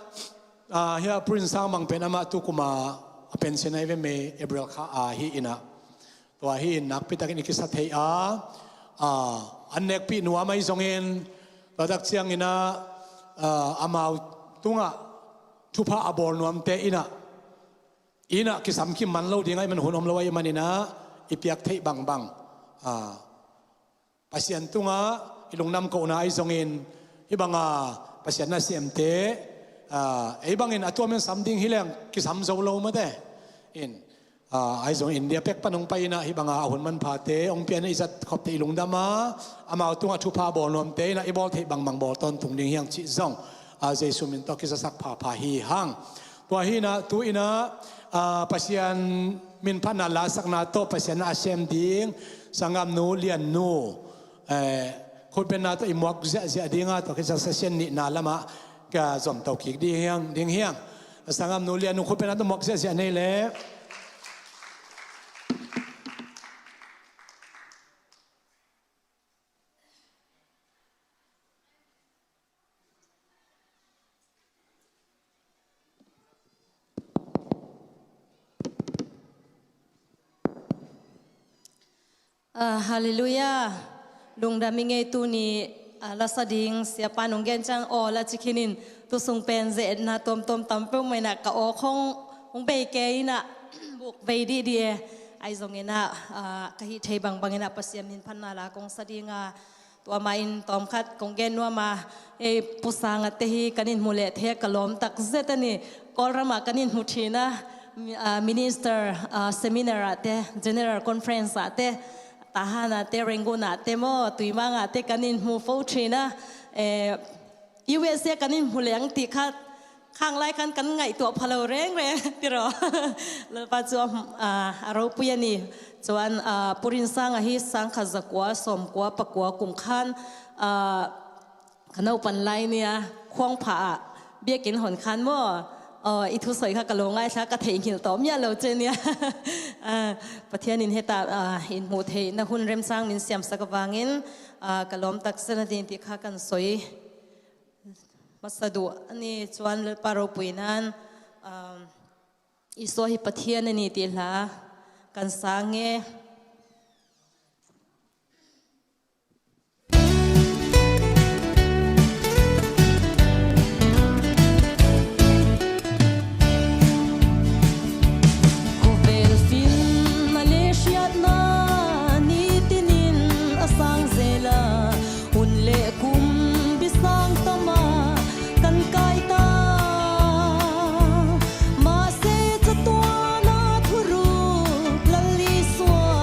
ah, hiah Pu Rin Sang Mang pen amah tukum a pension ahi ve, May, April kha a hi in ah. Tua hi in nakpi takin i kisa thei a, ah, an nekpih nuam ahi zongin, tua tak ciangin ah, ah, amau tungah thupha a bawl nuamte in ah, in ah kisam kim man lo ding ahih man, hun om lo ahih manin ah, i piak theih bangbang, ah, Pasian tungah i lungdam kohna ahi zongin, hih banga Pasian nasemte, Ei bangin a tuamin sam ding hi leng kisam zo lo mate. In, ahi zong India pek pan hong pai inah hih banga a hun manphate hong pian i zat khopte i lungdam a, amau tungah thupha bawl nuamte inah i bawl theih bangbang bawl tawntung ding hiang cih zong Jesu min tawh kizasak phapha hi hang. Tua hi inah tu inah Pasian min phatna lasakna tawh Pasian a sem ding sanggamnu Liannu khutbenna tawh i muak ziahziah dinga tua khit ciang session nihna lamah ka zomto kik ding hiang, ding hiang. Sanggamnu Liannu khutbenna tawh muak ziahziah nei leh. Halleluiah. Lungdam i ngei. Tuni lasa ding siapa nong gen ciang aw la ci khinin, tu sung pen ze-etna tuamtuam tam peuhmah inah ka aw khong hong bei kei inah buk bei dihdih e. Ahi zong inah ka hih thei bangbang inah Pasian min phatna la kong sa dinga, tua mah in tawmkhat kong gen nuam a, ei Pu Sanga te hi kan in hmu leh thei a ka lawm tak zet a ni. Kawlramah kan in hmu thin a, minister seminar ah te, general conference ah te, Tahan ah te, Rangoon ah te maw, Tuimang ah te kan in hmu fo thin a, U S A kan in hmu leng ti khat khang lai khan kan ngaihtuah pha lo rengreng tiraw. Lalpa cu a ropui a ni. Cuan Pu Rin Sang ahi, sangkhat zakua sawmkua pakua kum khan ka naupan lai nia, Khuangpha ah biakinn hon khan maw, i thusawi kha ka lo ngaithla, ka theihngilh tawh miah lo ce nia. Pathian in heta in hmuh theihna hun remsang min siamsak avangin ka lawm taksa na ding ti kha kan sawi. Masa duh a ni. Cuan Lalpa ropui nan Isua hi Pathian a ni ti hla kan sang e. Khawvel fin Malaysia na ni tinin a sang zela, hun le kum bisang tama kan kai ta. Mahse catuana thuruk Lal Isua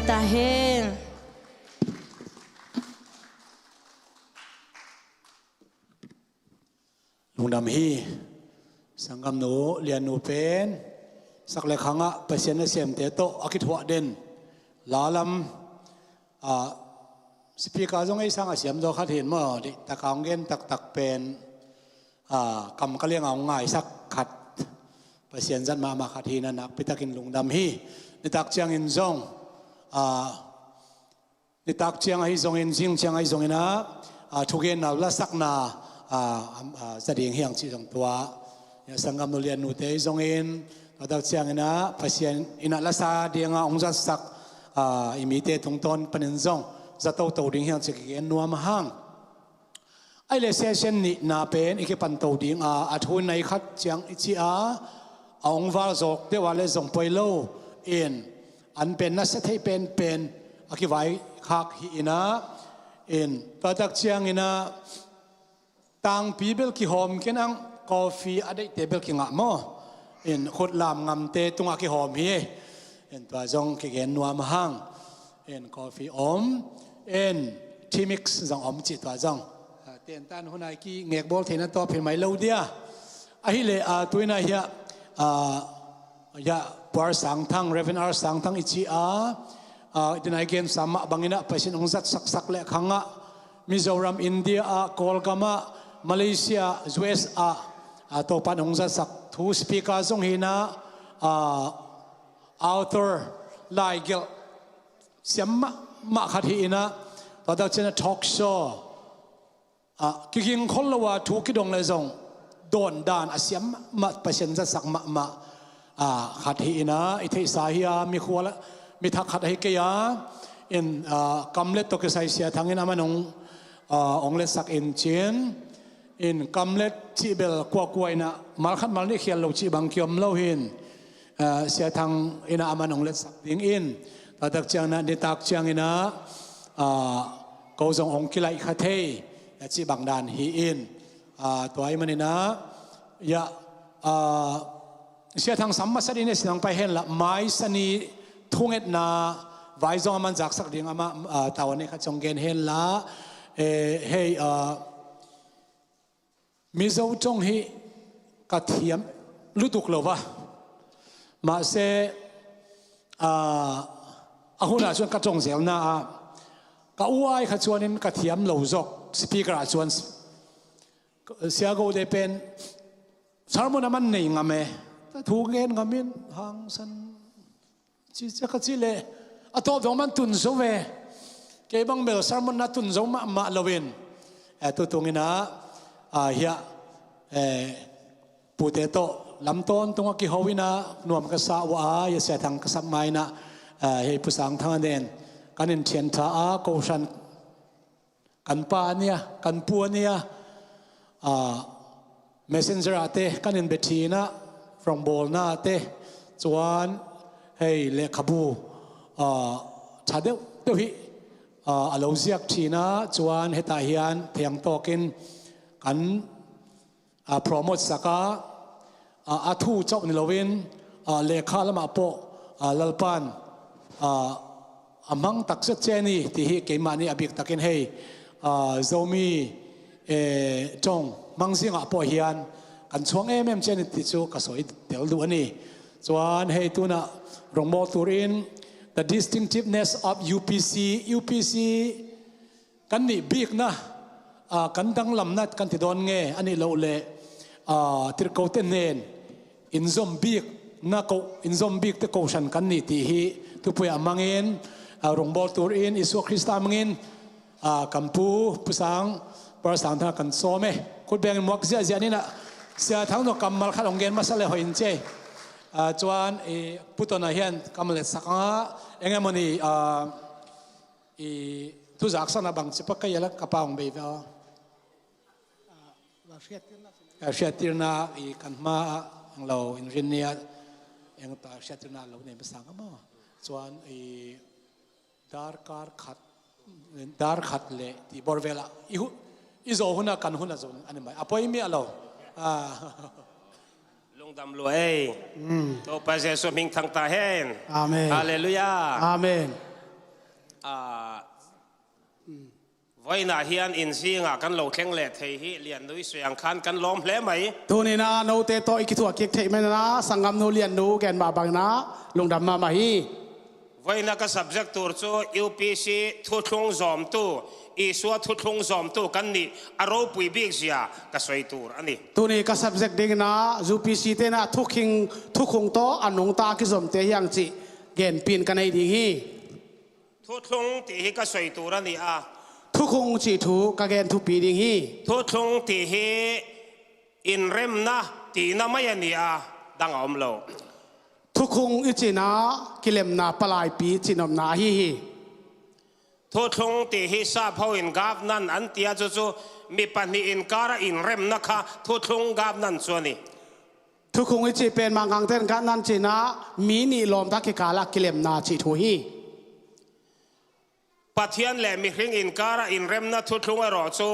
Ta hen. Lungdam hi. Sanggamnu Liannu pen sak le khangah Pasian nasemte tawh a kithuah den, la lam, ah, speaker zong ei sang a siam zaw khat hi in maw, deihtaka hong gen taktak pen, ah, kam ka lianga hong ngaisak khat, Pasian zat mahmah khat hi in a, nakpitakin lungdam hi. Nitak ciangin zong, ah, nitak ciang ahi zongin, zing ciang ahi zongin ah, ah, thugenna lasakna, ah, am, ah, za ding hi hang cih zong tua. Sanggamnu Liannute ahi zongin, tua tak ciangin ah Pasian in ah lasa dinga hong zatsak, ah, i mite tungtawn panin zong za toto ding hi hang cih kigen nuam a hang. Ahih leh session nihna pen i kipan to ding a, a thu nai khat ciang i cih a, a hong val zawk deuh a leh zong poi lo in, an pen nasia thei penpen a kivaikhak hi in ah, in tua tak ciangin ah tangpi bel kihawm kei in ang, coffee a deihte bel kingah maw, in khutlam ngamte tungah kihawm hi. In tua zong kigen nuam a hang. In coffee om, in tea mix zong om cih tua zong. Ah, tentan hun a i kingekbawl theihna tawh phin mai lo dia. Ahih leh, ah, tu in ah hiah, ah, hiah Pu R Sangthang, Reverend R Sangthang i cih a, ah, i tu in ah i gensa mah bangin ah Pasian hong zatsaksak le khangah Mizoram, India ah, Kawlgam ah, Malaysia, U S ah, ah, Topa'n hong zatsak thu speaker zong hi in ah, ah, author, laigelh siam mahmah khat hi in ah, tua tak ciang ah talk show, ah, kiging khol lo a thu kidong le zong dawn dan a siam mahmah, Pasian zatsak mahmah, ah, khat hi in ah, i theihsa hi a, mi khual a, mi thak khat ahi kei a, in, ah, Kamlet tawh kisai Sia Thang in aman hong, ah, hong letsak in cin, in Kamlet cih bel kuakua in ah mal khat mal nih khial lo cih bang kiom lo hi in, ah, Sia Thang in ah aman hong letsak ding in, tua tak ciangin ah nitak ciangin ah, ah, ko zong hong kilaih kha thei, ah, cih bang dan hi in, ah, tua ahih manin ah, hiah, ah, Sia Thang sam masa ding in ah Sia Thang pai hen la, mai Sani thungetna vai zong aman zaksak ding, amah, ah, tau a nei khat zong gen hen la, eh, hei, ah, Mizo tong hi ka thiam lutuk lo va. Mahse, ah, a hun ah cuan ka tong zelna ah ka u ai kha cuan in ka thiam lo zok, speaker ah cuan Sia Go de pen sermon aman nei ngam e. Thu gen ngam in hangsan ci ciak a cih leh a tawp dong man tun zo ve. Kei bang bel sermon na tun zo mahmah lo in, eh, tu tung in ah, ah, hiah, eh, pute tawh lamtawn tungah kiho in ah nuam ka sa uh a, hiah Sia Thang ka sap ma in ah, eh, hei Pu Sangthang a nen kan in thiantha a, kohran kan pa a nia, kan pu a nia, ah, messenger ah te kan in bia thin ah, rongbawlna ah te, cuan hei lehkhabu, ah, tha deuhdeuh hi, ah, a lo ziak thin ah, cuan hetah hian thei ang tawkin kan, ah, promote sak a, ah, a thu chauh ni loin, ah, lehkha lamah pawh, ah, Lalpan, ah, a hmang takzet che ni tih hi keimah nih a bik takin hei, ah, Zomi, eh, tong hmang zingah pawh hian kan chuang em em che ni tih chu ka sawi tel duh a ni. Chuan hei tunah rongbawlturin The Distinctiveness of U P C, U P C kan nih bikna, ah, kan danglamna kan ti dawn nge, a nih loh leh, ah, tirhkohte nen inzawm bikna ko, inzawm bikte kohhran kan ni tih hi tupuiah hmangin, ah, rongbawlturin Isua Krista hmangin, ah, kan pu, Pu Sang, Pu Sang Thang kan sawm e. Khut bengin muak ziahziah ni nah, Sia Thang zawh kammal khat hong gen masa leh hoih in che. Ah, chuan i Pu Tona hian kammal letsak anga eng emaw ni, ah, i thuzaksakna bang chipa ka iala ka pa hong bei ve aw. Ah, hriattirna i kan hma ah eng lo, in rin nia eng ta hriattirna lo nei masang a maw. Chuan i darkar khat, dar khat leh tih bawr velah i hu, i zawh hunah kan hunah zawh a ni mai. A poi miah lo. Ah. Lungdam lua ei. Mm. Topa Jesu hming thang ta hen. Amen. Halleluiah. Amen. Ah, vawiinah hian in zingah kan lo thleng leh thei hi, Liannui Suang khan kan lawm hle mai. Tuninah note tawh i kithuah kik theih manin ah sanggamnu Liannu gen mah bangin ah lungdam mahmah hi. Vawiinah ka subject tur chu U P C thuthlung zawmtu, Isua thuthlung zawmtu kan nih a ropui bik zia ka sawi tur a ni. Tuni ka subject dingin ah U P C tenah thukhing, thukhung tawh a nungta kizawmte hi ang cih genpih ka nei ding hi. Thuthlung tih hi ka sawi tur a ni a. Thukhung cih thu ka gen thupi ding hi. Thuthlung tih hi inremna tihna mai a ni a, dang a awm lo. Thukhung i cih inah kilemna palaipi cihnopna ahi hi. Thuthlung tih hi sap ho in governance an ti a, chu chu mi pahnih inkara inremna kha thuthlung governance chu a ni. Thukhung i cih pen Mangkangte in governance cih inah mi nih lawmta kikala kilemna cih thu hi. Pathian leh mihring inkara inremna thuthlung erawh chu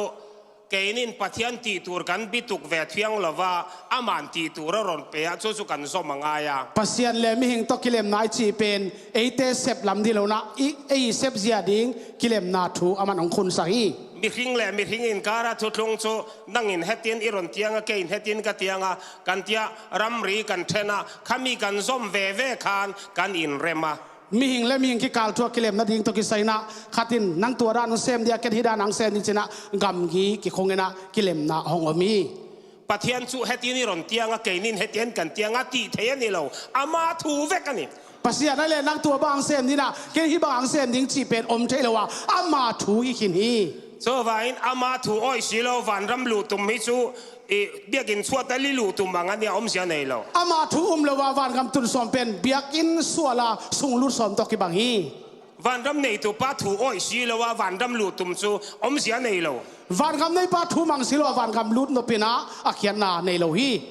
keinin Pathian tih tur kan bituk ve thiang lo va, aman tih tur a rawn pe a, chu chu kan zawm a ngai a. Pasian leh mihring tawh kilemna i cih pen eite sep lam ding lo inah, i, ei sep zia ding kilemna thu aman hong khunsak hi. Mihring leh mihring inkara thuthlung chu nangin hetin i rawn ti ang a, keiin hetin ka ti ang a, kan ti a, ramri kan ṭhen a, khami kan zawm ve ve khan kan inrem a. Mihring leh mihring kikal thu a kilemna ding tawh kisai inah, khatin nang tua dan hong sem ding a, ken hi dan hong sem ding cih inah gamgi kikhung inah kilemna hong awm hi. Pathian chu hetin i rawn ti ang a, keinin hetin kan ti ang a tih theih a ni lo, ama thu vek a ni. Pasian a leh nang tua bang hong sem ding inah, ken hi bang hong sem ding cih pen awm thei lo a, ama thu hi khin hi. Chuvangin ama thu awih si lo, vanram luh tum hi chu, i, biakinn chhuat a li luh tum ang a nia, awmzia nei lo. Ama thu um lo a vangam tun sawm pen biakinn sual a sung lut sawm tawh kibang hi. Vanram neitupa thu awih si lo a vanram luh tum chu awmzia nei lo. Vangam neipa thu mang si lo a vangam lut nopna a khiatna nei lo hi.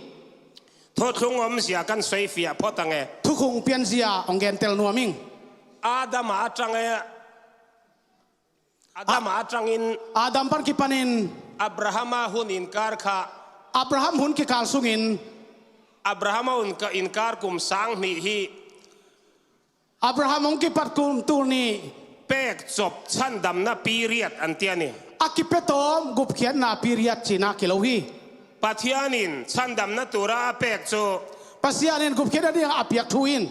Thuthlung awmzia kan sawi fiah phawt ang e. Thukhung pianzia hong gen tel nuam ing. Adam a aṭang e. Adam a aṭangin, Adam pan kipanin Abrahama hun inkar kha. Abraham hun kikal sungin. Abrahama hun ka inkar kum sang hnih hi. Abraham hong kipat kum tul nih. Pek chawp chhandamna period an ti a ni. A kipia tawm gupkhiatna period cih inah kilo hi. Pathianin chhandamna tura a pek chu. Pasianin gupkhiatna dingah a piak thu in.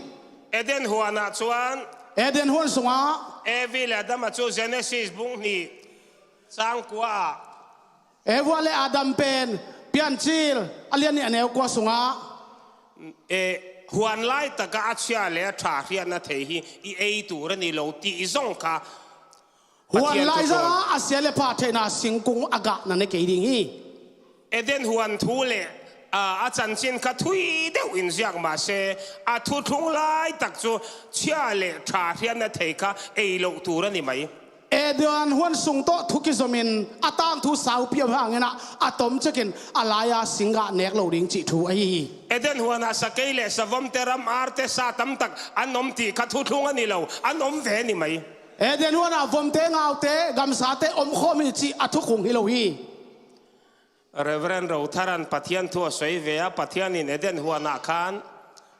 Eden huanah chuan. Eden huan sungah. Evi leh Adama chu Genesis bung hnih chang kua ah. Eva leh Adam pen Piancil a lian nih a neu kua sungah. E, huan lai taka a chhia leh a ṭha hriatna thei hi i ei tur a ni lo tih zawng kha. Huan lai zanga a sia leh phah theihna singkung a gahna nei kei ding hi. Eden huan thu leh, a, a chanchin kha thui deuh inziak mah se, a thuthlung lai tak chu chhia leh ṭha hriatna thei kha ei loh tur a ni mai. Eden huan sung tawh thu kizawmin a tangthu saupi awm hang inah a tawm chekin a laia singgah nek lo ding cih thu ahi hi. Eden huanah sakei leh savawmte, ram arte, sa tam tak an awm tih kha thuthlung a ni lo, an awm ve a ni mai. Eden huanah vawmte, ngaute, gamsate awm khawm hi cih a thukhung hi lo hi. Reverend Rotharan Pathian thu a sawi ve a, Pathianin Eden huanah khan.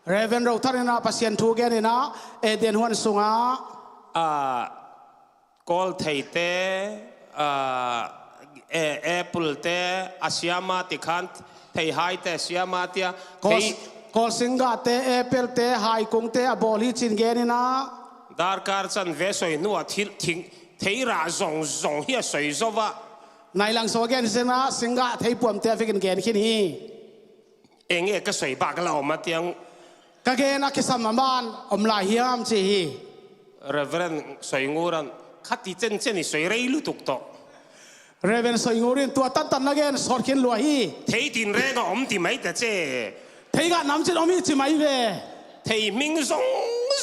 Reverend Rotharan a Pasian thu genin ah Eden huan sungah. A, kawltheite, a, e, apple te a siama ti khan, theihaite a siama tia. Kawl, thei, kawl singgahte, apple te, haikungte a bawl hi cih genin ah. Darkar chanve sawi hnuah thil, thing, thei rah zawng zawng hi a sawi zo va. Nai lang saw gen hi seng a, singgah theipuamte a vekin gen khin hi. Eng nge ka sawi bak la awm a tiang. Ka gen a kisam a man awm lai hiam ci hi. Reverend Sawi Nguran kha ti chen chen i sawi rei lutuk tawh. Reverend Sawi Ngurin tua tan tan na gen sawt khin lua hi. Thei tin reng a awm ti mai ta che. Thei ngah nam chin awm hi ci mai ve. Thei hming zawng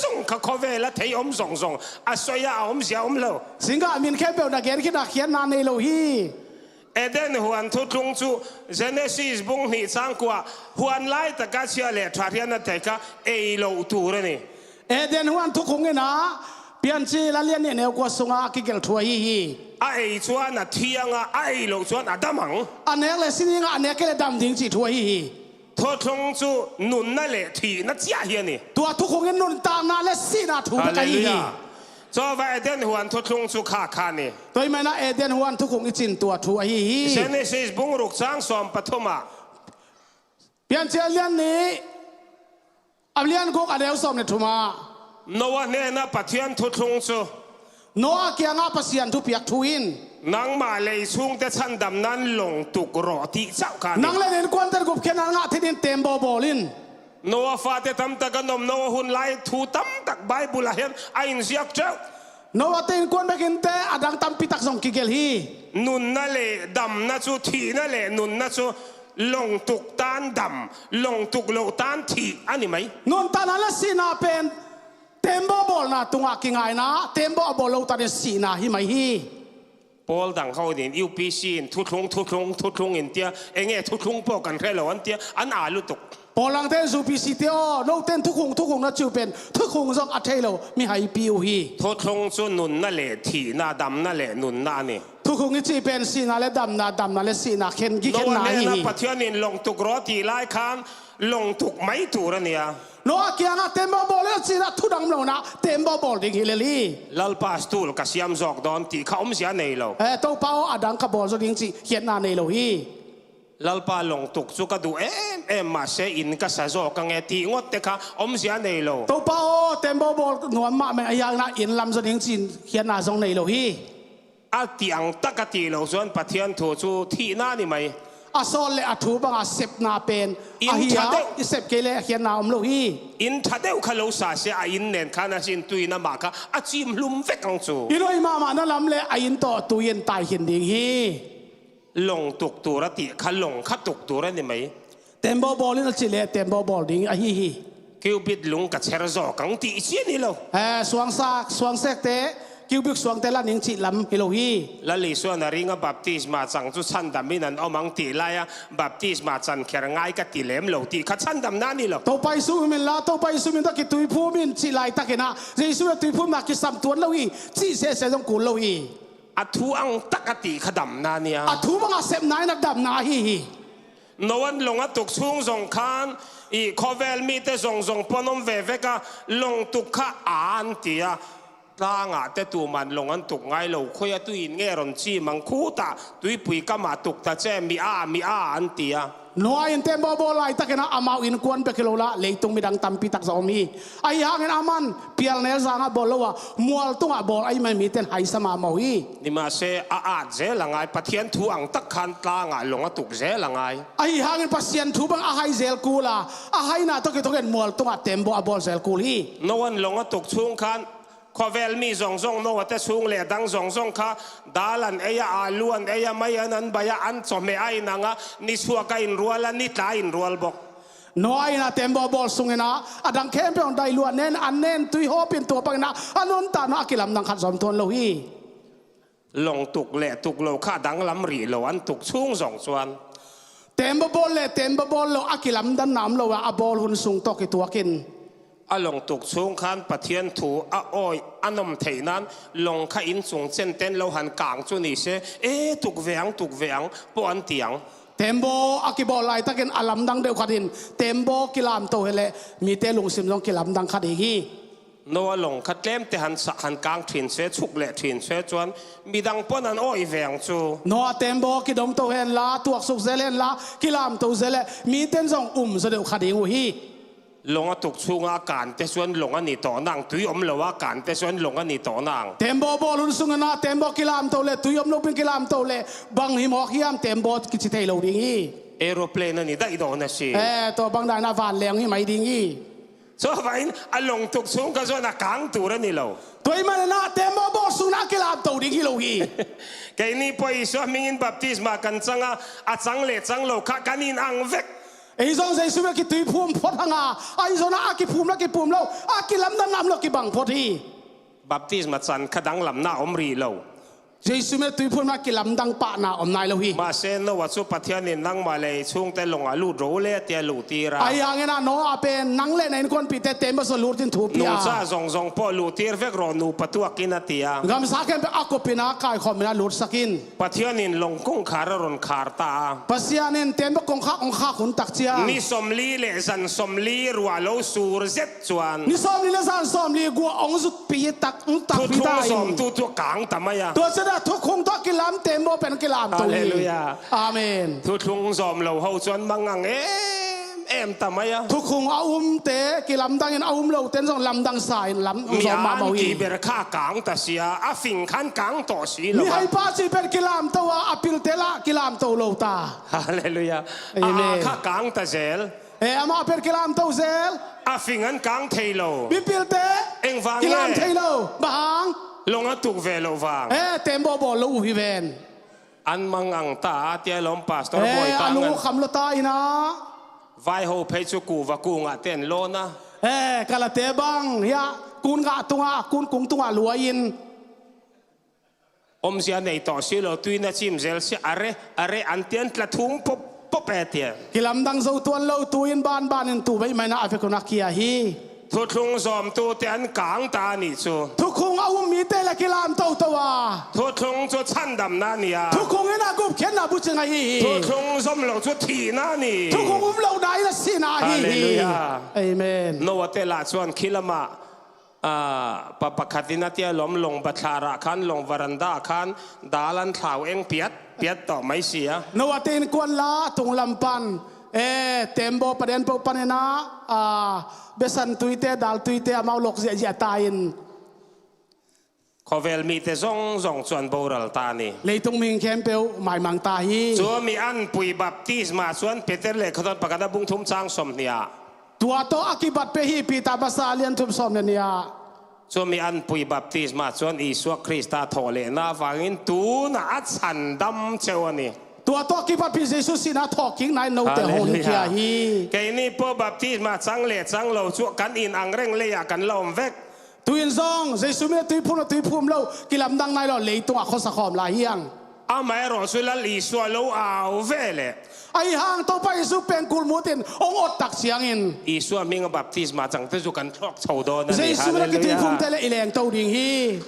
zawng kha khawvela thei awm zawng zawng a sawi a, a awmzia awm lo. Singgah min khempeuh na gen khin a khiatna nei lo hi. Eden huan thuthlung chu Genesis bung hnih chang kua, huan lai taka chhia leh ṭha hriatna thei kha ei loh tur a ni. Eden huan thukhung in a, Piancil a lian nih neu kua sunga a kigelh thu ahi hi. A ei chuan a thi ang a, a ei loh chuan a dam ang. A nek leh si ding a, a nek kei leh dam ding cih thu ahi hi. Thuthlung chu nunna leh thihna chiah hi a ni. Tua thukhungin nuntakna leh sihna thu bek ahi hi. Hallelujah. Tua va Eden huan thuthlung cu kha kha ni. Tua ahih manin ah Eden huan thukhung i cih tua thu ahi hi. Genesis bung ruk cang sawm pathum ah. Piancil lian nih, a lian guk a neu sawm le thum ah. Noah hnenah Pathian thuthlung cu. Noah kiangah Pasian thupiak thu in. Nangmah lei chungte chandamna in lawngtuk rawh ti ciah kha ni. Nang le na innkuante gupkhiatna ngah theih dingin teembaw bawl in. Noah fate tamtak an om, Noah hun lai thu tamtak Bible ah hian a inziak teuh. Noah te innkuan bekin te a dang tampi tak zong kigelh hi. Nunna le damna cu, thihna le nunna cu lawngtuk tan dam, lawngtuk lo tan thih a ni mai. Nuntakna le sihna pen teembaw bawlna tungah kingaina, teembaw a bawl lo tan in sihna hi mai hi. Pawl dang ho in U P C in thuthlung, thuthlung, thuthlung in tia, enge thuthlung pawh kan hre lo an tia, an aa lutuk. Pawl dangte in U P C te aw, note in thukhung, thukhung na ci uh pen thukhung zong a thei lo mi haipi uh hi. Thuthlung cu nunna le thihna, damna le nunna a ni. Thukhung i cih pen sihna le damna, damna le sihna khen, kikhenna ahi hi. Noah hnenah Pathian in lawngtuk rawh ti lai khan lawngtuk mai tur a ni a. Noah kiangah teembaw bawl in a cih in ah thu dang om lo in ah teembaw bawl ding hi lel hi. Lalpa, stool ka siam zawk dawn tih kha omzia nei lo. Eh, Topa aw, a dang ka bawl zaw ding cih khiatna nei lo hi. Lalpa, lawngtuk cu ka duh em em, mahse inn ka sa zawk ang e tih ngawtte kha omzia nei lo. Topa aw, teembaw bawl nuam mahmah, ahi hangin ah inn lam zaw ding cih khiatna zong nei lo hi. A tiang tak a tih lo chuan Pathian thu chu thihna a ni mai. A sawt le a thu banga sepna pen a hi a, i sep kei le a khiatna om lo hi. Inn ṭha deuh kha lo sa se, a inn nen khan a sin tuin amah kha a chim hlum vek ang chu. I nuai mahmahna lam le a inn tawh tui in tai khin ding hi. Lawngtuk tur a tih kha lawng kha tuk tur a ni mai. Teembaw bawl in a cih leh teembaw bawl ding ahi hi. Cupid lung ka chher zawk ang tih ci a ni lo. Eh, suangsak, suangsekte, Cupid suangte la ning cih lam hi lo hi. Lal Isuan a ringa baptisma chang chu chhandam in an awm ang tih laia baptisma chan kher ngai ka ti lem lo tih kha chhandamna a ni lo. Topa Isu min la, Topa Isu min tawh kituiphum in cih laitakin ah Jesu le tuiphumna kisam tuan lo hi, cih sese zong kul lo hi. A thu ang tak a tih kha damna a ni a. A thu banga sepna in a damna ahi hi. Noah lawng a tuk chhung zawng khan i khawvel mite zawng zawng pawn awm ve vek a, lawngtuk kha a an ti a. Tlangah te tuman lawng an tuk ngai lo, khawi a tui in nge rawn chim ang, khutah tuipui kamah tuk ta che, mi a, mi a an ti a. Noah in teembaw bawl laitakin ah amau innkuan bek hi lo la, leitung midang tampi tak zong om hi. Ahi hangin aman pialnel zangah bawl lo a, mual tungah bawl ahi mai, miten haisa mahmah uh hi. Nimahse a at zel a ngai, Pathian thu ang tak khan tlangah lawng a tuk zel a ngai. Ahi hangin Pasian thu bang a hai zel kul a, a haina tawh kithukin mual tungah teembaw a bawl zel kul hi. Noah lawng a tuk chhung khan khawvel mi zawng zawng, Noah te chhung leh dang zawng zawng kha dal an ei a, alu an ei a, mai an an bai a, an chawhmeh a inang a, nisuak a inrual a, nitla a inrual bawk. Noah in a teembaw bawl sungin ah a dang khempeuh an dai luat nen, an nen tui hawpin tua bangin ah a nuntakna a kilamdang khat zawm tuan lo hi. Lawng tuk leh tuk lo kha a danglam rih lo, an tuk chhung zawng chuan. Teembaw bawl leh teembaw bawl lo a kilamdanna om lo a, a bawl hun sung tawh kituakin. A lawng tuk chhung khan Pathian thu a awih a nawm theih nan, lawng kha in chung chen ten lo han kang chu ni se, e, tuk ve ang, tuk ve ang pawh an ti ang. Teembaw a kibawl laitakin a lamdang deuh khatin teembaw kilamto hi leh mite lungsim zong kilamdang kha ding hi. Noah lawng kha tlemte han sa, han kang ṭhin se, chhuk leh ṭhin se chuan midang pawn an awih ve ang chu. Noah teembaw kidawmto hen la, tuaksuk zel hen la, kilamto zel leh miten zong um zaw deuh kha ding uh hi. Lawng a tuk chhunga a kante chuan lawng a ni tawh nang, tui awm lo a kante chuan lawng a ni tawh nang. Teembaw bawl hun sungin ah teembaw kilamto leh, tui awm lo pin kilamto leh bang hi mawk hiam, teembaw kici thei lo ding hi. Aeroplane a ni daih dawn a si. Eh, tua bang daihna vanleng hi mai ding hi. Chuvangin a lawng tuk chhung kha chuan a kang tur a ni lo. Tua ahih manin ah teembaw bawl sungin a kilamto ding hi lo hi. Keini pawh Isua hmingin baptisma kan chang a, a chang leh chang lo kha kan inang vek. Ei zawng Jesu bek kituiphum phawt hang a, ahi zawng a kiphum la kiphum lo, a kilamdanna om lo kibang phawt hi. Baptisma chan kha danglamna a awm rih lo. Jesu min a tuiphumna kilamdang pahna om nai lo hi. Mahse Noah cu Pathian in nangmah le ei chungte long ah lut ro le tiah luhtir a. Ahi hangin ah Noah pen nang le na innkuanpihte tembaw sung lutin thu pia. Nungcha zongzong pawl luhtir vek rawh nupa tuak in a ti a. Gamsa khempeuh a kop in a kaikhawm in a lutsak in. Pathian in long kongkhar a run khar ta a. Pasian in tembaw kongkhak hong khak hun tak ciang. Ni sawmli le zan sawmli ruah lo sur zet cuan. Ni sawmli le zan sawmli guah hong zutpih tak, hong takpih ta in. Thuthlung zawmtu tu kang ta mai a. Tua ciangin ah thukhung tawh kilam tembaw pen kilamto hi. Halleluiah. Amen. Thuthlung zawm lo ho cuan mangang em em ta mai a. Thukhung a umte kilamdangin a um lote in zong lamdang sa in lam zawm mahmah uh hi. Mi an kiber kha kang ta sia, a fing khan kang tawh si lo a. Mihaipa cih pen kilamto a, a pilte lah kilamto lo ta. Halleluiah. Amen. A, a kha kang ta zel. Eh, amah pen kilamto zel. A fing an kang thei lo. Mipilte. Eng vang kilam thei lo. Bang hang? Long a tuk ve lo vang. Eh, tembaw bawl lo uh hi ven. An mangang ta a tia lawm pastor bawi ta a lung uh kham lo ta ina. Vaiho phei cu kuva kungah ten lawn a. Eh, kalate bang hiah kun ngah tungah, kun kung tungah luai in. Omzia nei tawh si lo, tui na cim zel si, a re, a re, an tian tla thum pop pop e tian. Kilamdang zo tuan lo, tu in banban in tu veih mai na a vekun a kia hi. Thuthlung zawmtute an kang ta a nih cu. Thukhung a um mite le kilam toto a. Thuthlung cu chandamna ni a. Thukhung in a gupkhiatna bucing ahi hi. Thuthlung zom lo cu thihna ni. Thukhung um lohna in a sihna ahi hi. Halleluiah. Amen. Noah te lah cuan khilamah, ah, pa pakhat in a tia lawm long bathlar ah khan, long veranda ah khan dal an thlau eng piat piat tawh mai si a. Noah te innkuan la tunglam pan, eh, tembaw paden poh panin ah, ah, besan tuite, dal tuite amau lok ziahziah ta in. Khawvel mite zongzong cuan boral ta ni. Leitung mihing khempeuh maimang ta hi. Cu mi an pui baptisma cuan Peter le khatawt pakhat a bung thum cang sawm hnih ah. Tua tawh a kibat pia hi Peter masa a lian thum sawm le nih ah. Cu mi an pui baptisma cuan Isua Krista thawh lehna vangin tuna a chandam ceu a ni. Tua tawh a kibat pia Jesu sihna thawhkik nai note hong kia hi. Kei ni paw baptisma cang le cang lo cu kan in angreng lei ah kan la om vek. Tu in zong Jesu min a tuiphum lo, tuiphum lo, kilamdang nai lo, leitungah khuasa khawm lai hiang. Amah erawh cu Lal Isua lo au ve leh. Ahi hang Topa Jesu pengkul mut in hong ot tak ciangin. Isua hming a baptisma cangte cu kan thlawk tho dawn a ni. Jesu min a kituiphumte le i lengto ding hi.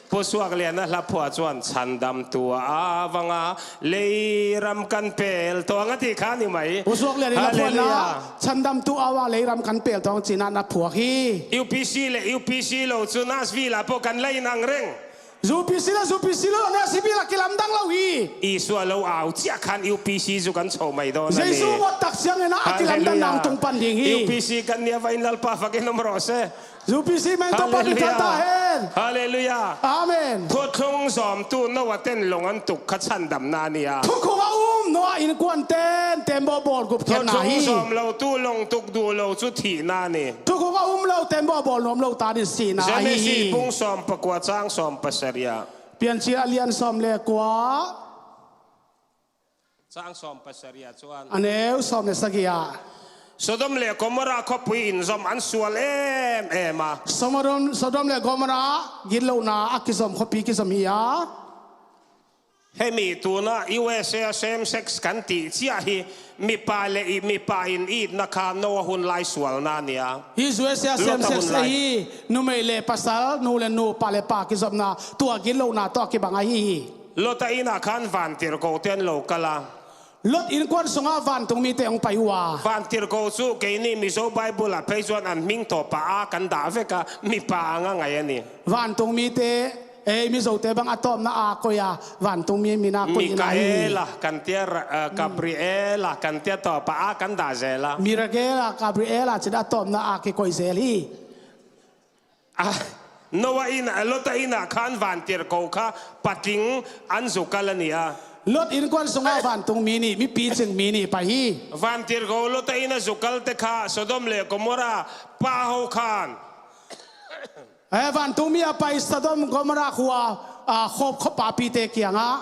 Pusuak lian a hlaphua cuan chandamtu a vanga leiram kan pel tawng a ti kha ni mai. Pusuak lian i hlaphua na chandamtu a vanga leiram kan pel tawng cina na phuak hi. U P C le U P C lo cu Nashville ah pawh kan la in angreng. U P C le U P C lo Nashville ah kilamdang lo hi. Isua lo au ciah khan U P C cu kan cho mai dawn a ni. Jesu ot tak ciangin a kilamdang nang tung pan ding hi. U P C kan nia va in Lalpa fakin om rawh se. U P C meng tawh pan in than ta hen. Halleluiah. Amen. Thuthlung zawmtu Noah ten long an tuk kha chandamna ni a. Thukhung a um Noah innkuan ten tembaw bawl gupkhiatna hi. Thuthlung zawm lo tu long tuk duh lo cu thihna ni. Thukhung a um lo tembaw bawl nuam lo ta ding sihna ahi hi. Genesis bung sawm pakua cang sawm pasarih ah. Piancil a lian sawm le kua. Cang sawm pasarih ah cuan. A neu sawm le sagih ah. Sodom le Gomorrah khuapui in zom an sual em em a. Sodom, Sodom le Gomorrah gitlohna a kizom khuapi kizom hi a. Hemi tunah U S A same sex kan tih ciah hi, mipa le i, mipa in itna kha Noah hun lai sualna ni a. Hi U S A same sex ahi, numei le pasal, nu le nu, pa le pa kizopna, tua gitlohna tawh a kibang ahi hi. Lot a inn ah khan vantirhkohte an lo kal a. Lot innkuan sungah vantungmite hong pai uh a. Vantirhkoh cu keini Mizo Bible ah phei cuan an hming tawpah a kan dah vek a, mipa ang a ngai a ni. Vantungmite, ei Mizote bang a tawpna a koih a, vantungmi min a koih in a hi. Mikaela kan tia, eh, Gabriela kan tia tawpah a kan dah zel a. Miragela, Gabriela cin a tawpna a kikoih zel hi. Ah, Noah inn, Lot a inn ah khan vantirhkoh kha patling an zukal a ni a. Lot innkuan sungah vantungmi nih, mi picing mi nih pai hi. Vantirhkoh Lot a inn a zukalte kha Sodom le Gomorrah pa ho khan. Eh, vantungmi a pai Sodom Gomorrah khua, ah, khop khop papite kiangah.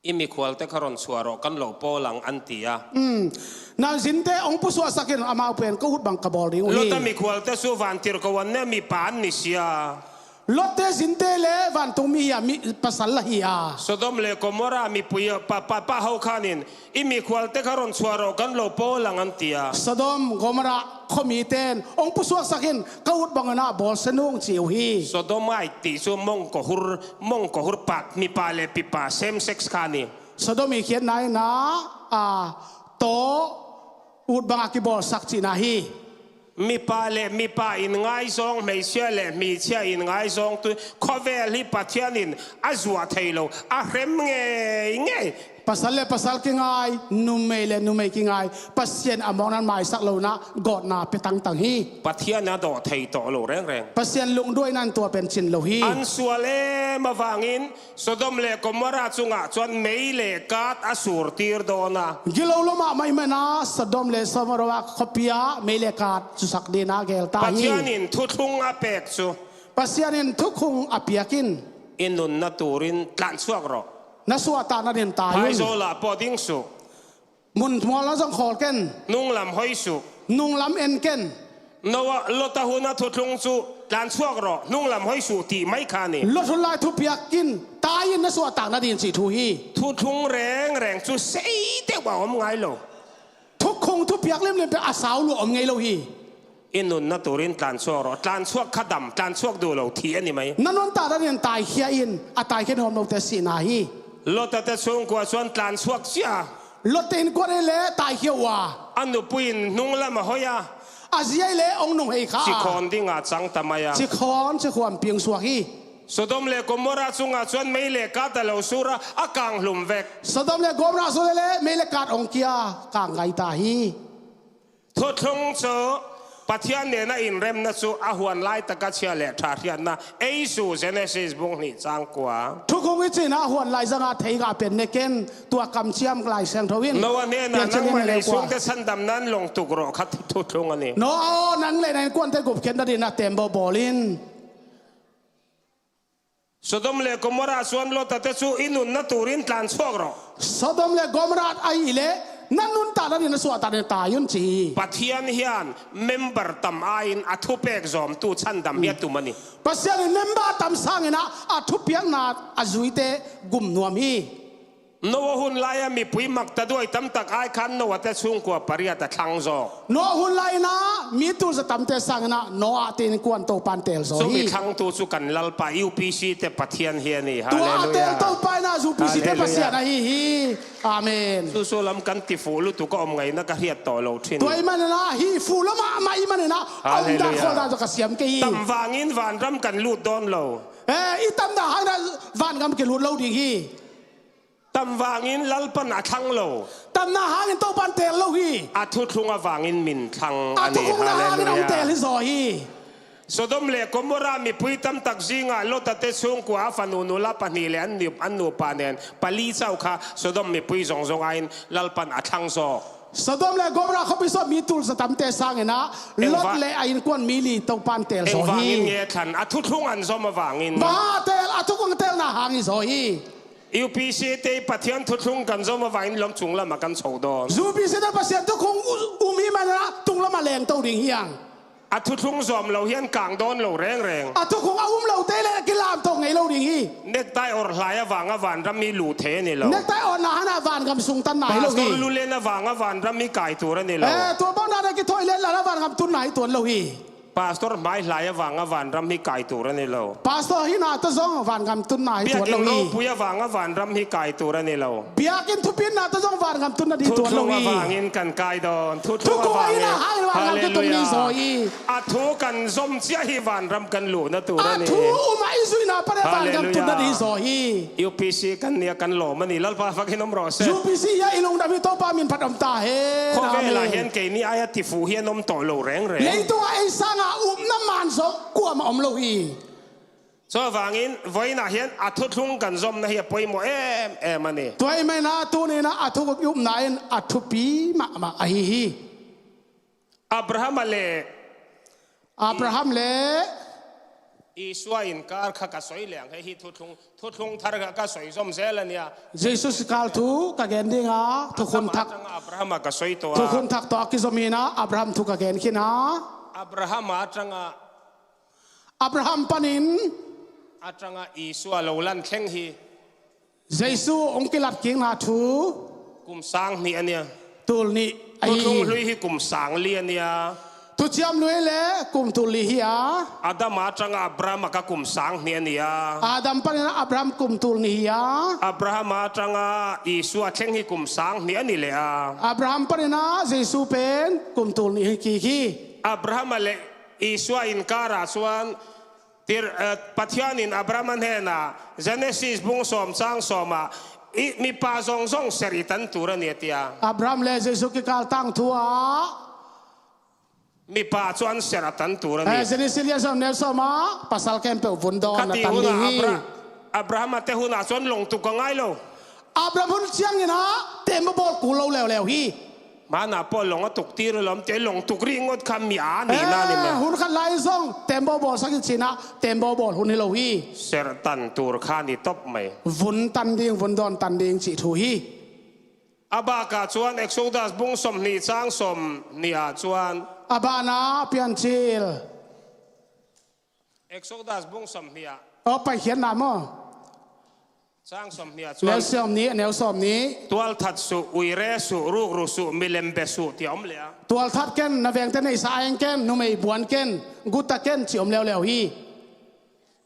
I mikhualte kha ron suah rawh kan lo pawl ang an ti a. Um, na zinte hong pusuahsak in amau pen ka ut bang ka bawl ding uh hi. Lot a mikhualte cu vantirhkoh an ne mipa an ni sia. Lotte zinte le vantung mi hi a, mi pasal la hi a. Sodom le Gomorrah mipui pa, pa, pa ho khanin, "I mikhualte kha ron suah rawh, kan lo pawl ang," an ti a. Sodom Gomorrah khuamite in, "Hong pusuaksak in, ka ut bangin ah bawlsia nung," ci uh hi. Sodomite tih cu mongkohur, mongkohur pak, mipa le pipa, same sex kha ni. Sodom i khiatna in ah, a, taw ut bangah kibawlsak cihna hi. Mipa le mipa in ngaizawng, hmeichhia le hmeichhia in ngaizawng, tu khuavel hi Pathian in a zuah thei lo, a hrem ngeingei. Pasal le pasal kingai, numei le numei kingai, Pasian a mawkna maisak lo in ah gawtna pia tangtang hi. Pathian a dawh thei tawh lo rengreng. Pasian lungduaihna in tua pen cin lo hi. An sual em avangin Sodom le Gomorrah cungah cun mei le kaat a surtir dawn a. Gilo lo mahmah ahih manin ah Sodom le Gomorrah khuapi ah mei le kaat susak dingin ah geel ta hi. Pathian in thuthlung a pek cu. Pasian in thukhun a piak in. I nunna turin tlanhsuak rawh. Na suahtak nadingin tai un. Phaizawl ah pawt ding suh. Mun mual ah zong khawl ken. Nunglam hoi suh. Nunglam en ken. Noah, Lot a hun a thuthlung cu tlanhsuak rawh, nunglam hoi suh, ti mai kha ni. Lot hun lai thupiak in tai in, na suahtak nading cih thu hi. Thuthlung rengreng cu sei deuh a om ngai lo. Thukhun thupiak limlim pen a sau lua om ngei lo hi. I nunna turin tlanhsuak rawh. Tlanhsuak kha dam, tlanhsuak duh lo thih a ni mai. Na nuntak nadingin taikhia in, a taikhia nuam lote sihna hi. Lot a te chungkua cun tlanhsuak cia. Lot te innkuan le taikhia uh a. A nupui in nunglam a hoi a. A zi le hong nunghei kha a. Cikhawn dingah cang ta mai a. Cikhawn, cikhuam ping suak hi. Sodom le Gomorrah cungah cun mei le kaat a lo sur a, a kang hlum vek. Sodom le Gomorrah sung le mei le kaat hong kia, kang ngai ta hi. Thuthlung cu Pathian nena inremna cu a huan laitak a chia le thahriatna, ei su Genesis bung hnih cang kua. Thukhun i cihna a huan lai zangah thei ngah pen ne ken, tua kamciam Lai Siangtho in. Noah hnenah, "Nangmah nei sungte sandamna in lawng tuk rawh," kha thuthlung a ni. Noah aw, nang le na innkuante gupkhiat nadingin a tembaw bawl in. Sodom le Gomorrah cun Lot a te cu i nunna turin tlanhsuak rawh. Sodom le Gomorrah ahih leh na nuntak nadingin na suahtak nadingin tai un ci hi. Pathian hian member tam aiin a thupek zawmtu chandam hi a tum a ni. Pasian in member a tam sangin ah a thupiakna a zuite gum nuam hi. Noah hun lai-a mipui maktaduai tamtak ai khan Noah te chungkua pariat a thlang zaw. Noah hun lai-in ah mi tulza tamte sangin ah Noah te innkuan Topan teel zaw hi. Cumi thlangtu cu kan Lalpa U P C te Pathian hi a ni. Tua a teel Topa in ah U P C te Pasian ahi hi. Amen. Susu lam kan ti fuh lutuk a om ngaihna ka hriat tawh lo thin. Tua ahih manin ah hih fuh lo mahmah ahih manin ah a om dan khual dan tawh ka siam kei hi. Tam vangin vanram kan lut dawn lo. Eh, i tamna hangin ah vangam kilut lo ding hi. Tam vangin Lalpan a thlang lo. Tamna hangin Topan teel lo hi. A thuthlung avangin min thlang a ni. A thukhunna hangin hong teel hi zaw hi. Sodom le Gomorrah mipui tamtak zingah Lot a te chungkua a fanu nu la pahnih le an nu, an nupa nen pali cau kha Sodom mipui zongzong aiin Lalpan a thlang zaw. Sodom le Gomorrah khuapi sungah mi tulza tamte sangin ah Lot le a innkuan mi li Topan teel zaw hi. Engvangin nge thlan, a thuthlung an zom avangin. Bang a teel, a thukhun teelna hang hi zaw hi. U P C te Pathian thuthlung kan zom avangin lam cunglam ah kan cho dawn. U P C te Pasian thukhun um hi manin ah tunglam ah lengto ding hi hang. A thuthlung zom lo hian kang dawn lo rengreng. A thukhun a um lote le a kilamto ngei lo ding hi. Nektai awrh lai avanga vanram hi luh thei a ni lo. Nektai awrhna hangin ah vangam sung tanna hi lo hi. Pastor lulen avanga vanram hi kai tur a ni lo. Eh, tua bang dan a kithawi letla vangam tunna hi tuan lo hi. Pastor hmai hlai avanga vanram hi kai tur a ni lo. Pastor hihna tawh zong vangam tunna hi tuan lo hi. Biakinn ropui avanga vanram hi kai tur a ni lo. Biakinn thupitna tawh zong vangam tunna ding tuan lo hi. Thuthlung avangin kan kai dawn. Thuthlung avangin. Thukhun a hihna hangin vangam kitung ding zaw hi. A thu kan zom ciah hi vanram kan luhna tur a ni. A thu um a i zuihna pan vangam tunna ding zaw hi. U P C kan nia kan lawm a ni. Lalpa fakin om rawh se. U P C ah i lungdam hi, Topa min phat om ta hen. Khawvel ah hian keini aia tifuh hian om tawh lo rengreng. Leitungah ei sangah upna man zawk kuamah om lo hi. Chuvangin vawiinah hian a thuthlung kan zawmna hi a pawimawh em em a ni. Tua ahih manin ah tuni-in ah a thukhun i upna in a thupi mahmah ahi hi. Abraham a le Abraham le Isua inkar kha ka sawi leng, hei hi thuthlung, thuthlung thar kha ka sawi zawm zel a nia. Jesuh sikal thu ka gen ding a, thukhun thak, Abraham a ka sawi tawh a. Thukhun thak tawh a kizom hi-in ah Abraham thu ka gen khin a. Abraham aṭanga Abraham panin A tangah Isua lo lan thleng hi. Jesu hong kilat kikna thu. Kum sang hnih a nia. Tul nih ahi hi. Thuthlung hlui hi kum sang li a nia. Thuciam hlui le kum tul li hi a. Adam a tangah Abraham a ka kum sang hnih a nia. Adam panin Abraham kum tul nih hi a. Abraham a tangah Isua thleng hi kum sang hnih a ni le a. Abraham panin Jesu pen kum tul nih hi kik hi. Abraham a le Isua inkar ah chuan Tir, eh, Pathianin Abraham a hnena Genesis bung sawm chang sawma, "I mipa zawng zawng ser i tan tur a ni," a tia. Abraham le Jesu kikal tangthu ah. Mipa chuan ser a tan tur a ni. Eh, Genesis lian sawm neu sawma pasal khempeuh vun dawn a tan ding hi. Abra-, Abraham a te hunah chuan lawng tuk a ngai lo. Abraham hun chiangin a tembaw bawl kul lo leuleu hi. Hmanah pawh lawng a tuk tir alawm tih, lawng tuk ringawt kha mi a nihna ni maw? Eh, hun khat lai zong tembaw bawl sak hi cih a, tembaw bawl hun hi lo hi. Ser tan tur kha ni tawp mai. Vun tan ding, vun dawn tan ding cih thu hi. A bakah chuan Exodus bung sawmhnih chang sawmhnih ah chuan. A bana Piancil. Exodus bung sawmhnih ah. Aw, Paikhiatna maw? Chang sawmhnih ah chuan. Neu sawmhnih, neu sawmhnih. Tualthat suh, uire suh, rukru suh, milem be suh tih a awm leh a. Tualthat ken, na vengte neihsa eng ken, numei buan ken, guta ken cih awm leuleu hi.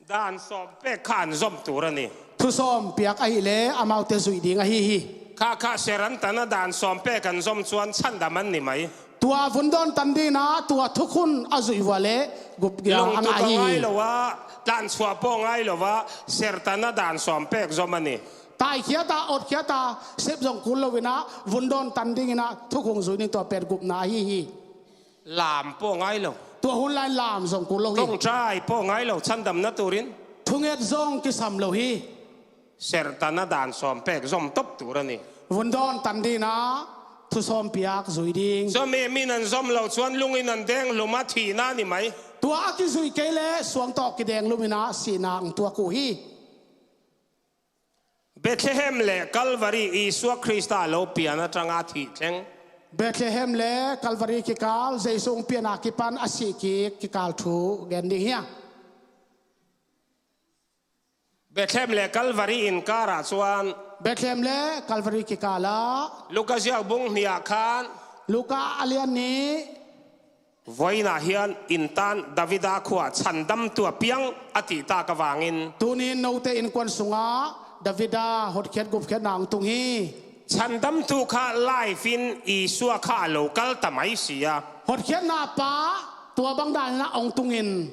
Dan sawm pek kha an zawm tur a ni. Thu sawm piak ahih leh amaute zuih ding ahi hi. Kha kha ser an tan a dan sawm pek an zawm chuan chhandam an ni mai. Tua vun dawn tan dingin a, tua thukhun a zuih vua leh gup gia a ngah hi. Lawng tuk a ngai lo a, tlanchhuah pawh a ngai lo a, ser tan a dan sawm pek zawm a ni. Taikhiat a, awtkhiat a, sep zawng kul loin a, vun dawn tan dingin a, thukhun zuih ding tua pen gupna ahi hi. Lam pawh a ngai lo. Tua hun lai lam zawng kul lo hi. Ṭawngṭai pawh a ngai lo, chhandamna turin. Thunget zawng kisam lo hi. Ser tan a dan sawm pek zawm tawp tur a ni. Vun dawn tan dingin a, thu sawm piak zuih ding. Zawm em in an zawm lo chuan lungin an deng hlum a, thihna a ni mai. Tua a kizuih kei leh suang tawh kideng hlumin a, sihna ang tuak uh hi. Bethlehem leh Calvary, Isua Krista lo pian aṭanga thih thleng. Bethlehem leh Calvary kikal, Jesu hong pian a kipan a sih kik kikal thu gen ding hi a. Bethlehem leh Calvary inkarah chuan. Bethlehem leh Calvary kikalah. Luka ziak bung hnihah khan. Luka a lian nih. Vawiinah hian in tan Davida khuaah chhandamtu a piang a tih tak avangin. Tunin note innkuan sungah Davida hotkhiat gupkhiatna hong tung hi. Chhandamtu kha life-in Isua kha a lo kal ta mai si a. Hotkhiatna pa tua bang danin a hong tungin.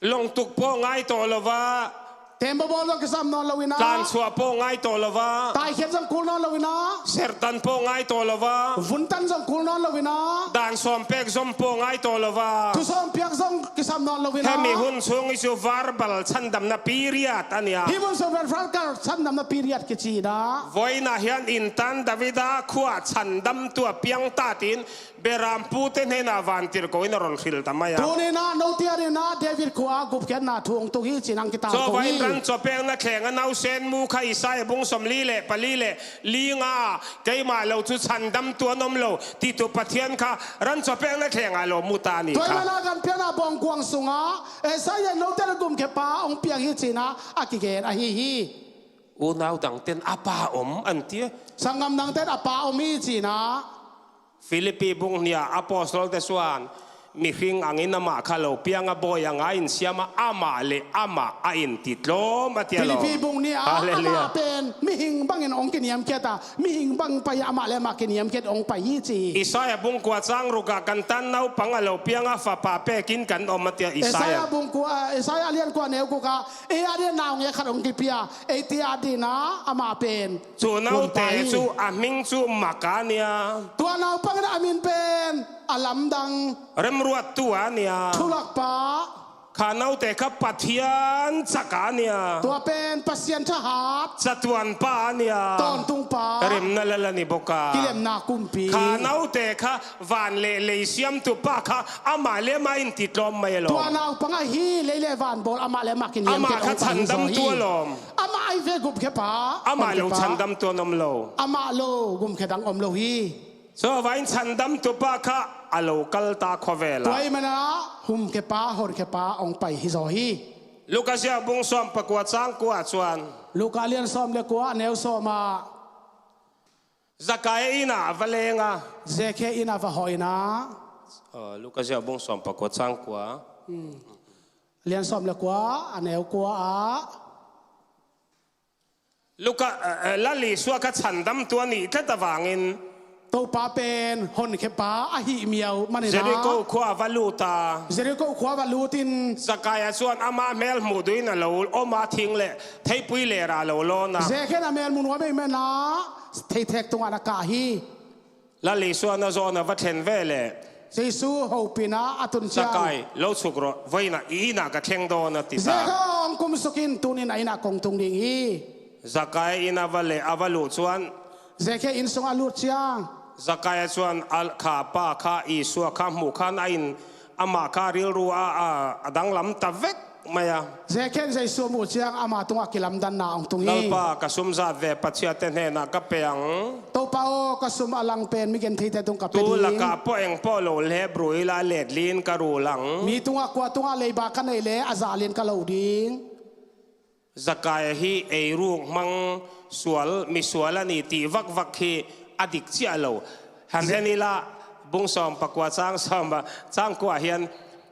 Lawng tuk pawh ngai tawh lo va. Tembaw bawl zawng kisam nawn loin a. Tlanchhuah pawh ngai tawh lo va. Taikhiat zawng kul nawn loin a. Serhtan pawh ngai tawh lo va. Vun tan zawng kul nawn loin a. Dan sawm pek zawm pawh ngai tawh lo va. Thu sawm piak zawng kisam nawn loin a. Hemi hun chhung hi chu verbal chhandamna period a ni a. Hi hun chu verbal chhandamna period kici a. Vawiinah hian in tan Davida khuaah chhandamtu a piang ta tiin Berampute hnenah vantirhkoh in a rawn hrilh ta mai a. Tunin a note adingin a David khuaah gupkhiatna thu hong tung hi cih a hong kital kho hi. Chuan vawiin ran chawpekna thlenga nausen mu kha Isaiah bung sawmli leh pali leh li nga, keimah lo chu chhandamtu an awm lo tih tur Pathian kha ran chawpekna thlengah a lo mu ta a ni kha. Tua ahih manin a kan pianna bawngkuang sungah Isaiah note adingin gupkhiatpa hong piang hi cih a kigen ahi hi. Unau dangten a pa awm an ti a. Sanggam dangten a pa awm hi cih a. Philippi bung hnihah apostolte chuan mihring angin amah kha lo piang a, bawi anga insiam a, amah leh amah a inti tlawm a ti a lo. Philippi bung hnihah amah pen mihring bangin hong kiniamkhiat a, mihring bang pai a, amah leh amah kiniamkhiat hong pai hi ci. Isaiah bung kua chang rukah kan tan naupang a lo piang a, fapa pekin kan awm a ti a Isaiah. Isaiah bung kua, Isaiah lian kua neu gukah ei adingin naungek khat hong kipia, eite adingin amah pen Chu naute chu a hming chu Maka a nia. Tua naupang in a min pen a lamdang. Remruattu a nia. Thulakpa. Kha naute kha Pathian chak a nia. Tua pen Pasian thahat. Chatuanpa a nia. Tawntungpa. Remna lal a ni bawk a. Kilemna kumpi. Kha naute kha van leh lei siamtu pa kha amah leh amah a inti tlawm mai alawm. Tua naupang a hi lei leh van bawl amah leh amah kiniamkhiat hong pai hi zaw hi. Amah kha chhandamtu alawm. Amah ahi ve gupkhiatpa, hotkhiatpa. Amah lo chhandamtu an awm lo. Amah lo gupkhiat dang awm lo hi. Chuvangin chhandamtu pa kha a lo kal ta khawvel a. Tua ahih manin a gupkhiatpa, hotkhiatpa hong pai hi zaw hi. Luka ziau bung sawm pakua cang kua ah chuan Luka lian sawm le kua a neu sawm ah Zakaia inn ah a va leng a. Zakaia inn ah va hawh in a. Aw, Luka ziau bung sawm pakua cang kua. Lian sawm le kua a neu kua ah Luka, eh, eh, Lal Isua kha chhandamtu a nih tlat avangin Topa pen honkhepa a hih miau manin a Jeriko khua a va lut a. Jeriko khua va lutin Zakaia chuan ama hmel hmuh duhin a lo awm a, thing leh theipui lerah a lo lawn a. Zakaia in a hmel hmuh nuam ei manin a theithek tungah a kah hi. Lal Isua na zawn a va thlen ve leh Jesu hopihna a tun ciang Zakai, lo chhuk rawh, vawiinah i innah ka thleng dawn a ti ta. Zakaia hong kumsukin tunin a innah kong tung ding hi. Zakaia inn a va leh a va luh chuan Zakaia inn sungah a lut ciang Zakaia chuan a kha pa kha Isua kha hmuh khan a in amah kha rilru a, a, a danglam ta vek mai a. Zakaia in Jesu a muh ciang ama tungah kilamdanna a hong tung hi. Lalpa, ka sum zat ve Pathiante hnenah ka pe ang. Topa aw, ka sum a lang pen mi gentheite tung ka pe ding. Tu lakah pawh eng pawh lo hlep rul ila a letlin ka rul ang. Mi tungah kua tungah leiba ka neih leh a zahlin ka lo ding. Zakaia hi eiruk hmang sual, misual a ni tih vakvak hi a dik chiah lo. Han en ila, bung sawm pakua chang sawm a, chang kua hian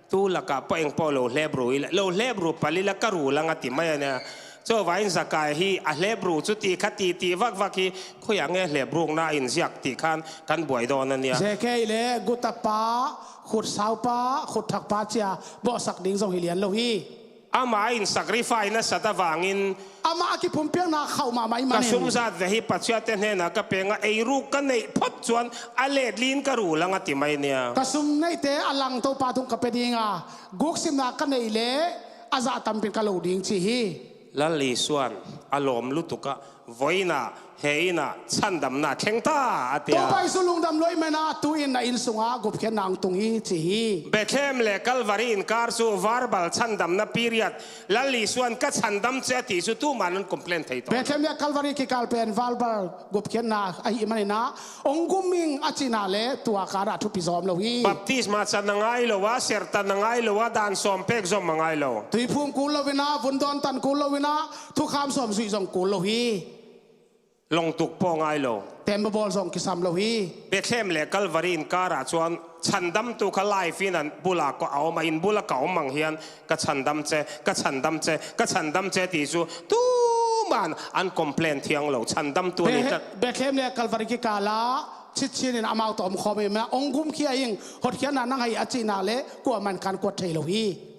tu lakah pawh eng pawh lo hlep rul ila, lo hlep rul pal ila ka rul ang a ti mai a nia. Chuvangin Zakaia hi a hlep rul chu tih kha tih tih vakvak hi, khawiah nge hlep rukna a inziak tih khan kan buai dawn a nia. Zakaia leh guta pa, khut sau pa, khut thak pa chia bawhsak ding zawng hi lian lo hi. Amah a in sacrifice nasat avangin amah a kipumpiakna khauh mahmah i manin ka sum zat ve hi Pathiante hnenah ka pe ang a, eiruk ka neih phawt chuan a letlin ka rul ang a ti mai nia. Ka sum neihte a lang Topa tung ka pe ding a, guksimna ka neih leh a zah tampin ka lo ding chi hi. Lal Isuan a lawm lutuk a, vawiinah he innah chhandamna thleng ta a ti a. Topa Isu lungdam luai mai a, tuin a inn sungah gupkhiatna hong tung hi chi hi. Bethlehem leh Calvary inkar chu verbal chhandamna period, Lal Isuan ka chhandam che a tih chu tuman an complain thei tawh. Bethlehem leh Calvary kikal pen verbal gupkhiatna ahih manin a, hong gum ing a cihna leh tua karah thupi zawm lo hi. Baptisma chan a ngai lo a, serhtan a ngai lo a, dan sawm pek zawm a ngai lo. Tuiphum kul lo in a, vun dawn tan kul lo in a, thukham sawm zuih zawng kul lo hi. Lawngtuk pawh ngai lo. Tembaw bawl zawng kisam lo hi. Bethlehem leh Calvary inkarah chuan chhandamtu kha live in an bulah a awm a, in bula ka awm ang hian ka chhandam che, ka chhandam che, ka chhandam che tih chu tuman an complain thiang lo, chhandamtu a ni tlat. Bethlehem leh Calvary kikala chitchinin amau tawh awmkhawm hi mai a, hong gumkhia ing, hotkhiatna nang hei a cihna leh kuamah in kan kuat thei lo hi.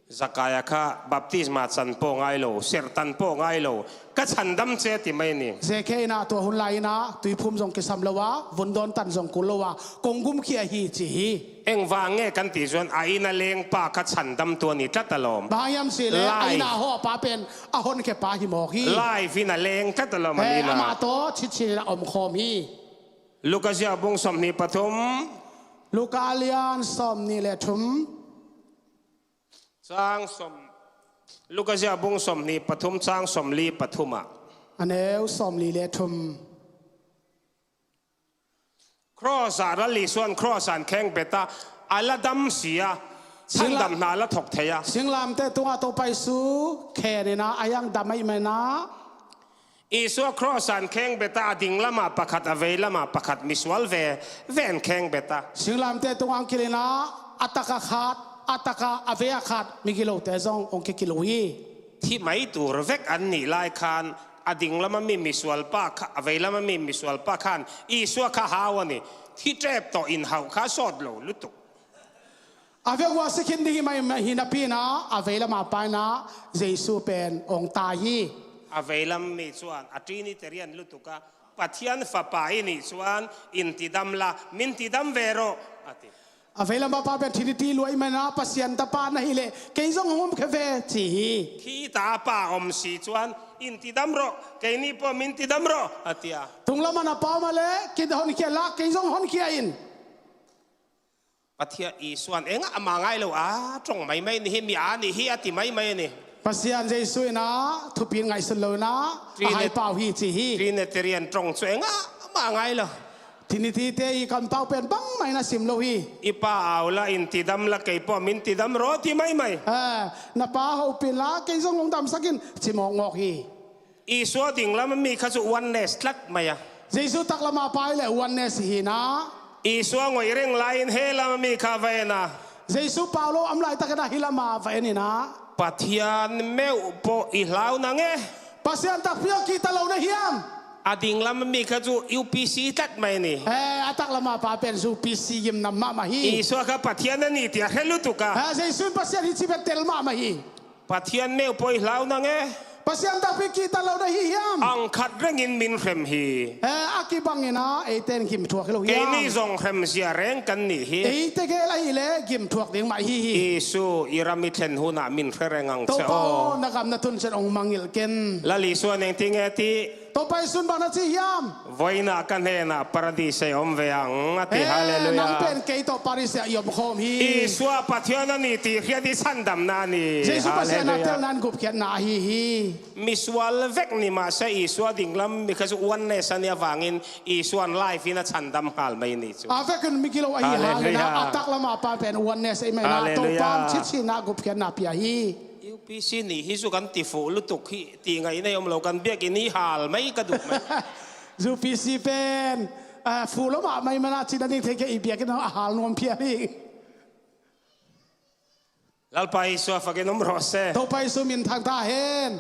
Zakaia kha baptisma chan pawh ngai lo, serhtan pawh ngai lo, ka chhandam che ti mai ni. Zakaia in a tua hun lai in a tuiphum zawng kisam lo a, vun dawn tan zawng kul lo a, kong gumkhia hi chi hi. Engvang nge kan tih chuan a inn a leng pa kha chhandamtu a ni tlat alawm. Bang hang hiam cih leh a inn a hawh pa pen a honkhe pa hi mawk hi. Live in a leng tlat alawm an inn a. Amah tawh chitchinin a awmkhawm hi. Luka ziau bung sawmhnih pathum. Luka lian sawmhnih leh thum. Chang sawm, Luka ziau bung sawmhnih pathum, chang sawmli pathum ah. A neu sawmli leh thum. Cross ah Lal Isuan cross ah an kheng bet a, a la dam si a, chhandamna a la thawk thei a. Singlamteh tungah Topa Isu khen in a, a hiang dam ahih manin a. Isua cross ah an kheng bet a, a ding lamah pakhat, a vei lamah pakhat, misual ve ve an kheng bet a. Singlamteh tungah hong kilh in a, a taka khat, a taka a veia khat, migilote zawng hong kikilh uh hi. Thi mai tur vek an nih lai khan, a ding lama mi misual pa kha, a vei lama mi misual pa khan Isua kha hau a ni. Thi tep tawh inhauh kha sawt lo lutuk. A vek uah si khin ding hi mai, mai hi napi in a, a vei lamah a pa in a, Jesu pen hong tai hi. A vei lam mi chuan a Trinitarian lutuk a, Pathian Fapa i nih chuan intidam la, min tidam ve rawh, a ti. A vei lamah a pa pen Trinity luai mai in a, Pasian Tapa na hih leh kei zawng hong awmkhia ve chi hi. Khita a pa awm si chuan intidam rawh, keini pawh min tidam rawh, a ti a. Tung lamah na pa awm a leh, kei honkhiah la, kei zawng honkhia in. Pathian Isuan engah amah ngai lo a, ṭawng mai mai ni hi, mi a nih hi a ti mai mai a ni. Pasian Jesu in a, thupin ngaihsun lo in a, a hai pau hi chi hi. Trinitarian ṭawng chu engah amah ngai lo. Trinity te i kampau pen bangmah in a sim lo hi. I pa au la in tidam la, kei pawh min tidam raw ti maimai. Eh, na pa hopih la, kei zong hong damsak in ci mawkmawk hi. Isua dinglam a mi kha cu oneness tlat mai a. Jesu taklam a pa i le oneness hi na. Isua ngoih reng lai-in hell lam a mi kha va en a. Jesu pau lo om laitakin a hi lam a va en hi na. Pathian meuh pawh i hlau nang e. Pasian takpi aw kihta lo na hiam? A dinglam a mi kha cu U P C tlat mai ni. Eh, a taklam a pa pen U P C gimnam mahmah hi. Isua kha Pathian a ni ti a hre lutuk a. Eh, Jesu in Pasian hi ci pen tel mahmah hi. Pathian meuh pawh i hlau nang e. Pasian takpi kihta lo na hi hiam? Ang khat rengin min hrem hi. Eh, a kibangin a eite in gimthuak hi lo hiam? Keini zong hremzia reng kan nih hi. Eite gel ahih leh gimthuak ding mah hi hi. Isu i ram i thlen hunah min hre reng ang che aw. Topa aw, na gam na tun ciang hong mangngilh ken. Lal Isua neng ti nge ti. Topa Isun bang na ci hiam? Vawiinah ka hnenah Paradis ah i om ve ang a ti. Eh, Halleluiah. Nang pen kei tawh Paradis ah i om khawm hi. Isua Pathian a ni ti hriat i sandamna a ni. Jesu Pasian a telna in gupkhiatna ahi hi. Misual vek ni mah se Isua dinglam mi kha cu oneness a ni avangin Isuan life in a sandam nghal mai ni cu. A vekin mi gilo ahi hangin a taklam a pa pen oneness a i mai na Topa in citcina gupkhiatna pia hi. U P C ni hi cu kan ti fuh lutuk hi. Ti ngaihna hi om lo, kan biakinn hi hal mai ka duh mai. U P C pen, ah, fuh lo mahmah i mana cih na ding thei kei, i biakinn a hal nuam phial hi. Lalpa Isua fakin om rawh se. Topa Isu min thang ta hen.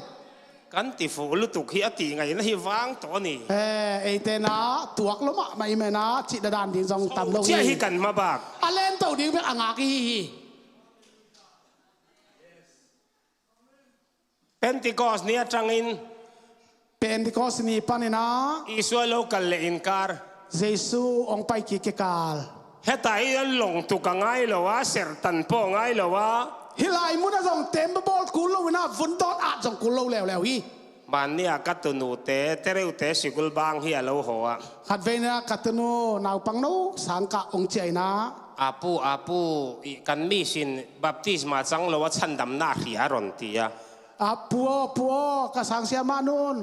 Kan ti fuh lutuk hi a ti ngaihna hi vang tawh a ni. Eh, eite na tuak lo mahmah i mana cih na dan ding zong tam lo hi. Cia hi kan mabak. A lento ding bek a ngak i hi hi. Pentecost ni a tangin Pentecost ni panin a Isua lo kal le inkar. Jesu hong pai kik kikal. Heta hi an longtuk a ngai lo a, sertan pawh a ngai lo a. Hih lai munah zong tembaw bawl kul lo in a vun dawt at zong kul lo leuleu hi. Manni a ka tunute, Tereute sikul bang hi a lo haw a. Khatvei ni a ka tunu naupang no sangkah hong ciah in a. A pu, a pu, i kan mission baptisma cang lo a sandamna hria ron ti a. A pu aw, pu aw, ka sangsiamah nun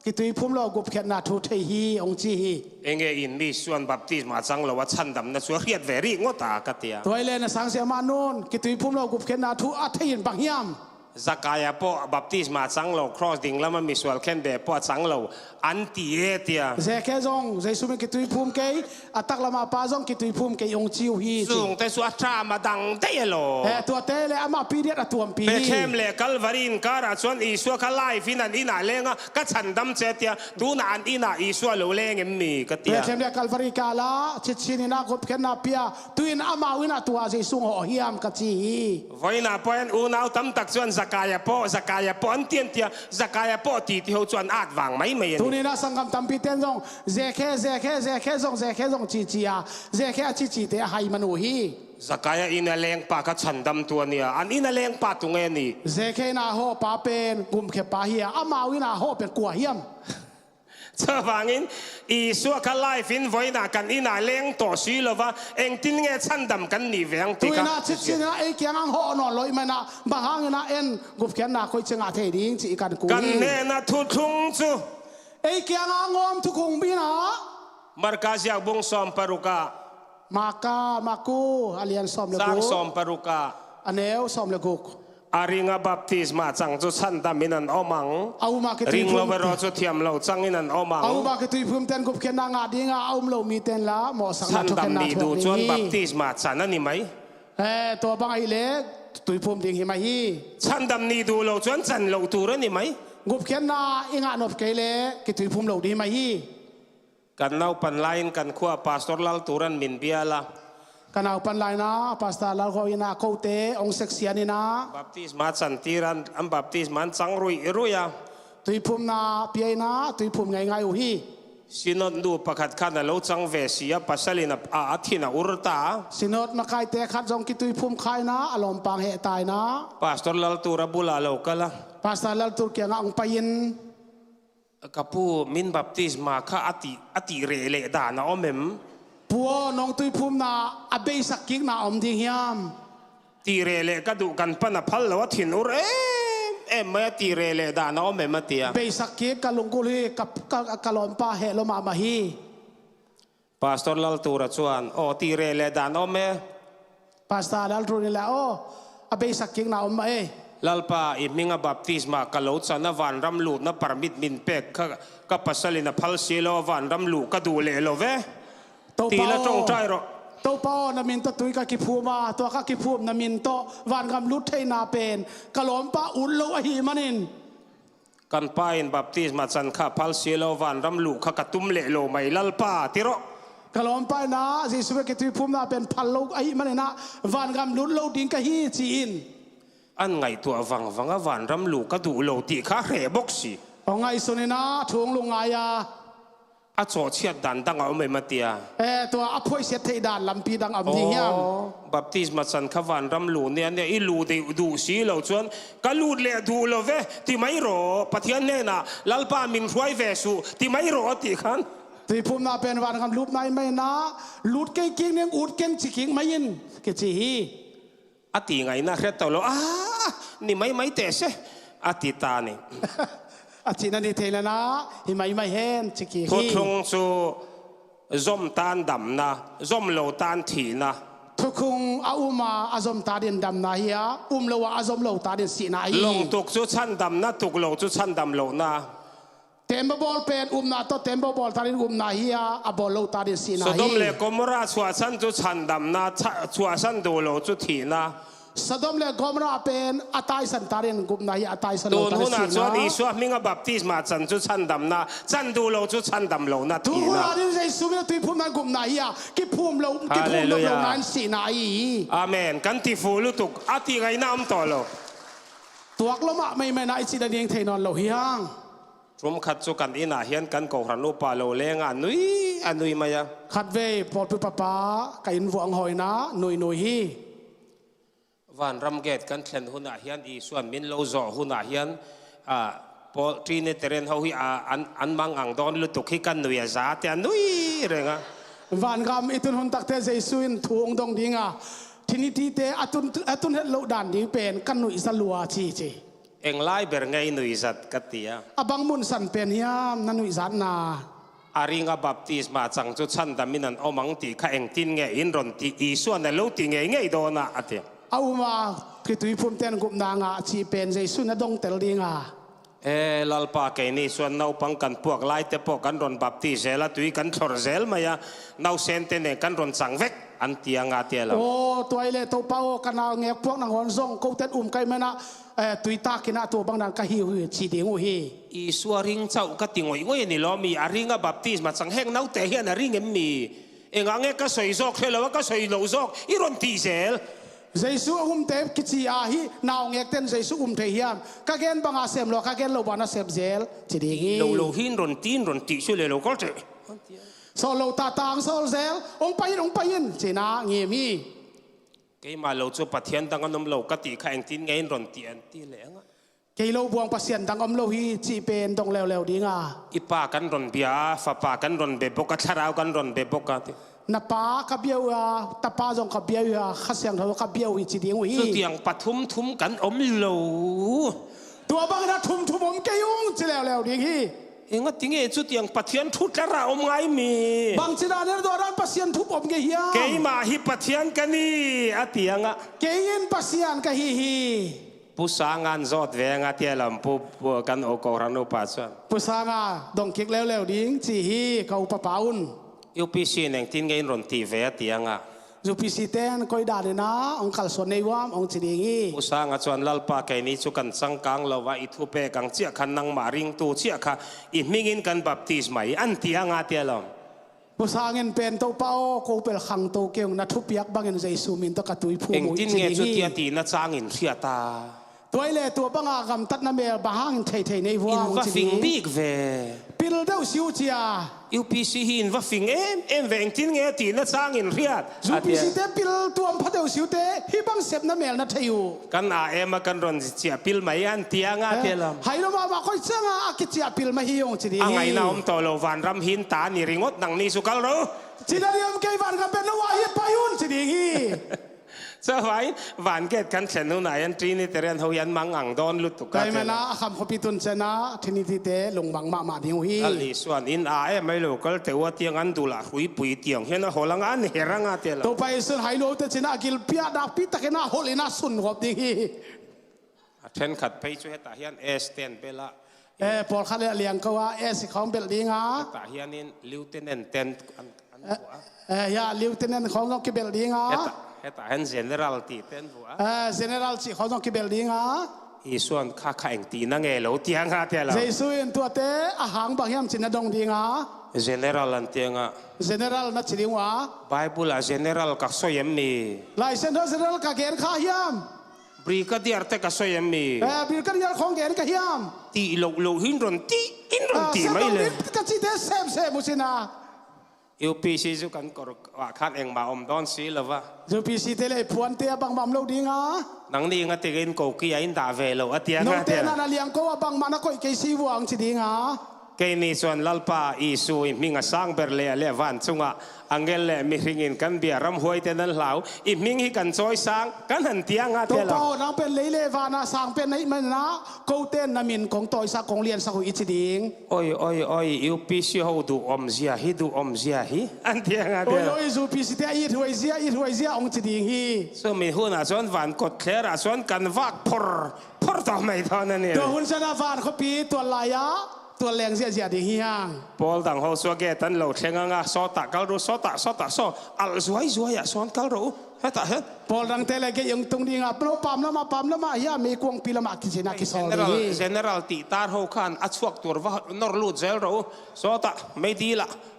kituiphum lo gupkhiatna thu thei hi hong ci hi. Enge in mission baptisma cang lo a sandamna cu a hriat ve rih ngawt a ka ti a. Tua hi le na sangsiamah nun kituiphum lo gupkhiatna thu a thei in bang hiam? Zakaia pawh baptisma cang lo cross dinglam a misual khenbeh pawh a cang lo an ti e tia. Zekhe zong Jesu min kituiphum kei, a taklam a pa zong kituiphum kei hong ci uh hi ci. Zungte cu a ṭam a dang deih a law. Eh, tuate le amah pidiat a tuampi hi. Bethlehem le Calvary inkar ah cun Isua kha life in an inn ah leng a ka sandam ce tia, tunah an inn ah Isua lo leng em mi ka tia. Bethlehem le Calvary kal ah citcin in a gupkhiatna pia, tu-in amau inn ah tua Jesu hong hawh hiam ka ci hi. Vawiina pawh in unau tamtak cuan Zakaia pawh, Zakaia pawh an tiantia, Zakaia pawh titi ho cuan at vang maimai a ni. Tuni-in a sanggam tampi ten zong Zekhe, Zekhe, Zekhe zong, Zekhe zong cici a, Zekhe a cicite a hai man uh hi. Zakaia inn a lengpa kha sandam tua nia, an inn a lengpa tunge ni. Zekhe inn a hawhpa pen gumkhepa hi a, amau inn a hawh pen kua hiam? Cuvangin Isua kha life in vawiina kan inn a leng tawh si lo va, engtin nge sandam kan nih veng ti kha. Tuina citcin a ei kiangah hawh nawn lo i mana, bang hangin a en gupkhiatna koi ciangah thei ding cih i kan kul hi. Kan hnenah thuthlung cu. Ei kiangah ngawm thukhung bina. Marka ziak bung sawm paruk ah. Marka, Marku, a lian sawm le guk. Sang sawm paruk ah. A neu sawm le guk. A ringah baptisma cang cu sandam in an om ang. A umah kituiphum. Ring lo bero cu thiam lo cang in an om ang. A umah kituiphum ten gupkhiatna ngah dingah a um lo mi ten la mawhsakna thukhenna thuak ding hi. Sandam nih duh cuan baptisma can a ni mai. Eh, tua bang ahih leh tuiphum ding hi mai hi. Sandam nih duh lo cuan can lo tur a ni mai. Gupkhiatna i ngah nop kei leh kituiphum lo ding hi mai hi. Kan naupan lai-in kan khua Pastor Laltur an min bial a. Kan naupan lai-in a Pastor Lalkhua in a kote hong seksian in a. Baptisma cantir an, an baptisma an cang ruihruih a. Tuiphumna pia in a, tuiphum ngeingai uh hi. Synod nu pakhat khan a lo cang ve si a, pasal in a, a, a thin a ur ta. Synod makaite khat zong kituiphum kha in a, a lawmpang heh ta in a. Pastor Laltur a bul a lo kal a. Pastor Laltur kiangah hong pai in. Ka pu, min baptisma kha a tih, a tih reh leh dan a om em? Pu aw, nong tuiphumna a beisak kikna a om ding hiam? Tih reh leh ka duh, kan pan a phal lo a thin ur em em mai a, tih reh leh dan a om em a ti a. Beisak kik ka lunggulh hi, ka, ka, ka lawmpa heh lo mahmah hi. Pastor Laltura chuan, aw, ti reh leh dan awm e. Pastor Laltur in la aw, a beisak kikna awm mah e. Lalpa, i hminga baptisma ka lo chan a vanram lutna permit min pek kha, ka pasalin a phal si lo a vanram luh ka duh leh lo ve. Topa ti la aw, ṭawngṭai rawh. Topa aw, na min tawh tui ka kiphum a, tua ka kiphum na min tawh vangam lut theihna pen ka lawmpa ut lo ahih manin. Kan pa in baptisma chan kha phal si lo vanram luh kha ka tum leh lo mai Lalpa ti rawh. Ka lawmpa in ah Jesu bek i tuiphumna pen phal lo ahih manin ah vangam lut lo ding ka hi ci-in. An ngaihtuah vangvang a vanram luh ka duh lo tih kha hreh bawk si. Aw ngaihsun in ah thu hong lungngai a. A chawhchiat dan dang a awm em a tia. Eh, tua a phuaisiat theih dan lampi dang a awm ding hiam? Aw, baptisma chan kha vanram luh nia nia i luh deuh duh si lo chuan ka lut leh duh lo ve ti mai rawh, Pathian hnenah Lalpa min hruai ve suh ti mai rawh a tih khan. Tuiphumna pen vangam lupna i mai na lut kei kik ning ut keng ci kik mai in kici hi. A ti ngaihna hriat tawh lo, a ni mai mai teh se a ti ta ni. A cihna ni thei lana hi mai mai hen ci kik hi. Thuthung chu zawm tan damna, zawm lo tan thihna. Thukhung a um a, a zawm ta din damna hi a, um lo a, a zawm lo ta din sihna hi. Lawng tuk chu chhan damna, tuk lo chu chhan dam lohna. Tembaw bawl pen upna tawh tembaw bawl ta din upna hi a, a bawl lo ta din sihna hi. Sodom le Gomorrah chhuahsan chu chhan damna, chha-, chhuahsan duh lo chu thihna. Sodom le Gomorrah pen a taisan ta din gupna hi a, a taisan lo ta din sihna. Tun hunah chuan Isua hminga baptisma chan chu chhan damna, chan duh lo chu chhan dam lohna thihna. Tun hunah din Jesu min a tuiphumna gupna hi a, kiphum lo, kiphum lo, Hallelujah, lo nan sihna ahi hi. Amen. Kan ti fuh lutuk, a tih ngaihna awm tawh lo. Tuak lo mah mai mai na i cih na ding thei nawn lo hi hang. Ṭum khat chu kan inah hian kan kohhran upa lo lenga a nui, a nui mai a. Khatvei pawlpi papa ka in vuah hawina nui nui hi. Vanram gate kan thlen hunah hian Isuan min lo zawh hunah hian, a, pawl Trinitarian ho hi a, an, an mang ang dawn lutuk hi ka nui a, za te a nui reng a. Vangam i tun hun takte Jesu in thu hong dawng ding a, Trinity te a tun, a tun het loh dan ding pen ka nuihza lua chi chi. Eng lai ber nge i nuihzat ka ti a. A bang mun san pen hiam na nuihzatna? A ringa baptisma chang chu chhandam in an awm ang tih kha engtin nge in rawn tih, Isuan a lo ti ngei ngei dawn a, a ti. A um a, kituiphum ten gupna ngah chih pen Jesu'n a dawng tel ding a. E, Lalpa, keini chuan naupang kan puak lai te pawh kan rawn baptis zel a, tui kan thlawr zel mai a, nausen te nen kan rawn chang vek an ti anga ti alawm. Aw, tua i leh Topa aw, ka naungek puak nangawn zawng ko ten um ka hih manin a, eh, tui takin a tua bang dan ka hi uh hi chi ding uh hi. Isua ring chauh ka ti ngawih ngawih a ni lawm i, a ringa baptisma chang heng naute hian a ring em ni? Engah nge ka sawi zawk hre lo a, ka sawi loh zawk i rawn tih zel? Jesu a umte kichi a hi, naungek ten Jesu um thei hiam? Ka gen banga sem lo a, ka gen lo banga sem zel chi ding hi. Lo lo hi in rawn ti, in rawn tih chu leh lo kal teh. Sawl lo ta ta ang sawl zel, hong pai in, hong pai in, chin a ngim hi. Keimah lo chu Pathian dang an awm lo ka tih kha, engtin nge in rawn tih an ti leh ang a. Kei lo buang Pasian dang awm lo hi chih pen dawng leuleu ding a. I pa kan rawn bia a, fapa kan rawn be bawk a, thlarau kan rawn be bawk a ti. Na pa ka bia uh a, tapa zawng ka bia uh a, Kha Siangtho ka bia uh hi chi ding uh hi. Chutiang pathum thum kan awm lo. Tua bangin a thum thum awm kei ung chi leuleu ding hi. Engatinge chutiang Pathian thu tlara awm ngai mi? Bangchi dan in a dawh dan Pasian thu awm kei hiam? Keimah hi Pathian ka ni a ti ang a. Kei in Pasian ka hi hi. Pu Sanga an zawt ve ang a ti alawm, pu, pu kan u kohran upa chuan. Pu Sanga dawng kik leuleu ding chi hi ka upa pa un. U P C in engtin nge in rawn tih ve a ti ang a. U P C ten koi dan in a hong kalsuan nei uam hong chi ding hi. Pu Sanga chuan, Lalpa, keini chu kan changkang lo a, i thupek ang chiah khan nangmah ringtu chiah kha i hmingin kan baptisma hi an ti ang a ti alawm. Pu Sangin pen, Topa aw, ko pel khangto kei ung, na thupiak bangin Jesu min tawh ka tuiphum uh hi chi ding hi. Engtin nge chutia tihna changin hriat a? Tua i leh tua banga gamtatna mel bang hangin thei thei nei vuam chi ding hi. In va fing bik ve. Pil deuh si uh chia. U P C hi in va fing em em ve, engtin nge tihna changin hriat a ti a. U P C te pil tuam pha deuh si uh te, hi bang sepna mel na thei uh. Kan a em a kan rawn chiah pil mai an ti ang a ti alawm. Hai lo mahmah koi changa a kichiah pil mai hi ung chi ding hi. A ngaihna awm tawh lo, vanram hi in ta ni ringawt nangni chu kal ro. Chi na diam kei vangam pen lo a hi pai un chi ding hi. Cuvangin van gate kan thlen hun ah hian Trinitarian ho hian mang ang dawn lutuk a. Tua hi manin a kham khawpi tun ciang a Trinity te lungmang mahmah ding uh hi. Kal Isuan in a em mai lo kal teh ua tiang an dul a hruipui tiang hian a hawl ang a, an her ang a tia lo. Topa Isuan hai lo te cin a gilpi a nakpi takin a hawlh in a sun gawp ding hi. A ṭhenkhat phei chu hetah hian S ten bel a. Eh, pawlkhat leh a liang ko a S khawng belh ding a. Hetah hianin lieutenant ten an, an vuah a. Eh, ya, lieutenant khawng zong kibelh ding a. Hetah, hetah hian general tih ten vuah a. Eh, general cih khawng zong kibelh ding a. Isuan kha kha eng tihna nge lo tiang a tia lo. Jesu in tuate a hang bang hiam cin a dong ding a. General an tiang a. General na ci ding uh a. Bible a general ka sawi em ni? Lai Siangtho general ka gen kha hiam? Brigadier te ka sawi em ni? Eh, brigadier khawng gen ka hiam? Tih loh loh hin rawn tih, in rawn tih mai le. Ka cite sem sem uh sin a. U P C chu kan kawr ah khan engmah awm dawn si lo va. U P C te leh phuan te a bangmah awm lo ding a. Nangni nga tingin ko ki a in dah ve lo a tiang a tia. Note nan a liang ko a bangmah na koih kei si vuang ci ding a. Keini chuan Lalpa Isu i hming a sang ber leh a leh van chunga angel leh mihringin kan bia ramhuai te nan hlau, i hming hi kan chawi sang kan han tiang a tia lo. Topa aw, nang pen lei leh vana sang pen na hih manin a, kote na min kong tawisak kong liansak uh i ci ding. Oi, oi, oi, U P C ho duh awm zia hi, duh awm zia hi an tiang a tia lo. Oi, oi, U P C te a i hruai zia, i hruai zia hong ci ding hi. Chumi hunah chuan van kawtthlerah chuan kan vak phawr phawr tawh mai dawn a ni. Tua hun sana van khawpi tual laia tual leng ziahziah ding hi hang. Pawl dang ho chu a gate an lo thleng anga, sawtah kal ru, sawtah, sawtah, saw alh zuai zuaiah sawn kal ru. Hetah hian pawl dangte leh gate hong tung dinga, lo pam lamah, pam lamah hian meikuangpi lamah kicina kisawl ding hi. General tih tar ho khan a chhuak tur va nawr lut zel ru. Sawtah, meidilah.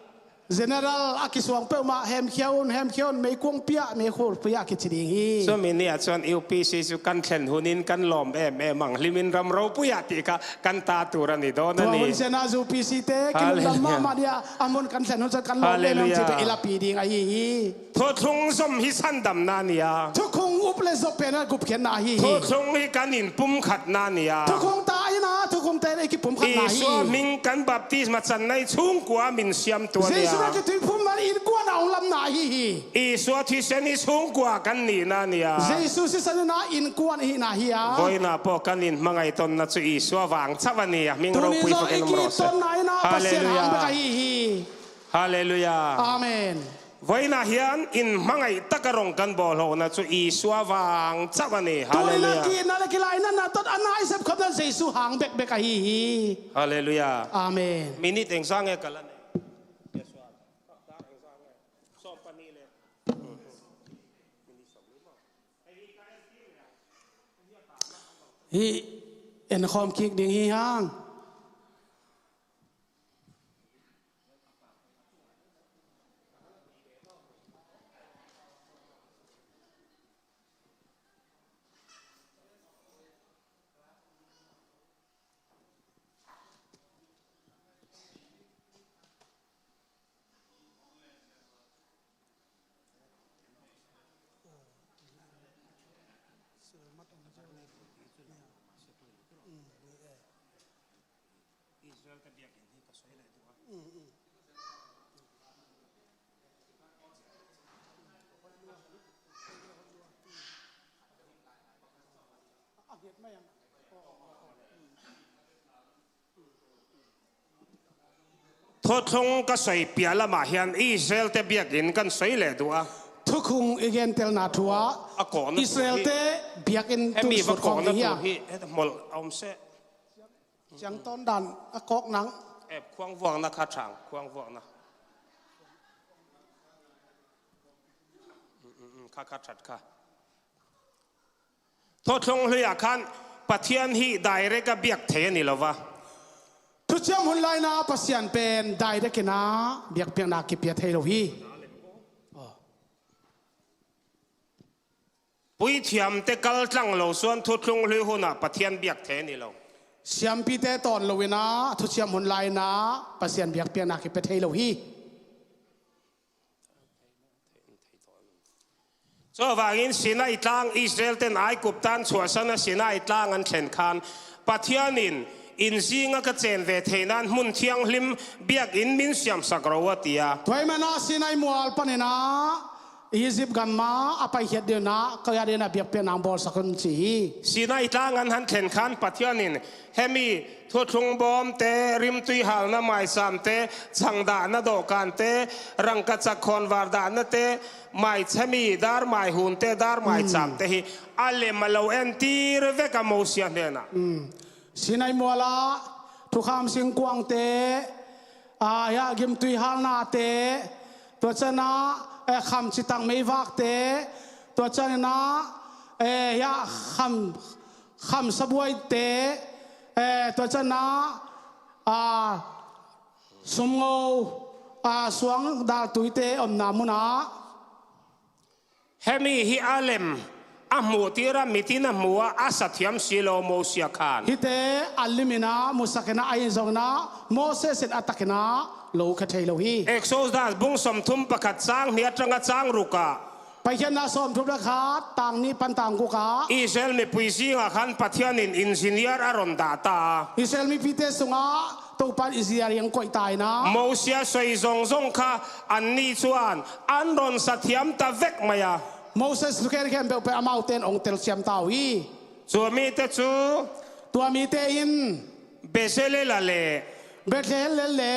General a kisuang peuhmah hemkhia un, hemkhia un, meikuang piah, meikhur piah kici ding hi. Chumi ni ah chuan U P C chu kan thlen hunin kan lawm em em ang, hlimin ram ropuiah tih kha kan ta tur a ni dawn a ni. Tua hun sena U P C te kilungdam mahmah nia, a hmun kan thlen hun chuan kan lawm em em tih peh i lapi ding ahi hi. Thuthlung zawm hi sandamna a ni a. Thukhung up leh zawp pen a gupkhiatna ahi hi. Thuthlung hi kan inpumkhatna a ni a. Thukhung ta ina, thukhung te i kipumkhatna hi. Isua hming kan baptisma channa i chhungkua min siamtu a ni a. Jesu na kituiphumna inkuan a hong lamna ahi hi. Isua thisen i chhungkua kan nihna a ni a. Jesu sisan ina inkuan i hihna hi a. Vawiina pawh kan inhmangaih tawnna chu Isua vang chauh a ni a. Hming ropui fakin awm rawh se. Tuni zawh i kitawnna ina Pasian hang bek ahi hi. Halleluia. Amen. Vawiinah hian inhmangaih taka rawng kan bawlhawhna chu Isua vang chauh a ni. Halleluia. Tunina kihna leh kilainatna tawt a na i sepkhawmna Jesu hang bekbek ahi hi. Halleluia. Amen. Minute engzah nge ka la nei? Sawm pahnih leh hi enkhawm kik ding hi hang. Israel te biak in hi ka sawi leh duh a. Thuthlung ka sawi piah lamah hian Israel te biak in kan sawi leh duh a. Thukhung i gentelna thu a, a kawhna Israel te biak in hemi va kawhna tur hi, heta hmawlh a awm se. Chiang tawn dan a kawk nang. Eh, khuang vuakna kha thang, khuang vuakna. Mm, mm, mm, kha, kha that kha. Thuthlung hluiah khan Pathian hi direct a biak thei a ni lo va. Thuchiam hun laina Pasian pen direct ina biakpiakna kipia thei lo hi. Puithiamte kal tlang lo chuan thuthlung hlui hunah Pathian biak thei a ni lo. Siampite tawn loina thuchiam hun laina Pasian biakpiakna kipia thei lo hi. Chuvangin Sinai tlang, Israel ten Aigupta an chhuahsana Sinai tlang an thlen khan Pathianin, "In zinga ka chen ve theih nan hmun thianghlim biak in min siamsak ro," a ti a. Tua ahih manin Sinai mual panin a Egypt gam ah a paikhiat ding un ah, koi a ding in ah biakpiakna hong bawlsak un ci hi. Sinai tlang an hong thlen khan Pathian in hemi thuthlung bawmte, rimtui halna maisamte, cangdahna dawhkante, rangkachak khawnvar dahnate, mai, hemi dar maihunte, dar maichamte hi a lem a lo entir vek a, Mosia hnenah. Sinai mualah thukham singkuangte, ah, hiah gimtui halnate, tua ciangin ah, eh, kham citak meivakte, tua ciangin ah, eh, hiah kham, kham sabuaite, eh, tua ciangin ah, ah, sumngo, ah, suang daltuite omna munah. Hemi hi a lem a hmuhtir a, mitin a hmu a, a sathiam si lo Mosia khan. Hihte a lim in ah musak in ah, ahi zongin ah Moses in a tak in ah lo khia thei lo hi. Exodus bung sawmthum pakhat, cang hnih a tang a cang ruk ah. Paikhiatna sawmthum le khat, tang nih pan tang guk ah. Israel mipui zingah khan Pathian in engineer a ron dah ta. Israel mipite sungah Topa in engineer hong koih ta in ah. Mosia soi zongzong kha anni cuan an ron sathiam ta vek mai a. Moses thu khenkhem peuhpeuh amaute in hong telsiam ta uh hi. Tua mite cu, tua mite in Bezalel le, Bezalel le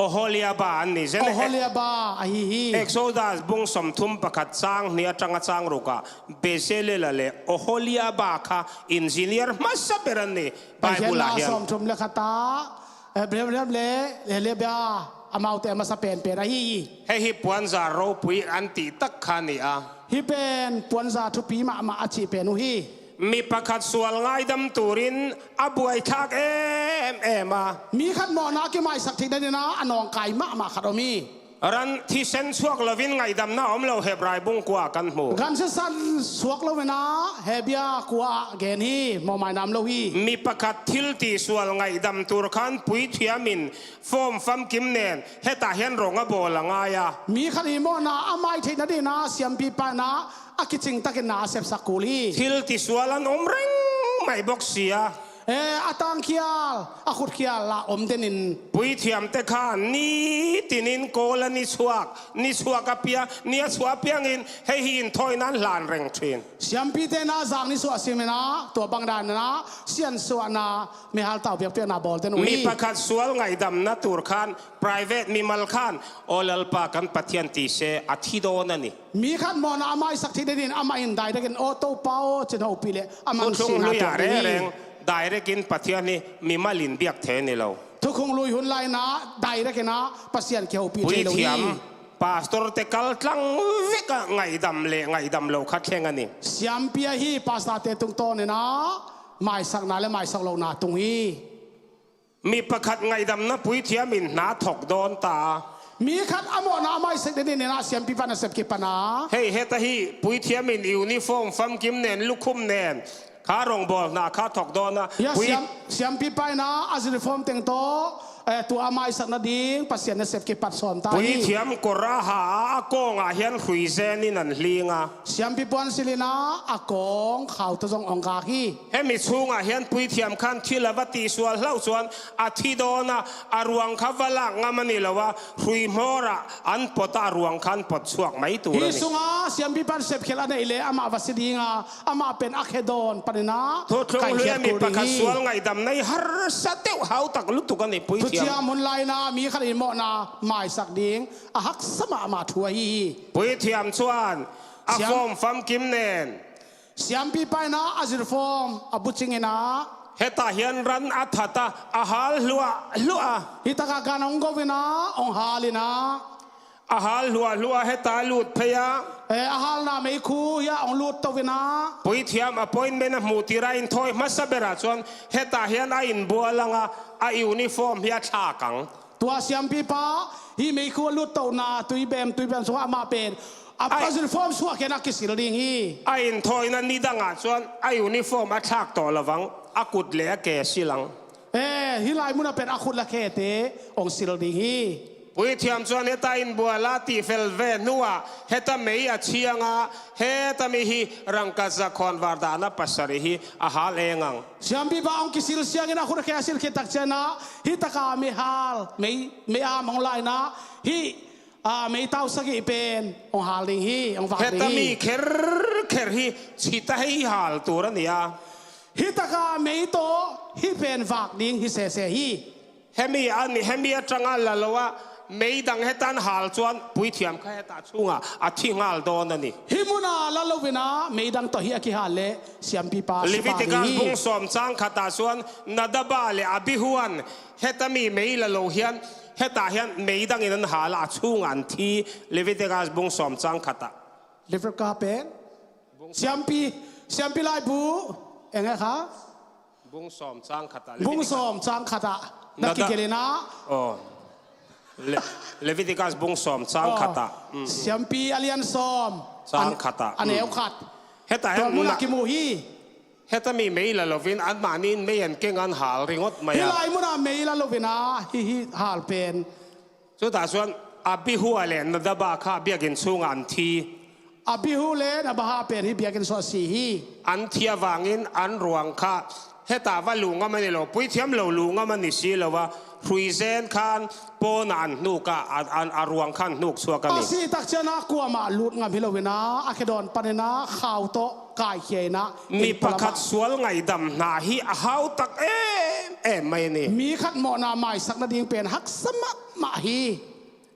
Oholiaba an ni zen. Oholiaba ahi hi. Exodus bung sawmthum pakhat, cang hnih a tang a cang ruk ah Bezalel le Oholiaba kha engineer hmasa ber an ni. Bible ah hian sawmthum le khat ah, eh, Abraham le Helebia, amaute a masa penpen ahi hi. Hei hi puanza ropui an tih tak kha ni a. Hih pen puanza thupi mahmah a cih pen uh hi. Mi pakhat sual ngaidam turin a buaithlak em em a. Mi khat mawhna a kimaisak theih nading ah a nawngkai mahmah khat om hi. Ran thisen chuak loin ngaihdamna om lo, Hebrai bung kua kan hmu. Gan sisan suak loin ah Hebrai kua gen hi, mawhmaina om lo hi. Mi pakhat thil tihsual ngaihdam tur khan puithiam in form famkim nen hetah hian rong a bawl a ngai a. Mi khat i mawhna a mai theih nading ah siampipa in ah a kicing takin na a sepsak kul hi. Thil tihsual an om reng mai bawk si a. Eh, a tangkhial, a khutkhial ah om den in. Puithiamte khan ni tinin kawl a ni chhuak, ni chhuak a piang, ni a chhuah piangin hei hi inthawina an hlan reng thin. Siampite in ah zang ni suah simin ah, tua bang danin ah siansuahna, mihal tau biakpiakna bawl den uh hi. Mi pakhat sual ngaihdamna tur khan, private mimal khan, aw Lalpa kan Pathian ti se, a thi dawn a ni. Mi khat mawhna a maisak theih nading in amah in direct in, aw Topa aw, cin hopih leh a mang sihna tuah ding hi. Direct in Pathian hi mimal in biak thei ni lo. Thukhun lui hun lai-in ah direct in ah Pasian kihopih thei lo hi. Puithiam, pastor te kaltlang vek ah ngaihdam le ngaihdam lo kha thleng a ni. Siampi ahi pastor te tungtawnin ah maisakna le maisak lohna tung hi. Mi pakhat ngaihdamna puithiam in hna thok dawn ta. Mi khat a mawhna a maisak nading in ah siampipa nasep kipan a. Hei, heta hi puithiam in uniform famkim nen, lukhum nen, kha rongbawlna kha thok dawn a. Siampipa in ah a uniform teng tawh, eh, tua a maisak nading Pasian nasep kipat sawm ta hi. Puithiam kawr a ha a, a kawngah hian hrui zenin an hling a. Siampi puan silhin ah a kawng khau tawh zong hong kak hi. Hemi chhungah hian puithiam khan thil a va tihsual hlauh chuan a thi dawn a, a ruang kha va lak ngam a ni lo a, hrui hmawrah an pawt a, a ruang khan pawt chhuak mai tur a ni. Hi sungah siampipa in sepkhelh a neih leh amah va si ding a, amah pen a khe dawn panin ah kaikhiat kul ding hi. Thuthung hluia mi pakhat sual ngaihdamna hi harsa deuh, hau tak lutuk a ni puithiam. Thuciam hun lai-in ah mi khat in mawhna maisak ding a haksa mahmah thu ahi hi. Puithiam chuan a form famkim nen. Siampipa in ah a uniform a buching in ah. Hetah hian ran a that a, a hal hluah hluah a. Hi takah gan hong go in ah, hong hal in ah. A hal hluah hluah a, hetah a lut phei a. Eh, a halna meikhu hiah hong lut to in ah. Puithiam appointment a hmuh tirah inthawi hmasa berah chuan hetah hian a inbual ang a, a uniform hi a thlak ang. Tua siampipa hi meikhu a lut tohna tuibem, tuibem sungah amah pen a uniform suahkhian a kisil ding hi. A inthawina ni dangah chuan a uniform a thlak tawh lovang, a kut leh a ke sil ang. Eh, hi lai munah pen a khut leh a khete hong sil ding hi. Puithiam chuan heta inbual a tihfel ve hnuah heta mei a chiang a, heta mi hi rangkachak khawnvar dahna pasarih hi a hal eng ang. Siampipa hong kisil siangin a khut a khe a sil khit tak chian a, hi taka mihal, mei, mei am hong la in ah, hi A, meitau sagih pen hong hal ding hi, hong vak ding hi. Heta mi kherkher hi, cita hei hal tur a ni a. Hi taka mei tawh hih pen vak ding hi sese hi. Hemi a ni, hemi a tanga la lo a, meidang hetan hal chuan puithiam kha heta chunga a thi nghal dawn a ni. Hi muna la lo vina meidang tawh hi a kihal le siampipa Leviticus bung sawm chang khatah chuan Nadaba le Abihuan heta mi mei la lo hian, hetah hian meidangin an hal a, a chhunga an thi. Leviticus bung sawm chang khatah. Leviticus pen? Siampi, siampi laibu, eng e kha? Bung sawm chang khatah. Bung sawm chang khatah. Na kigelina. Oh. Le-, Leviticus bung sawm chang khatah. Mm. Siampi a lian sawm. Chang khatah. A neu khat. Heta hian muna kimu hi. Heta mi mei la lovin anmahniin mei an keng an hal ringawt mai a. Hi lai muna mei la lovina hi hi hal pen. Chutah chuan Abihu le Nadaba kha biakin chhunga an thi. Abihu le Nadaba pen hi biakin chhunga si hi. An thi avangin an ruang kha hetah va luh ngam a ni lo, puithiam lo luh ngam a ni si lo a, hrui zen khan pawna an hnuk a, a, a, a ruang khan hnuk chhuak a ni. A si tak chiana kuamah lut ngam hi lovina, a khedawn panina khau tawh kaikhiaina. Mi pakhat sual ngaihdam hna hi a hau tak em em mai a ni. Mi khat mawhna maisak nading pen haksa mahmah hi.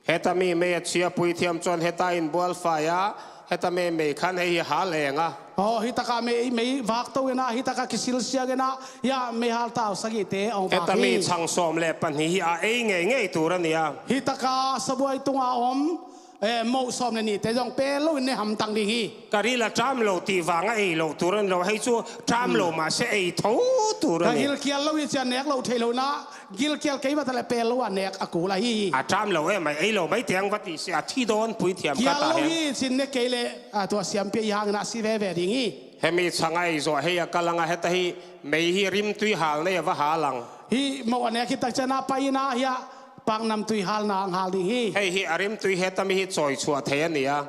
Heta mi mei a chia puithiam chuan heta inbual fai a, heta mi mei khan hei hi hal eng a. Aw, hi taka mei, mei vak to ina, hi taka kisil siang ina, hia mei hal tau sagihte awng vak hi. Heta mi chang sawm le pahnih hi a ei ngei ngei tur a ni a. Hi taka sabuai tunga awm, eh, moh sawm le nihte zawng pel loin ne hamtang ding hi. Ka ril a ṭam lo tih vanga ei loh tur a ni lo, hei chu ṭam lo mah se ei tho tur a ni. Ka gilkial lo hi chian nek lo thei lo na, gilkial kei mata le pel lo a nek a kul ahi hi. A ṭam lo em, a ei lo mai teng va ti se a thi dawn puithiam kha ta hian. Kial lo hi chin ne kei le, a, tua siampi i hangin a si ve ve ding hi. Hemi changa ei zawh hei a kal anga heta hi mei hi rimtui hal nei a va hal ang. Hi moh a nek hi tak chiana pai ina hia pangnam tui halna ang hal ding hi. Hei hi a rimtui heta mi hi chawi chhuah thei a ni a.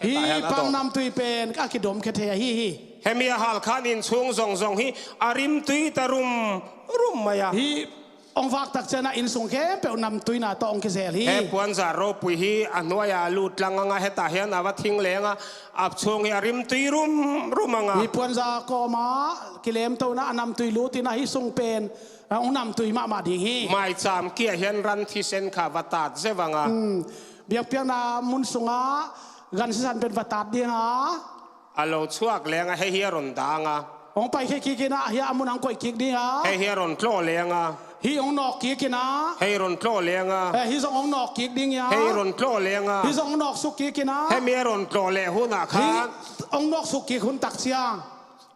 Hi pangnam tui pen a kidawm khe thei ahi hi. Hemi a hal khan inchhung zawng zawng hi a rimtui ta rum rum mai a. Hi hong vak tak chiana insung khempeuh namtuina tawh hong kizel hi. He puanzar ropui hi a hnuaia a lut tlang anga hetah hian a va thing leng a, a chhung hi a rimtui rum rum anga. Hi puanzar kawma kilemtona a namtui lutin a hi sung pen a hong namtui mahmah ding hi. Maicham kia hian ran thisen kha va tat zeuh anga. Hmm. Biakpiakna mun sunga gan sisan pen va tat ding a. A lo chhuak leng a, hei hi a rawn dah ang a. Hong pai khe kik ina, hia a mun ang koih kik ding a. Hei hi a rawn tlawh leng a. Hi hong nawk kik ina. Hei rawn tlawh leng a. Eh, hi zawng hong nawk kik ding ia. Hei rawn tlawh leng a. Hi zawng hong nawk suk kik ina. Hemi a rawn tlawh leh hunah khan. Hi hong nawk suk kik hun tak chiang.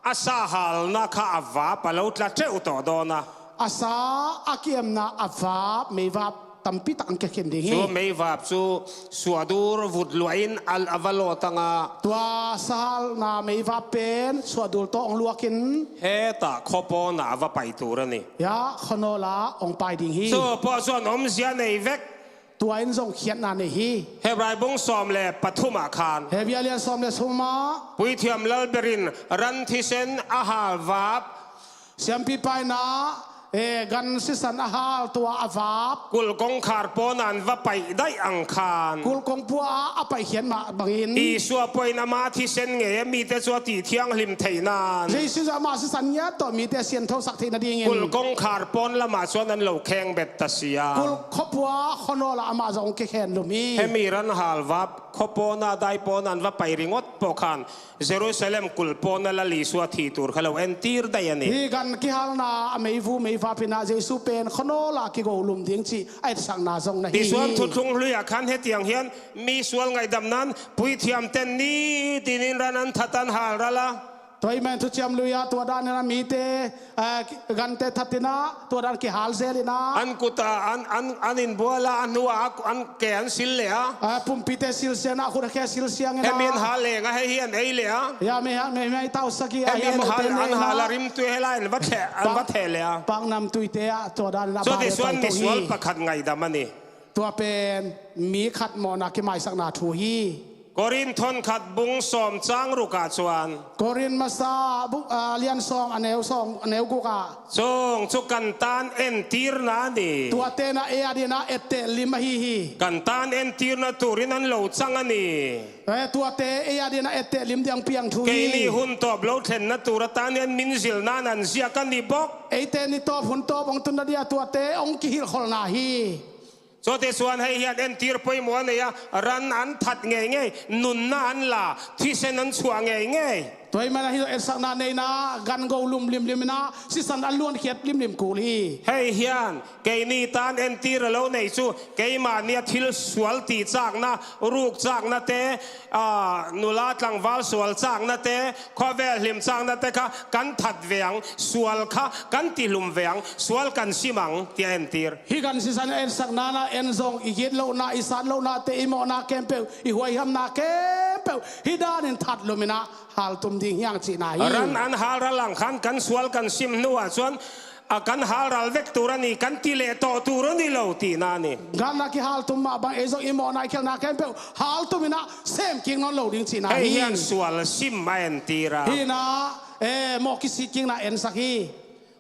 A sa halna kha a vap a lo tla teuh tawh dawn a. A sa a kiemna a vap, meivap tampi tak an kekhin ding hi. Chu meivap chu suahdur vut luahin a, a va lawt ang a. Tua sa halna meivap pen suahdur tawh hong luakin. Hetah khaw pawnah a va pai tur a ni. Hia khawnawla hong pai ding hi. Chu pawh chuan awmzia nei vek. Tua in zawng khiatna nei hi. Hebrai bung sawm le pathumah khan. Hebrai lian sawm le thumah. Puithiam lal berin ran thisen a hal vap. Siampi paina, eh, gan sisan a hal tua a vap. Kulh kawngkhar pawnah an va paih daih ang khan. Kulh kawng pua a, a paihkhiat mah bangin. Isua pawhin ama thisen ngei a mite chu a tih thianghlim theih nan. Jesu chu ama sisan ngiat tawh mite a sianthosak theih nadingin. Kulh kawngkhar pawn lamah chuan an lo kheng bet ta si a. Kulh khaw pua khawnawla amah zawng kekhen lum hi. Hemi ran hal vap khaw pawna dai pawna an va pai ringawt pawh khan Jerusalem kulh pawna Lal Isua thih tur kha lo entir daih a ni. Hi gan kihalna a meivu meivap ina Jesu pen khawnawla kigo lum ding chih a etsakna zawng na hi. Tichuan thuthlung hluiah khan hetiang hian mi sual ngaihdam nan puithiam ten ni tinin ran an that an hal ral a. Tua hih man thuchiam luia tua dan ina mite, eh, gante that ina tua dan kihal zel ina. An kuta an, an, an inbuala a hnua an ke an sil leh a. Eh, pumpite sil siang a khut a khe sil siang ina. Hemi an hal leng a hei hi an ei leh a. Hemi hal, hemi hal tau saki a hemi an hal, an hal a rimtui hela an va theh, an va theh leh a. Pangnam tuite ah tua dan ina. Chuan tichuan misual pakhat ngaihdam a ni. Tua pen mi khat mawhna kimaisakna thu hi. Korin thawn khat bung sawm cang ruk ah cuan, Korin masa bu-, a, lian sawm, a neu sawm, a neu guk ah, "Cong cu kan tan entirna ni. Tuate na ei adingin a etteh lim ahi hi. Kan tan entirna turin an lo cang a ni. Eh, tuate ei adingin a etteh lim ding piang thu hi. Keini hun tawp lo thlenna tur a tan in an min zilna in an ziak a ni bawk. Eite ni tawp hun tawp hong tunna dingin tuate hong kihilhkholhna hi." Cuate cuan hei hian entir poimawh a nei a, ran an that ngeingei, nunna an la, thisen an chuah ngeingei. Tua ahih manin hih etsakna neihna, gan go lumlimlim in a, sisan a luankhiat limlim kul hi. Hei hian, keini tan entir a lo nei cu, keimah nih a thil sual ti cakna, ruk cakna te, aa, nula tlangval sual cakna te, khuavel hlim cakna te kha kan that ve ang, sual kha kan tihlum ve ang, sual kan sim ang, tiah entir. Hih kan sisan etsakna na en zong i gitlohna, i satlohna te, i mawhna khempeuh, i huaihamna khempeuh hih danin that lum in a haltum ding hi hang cihna hi. Ran an halral ang khan kan sual kan sim hnuah cuan, a kan halral vek tur a ni, kan ti leh tawh tur a ni lo tihna a ni. Ganna kihaltum mah bang ei zong i mawhna i khialhna khempeuh haltum in a sem kik nawn lo ding cihna hi. Hei hian sual sim a entir a. Hih in a, eh, mawh kisik kikna ensak hi.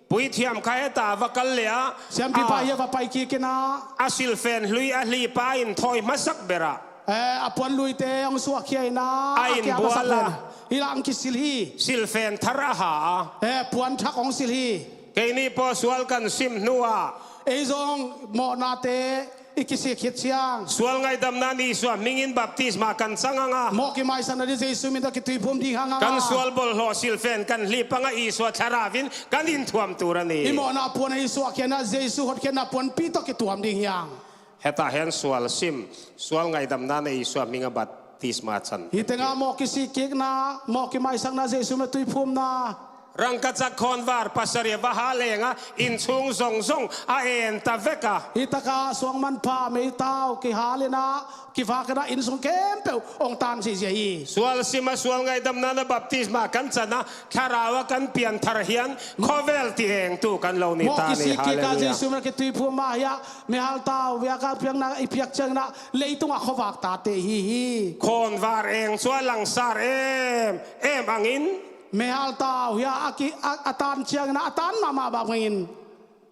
Puithiam kha heta va kal leh a, siampipa, ah, hi a va pai kik in a, a silfen hlui a hlipa in thawi hmasak ber a, eh, a puan luite hong suahkhia in a, a kia hmasak ber a. A inbual a. Hih lah hong kisil hi. Silfen thar a ha a. Eh, puan thak hong sil hi. Keini pawh sual kan sim hnuah, ei zong mawhnate i kisik khit ciang, sual ngaihdamna in Isua hmingin baptisma kan cang ang a, mawh kimaisakna ding Jesu min tawh kituiphum ding hi hang a, kan sual bawlhhlawh silfen kan hlip ang a, Isua Thlarau in kan inthuam tur a ni. I mawhna puan a i suahkhiatna, Jesu hotkhiatna puanpi tawh kituam ding hi hang. Hetah hian sual sim, sual ngaihdamna in Isua hming a baptisma can. Hih tengah mawh kisik kikna, mawh kimaisakna, Jesu min a tuiphumna. Rangkachak khawnvar pasarih a va hal eng a, innchung zongzong a en ta vek a. Hih takah suangmanpha, meitau kihal in a, kivak in a, innsung khempeuh hong tan ziahziah hi. Sual sim a, sual ngaihdamna in a baptisma kan can a, Thlarau a kan pianthar hian khawvel ti engtu kan lo ni ta ni. Mawh kisik kik a, Halleluiah. Jesu min a kituiphum a, hiah mihal tau viak a piakna i piak ciangin a, leitungah khuavak tate i hi hi. Khawnvar eng cu a langsar em em angin, mihal tau hiah a ki, a, a tan ciangin a, a tan mahmah bangin,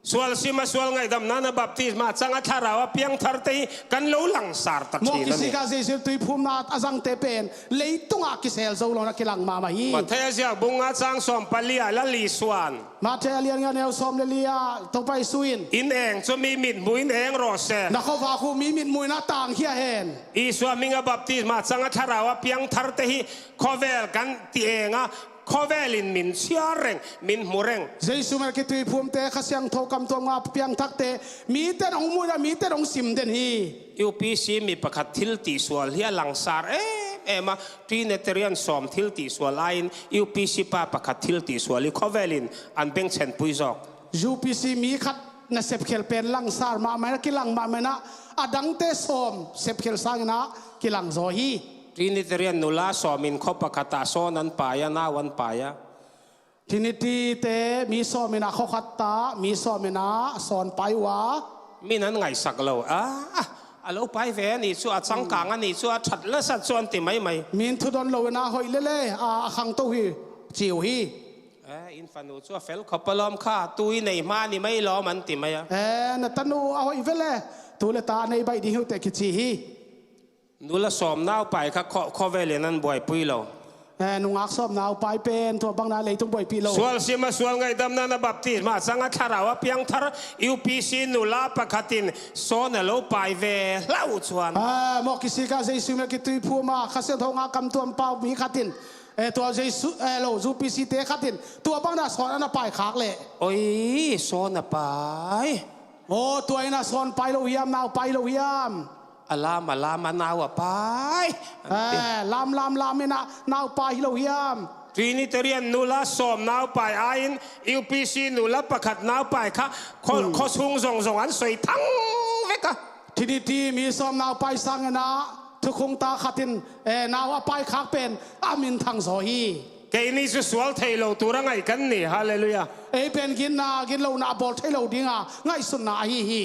sual sim a, sual ngaihdamna in a baptisma cang a, Thlarau a piangtharte hi kan lo langsar ta ṭhin a ni. Mawh kisik a, Jesu tuiphumna a zangte pen leitungah kisel zo lo in a kilang mahmah hi. Matthai a ziak bung nga cang sawm pali ah Lal Isuan, Matthai a lian nga neu sawm le li ah Topa Isu in, "In eng cu mi mithmuh in eng rawh se. Na khuavak uh mi mithmuh in a tangkhia hen. Isua hming a baptisma cang a, Thlarau a piangtharte hi khawvel kan ti eng a, khawvel in min chhiar reng, min hmu reng." Jesu min a kituiphumte, Kha Siangtho kamtuam nga piangthakte, mite in hong muh in a, mite in hong sim den hi. U P C mi pakhat thil tihsual hi a langsar em em a, Trinitarian sawm thil tihsual aiin U P C pa pakhat thil tihsual hi, khawvel in an bengchhenpui zawk. U P C mi khat nasep khel pen langsar mahmah in a, kilang mahmah in a, a dangte sawm sepkhel sangin a kilang zaw hi. Trinitarian nula sawm in khaw pakhat ah sawn an pai a, nau an pai a. Trinity te mi sawm in a khaw khat ah mi sawm in a sawn pai uh a. Min an ngaihsak lo a, a lo pai ve a nih cu, a changkang a nih cu, a ṭhat lasat cu an ti maimai. Min thudon lo in a hoih lele a, a khangto hi ci uh hi. Eh, in fanu cu a fel khop a lawm kha, tu i nei hma ni mai lawm an ti mai a. Eh, na tanu a hoih vele, tu le ta a nei baih ding hi uh teh kici hi. Nula sawm naupai kha khaw, khawvel in an buaipui lo. Eh, nungak sawm naupai pen tua bangin a leitung buaipih lo. Sual sim a, sual ngaihdamna in a baptisma cang a, Thlarau a piangthar U P C nula pakhat in sawn a lo pai ve hlah uh cuan. Ah, mawh kisik a, Jesu min a kituiphum a, Kha Siangtho nga kamtuam pau mi khat in, eh, tua Jesu, eh, lo, U P C te khat in tua bangin a sawn a na pai khak leh, oi, sawn a pai. Aw, tua in a sawn pai lo hiam, nau pai lo hiam? A lam, a lam, a nau a pai. Eh, lam, lam, lam in a nau pai hi lo hiam? Trinitarian nula sawm naupai aiin U P C nula pakhat naupai kha khaw, hmm, khaw sung zongzong an soi thang vek a. Trinity mi sawm naupai sangin a thukhung ta khat in, eh, nau a pai khak pen a min thang zaw hi. Keini cu sual thei lo tur a ngaih kan ni. Halleluiah. Ei pen ginna, ginlohna a bawl thei lo dinga ngaihsutna ahi hi.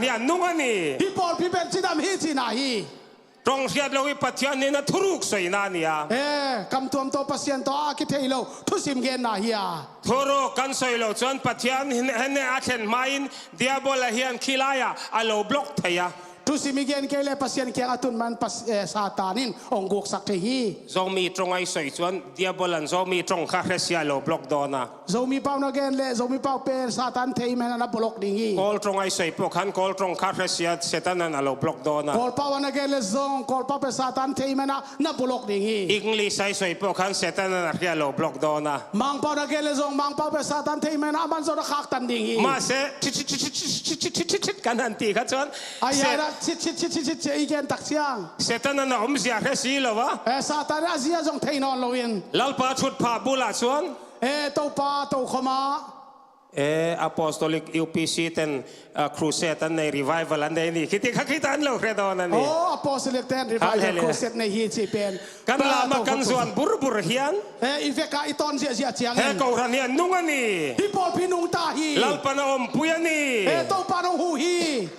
Pasian hi a nung a ni. Hih pawlpi pen cidam hi cihna hi. Ṭong hriat lo hi Pasian hi a thuruk soina ni a. Eh, kam tuam tawh Pasian tawh a kithei lo thusim genna hi a. Thuruk kan soi lo cun Pasian hi a thlen hmain Diabol a hian khilai ah a lo blok thei a. Thusim i gen kei le Pasian kiang a tun man Pas-, eh, Satan in hong guksak thei hi. Zomi ṭong a i soi cun Diabol in Zomi ṭong kha hresia a lo blok dawn a. Zomi pau na gen le Zomi pau pen Satan thei man a na blok ding hi. Kawl ṭong a i soi pawh khan Kawl ṭong kha hresia Satan in a lo blok dawn a. Kawl pau na gen le zong Kawl pau pen Satan thei man a na blok ding hi. English a i soi pawh khan Satan in a hria lo blok dawn a. Mangpau na gen le zong Mangpau pen Satan thei man a man zong a khaktan ding hi. Mahse, thit, thit, thit kan han ti kha chuan. A ya na Chit, chit, chit, chit, chit, cia i gen tak ciang. Satan in a omzia hre si lo a. Eh, Satan in a zia zong thei nawn loin. Lalpa thutphah bulah chuan. Eh, Topa, tokhom a. Eh, Apostolic U P C ten, ah, crusade an nei, revival an nei ni. Khiti kha khita an lo hre dawn a ni. Oh, Apostolic ten revival, Hallelujah, crusade nei hi cih pen. Kan lam a kan zuan burbur hian. Eh, i vek a i tawn ziahziah ciangin. He kohran hian nung a ni. Hi pawlpi nungta hi. Lalpan a awmpui a ni. Eh, Topa nung hu hi.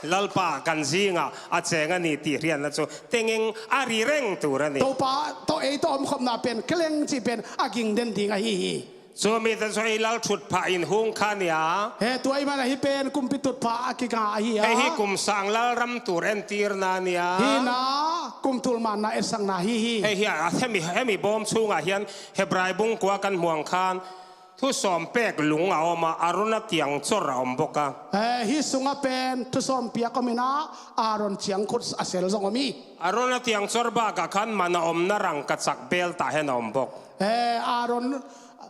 Lalpa kan zingah a cheng a ni tih hriatna chu tengeng a ri reng tur a ni. Topa tawh ei tawh omkhawmna pen keleng cih pen a ging den ding ahi hi. Chu mite chu ei lal thutphah inhung kha a ni a. He tua i man ahi pen kumpi tutphah a kinga ahi a. Hei hi kum sang lalram tur entirna a ni a. Hi na kum tul manna etsakna hi hi. Hei hi a, hemi, hemi bawm chhungah hian Hebrai bung kua kan hmuang khan Thusawm pek lung a awm a, Arona tiang chawr a awm bawk a. Eh, hi sungah pen thusawm piak awm in a, Aron chiang khut a sel zong awm hi. Arona tiang chawr bakah khan man a awmna rangkachak bel tah hian a awm bawk. Eh, Aron,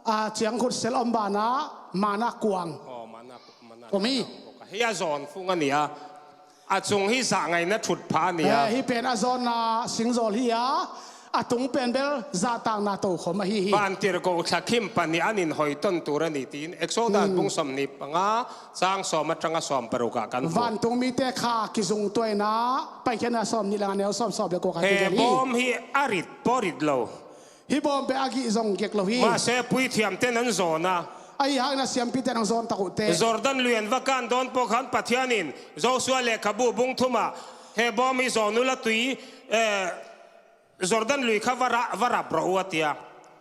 ah, chiang khut sel awm banah mana kuang. Aw, mana, mana awm hi. Hei a zawn fung a ni a. A chung hi zah ngaihna thutphah a ni a. Eh, hi pen a zawnna singzawl hi a, a tung pen bel zahtakna tokhom ahi hi. Vantirhkoh thlakhim pahnih an inhawi tawn tur a ni tiin Exodus, hmm, bung sawmhnih panga chang sawm aṭanga sawm parukah kan hmu. Vantung mite kha kizungtuaina Paikhiatna sawmhnih leh nga, neu sawm, sawm leh kuakah kigen hi. He bawm hi a rit pawh rit lo. Hi bawm pen a gih zong gek lo hi. Mahse, puithiam ten an zawn a. Ahi hangin a siampi ten an zawn tak uh teh. Jordan lui an va kan dawn pawh khan Pathianin Joshua lehkhabu bung thumah, he bawm hi zawn ula tui, eh, Jordan lui kha va ra-, va rap rawh u a ti a.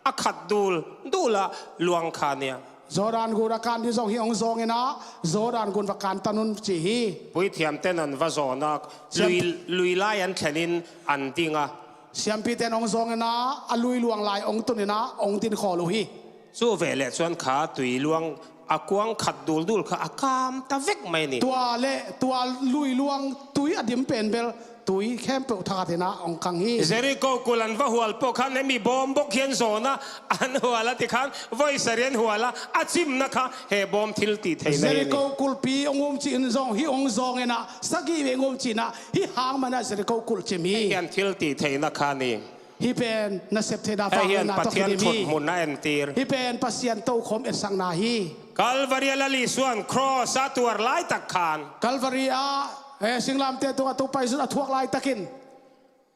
A khat dul dul a luang kha a nia. Jordan gun a kan ding zawng hi hong zawng in a, Jordan gun va kan tan un ci hi. Puithiam ten an va zawn a, siam- lui, lui lai an thlen in an ding a. Siampi ten hong zawng in a, a lui luang lai hong tun in a, hong din khawl uh hi. Chu veh leh chuan kha tui luang a kuang khat dul dul kha a kam ta vek mai ni. Tua leh tua lui luang tui a dim pen bel tui khempeuh thakhat in a hong kang hi. Jericho kulh an va hual pawh khan hemi bawm bawk hian zawn a, an hual a ti khan vawi sarih an hual a, a chimna kha he bawm thil tih theihna hi a ni. Jericho kulhpi hong um cih in zawng hi hong zawng in a, sagih vei hong um cih in a, hi hang man a Jericho kulh chim hi. Hei hian thil tih theihna kha a ni. Hi pen nasep theihna, hei hian Pathian thut hmun a entir. Hi pen Pasian tokhom etsakna hi. Calvary a Lal Isuan cross a tuar lai tak khan. Calvary a, eh, singlamteh tungah Topa Isu a thuak lai takin.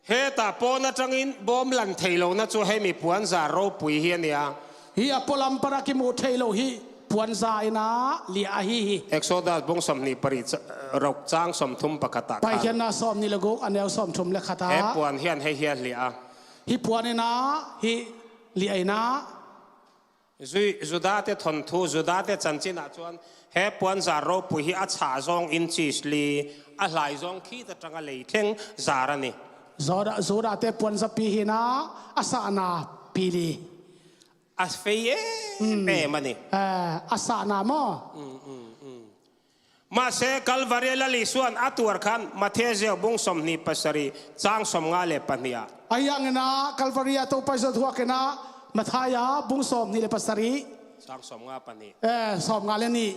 Hetah pawn aṭangin bawm lan thei lohna chu hemi puanzar ropui hi a ni a. Hi a pualam pana kimu thei lo hi puanzar in a liah ahi hi. Exodus bung sawmhnih paruk chang sawmthum pakhatah khan. Paikhiatna sawmhnih leh guk a neu sawmthum leh khatah. He puan hian hei hi a liah a. Hi puan in a hi liah in a. Zui-, Judate thawnthu, Judate chanchinah chuan he puanzar ropui hi a chhah zawng inches li, a hlai zawng khit aṭanga lei thleng zar a ni. Juda-, Judate puanzapi hi in a, a sahna pi li. A fei em em a ni. Eh, a sahna maw? Mm, mm, mm. Mahse, Calvary Lal Isuan a tuar khan Matthew bung sawmhnih pasarih chang sawmnga leh pahnihah. Ahi hangin a Calvary a Topa Isu thuak in a Mathaia bung sawmhnih leh pasarih. Chang sawmnga pahnih. Eh, sawmnga leh nih.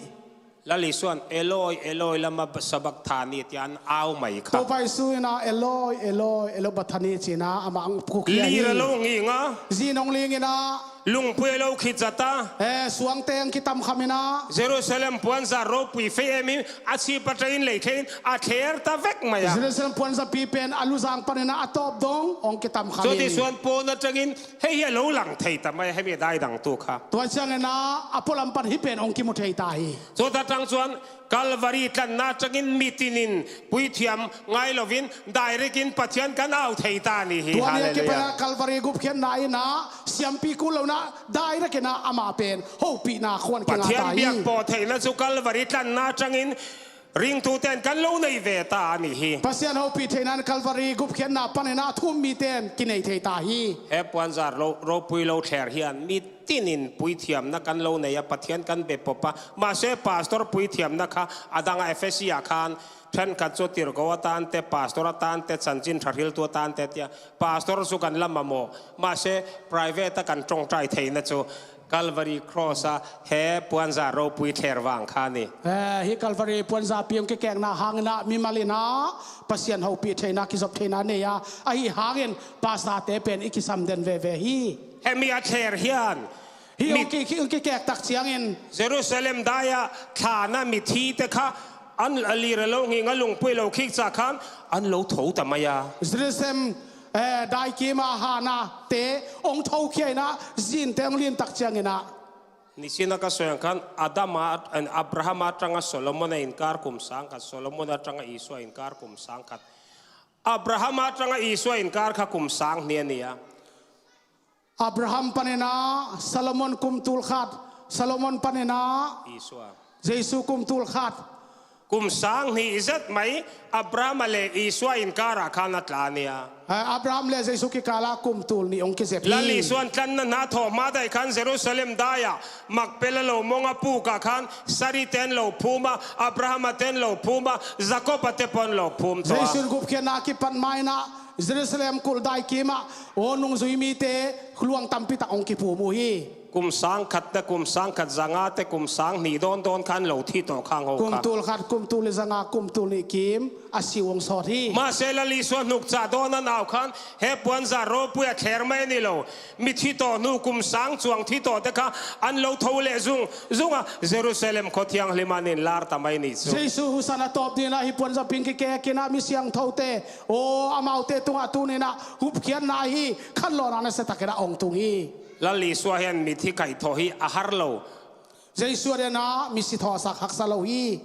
Lal Isuan, "Eloi, Eloi, lama sabachthani," tia an au mai kha. Topa Isu in a, "Eloi, Eloi, Eloi, sabachthani," ci in a amah ang phukhia hi. Lir a lo nginga. Zin hong ling in a. Lungpui a lo khit zat a. Eh, suangte ang kitam kham in a. Jerusalem puanzar ropui fei em hi, a chhip aṭangin lei thlengin a thler ta vek mai a. Jerusalem puanzapi pen a luzang panin a, a tawp dawng hong kitam kham in. Chuti chuan pawn aṭangin hei hi a lo lang thei ta mai a, hemi a dai dangtu kha. Tua ciangin a, a pualam pan hi pen hong kimu thei ta hi. Chuta aṭang chuan Calvary tlanna aṭangin mi tinin puithiam ngai lovin direct in Pathian kan au thei ta a ni hi. Tua ni a, hallelujah, kipana Calvary gupkhiatna in a, siampi kul lohna direct in a amah pen hopihna khuan kinga ta hi. Pathian biak pawh theihna chu Calvary tlanna aṭangin ringtuten kan lo nei ve ta a ni hi. Pasian hopih theihna in Calvary gupkhiatna panin a thu um miten kinei thei ta hi. He puanzar lo, ropui lo thler hian mi tinin puithiamna kan lo nei a, Pathian kan be pawp a. Mahse, pastor puithiamna kha a dang a, Efesia khan Ṭhenkhat cu tirhkoh a tante, pastor a tante, chanchin ṭha hriltu a tante tia, pastor cu kan la mamawh. Mahse, private a kan ṭawngṭai theihna cu Calvary Cross a he puanza ropui thler vang kha ni. Eh, hi Calvary puanza piang kikekna hangin ah mimal in ah Pasian hopih theihna, kizop theihna nei a, ahi hangin pastor te pen i kisam den veve hi. Hemi a thler hian hi mi- hong ki, ki, hong kikek tak ciangin Jerusalem dai-ah thlana mithi te kha an a lir a lo nghing a lungpui lo khik ca khan an lo tho ta mai a. Jerusalem, eh, dai kima hana te hong tho khiaina zin te hong lin tak ciangin ah. Nisin a ka sawi ang khan Adam a, Abraham aṭanga Solomon a inkar kum sang khat, Solomon aṭanga Isua inkar kum sang khat. Abraham aṭanga Isua inkar kha kum sang hnih a ni a. Abraham panin ah Solomon kum tul khat, Solomon panin ah Isua. Jesu kum tul khat. Kum sang hnih zet mai Abraham le Isua inkar ah khan a tla a ni a. Eh, Abraham le Jesu kikal ah kum tul nih hong kizep hi. Lal Isuan tlanna hna thawh hma daih khan Jerusalem dai-ah Makpela lo mawng a puk ah khan Sari ten lo phum a, Abraham a ten lo phum a, Jakob a te pawh an lo phum tawh a. Jesu in gupkhiatna a kipat ma-in ah Jerusalem kulh dai kimah aw nungzui mite luang tampi tak hong kiphum uh hi. Kum sang khat te, kum sang khat zanga te, kum sang hnih dawn dawn khan lo thi tawh kha ang ho kha. Kum tul khat, kum tul le zanga, kum tul nih kim a si uh hong sawt hi. Mahse Lal Isua hnuk cah dawn a nau khan he puanza ropui a thler mai a ni lo. Mi thi tawh hnu kum sang cuang thi tawh te kha an lo tho leh zung zung a Jerusalem khuathianghlim ah an in lar ta mai ni cu. Jesu husan a tawp dingin ah hi puanza piang kikek in ah mi siangthote aw amaute tungah tuni-in ah gupkhiatna hi khanlawhna nasia takin ah hong tung hi. Lal Isua hian mithi kaihthawh hi a har lo. Jesu a den ah misi thawhsak haksa lo hi.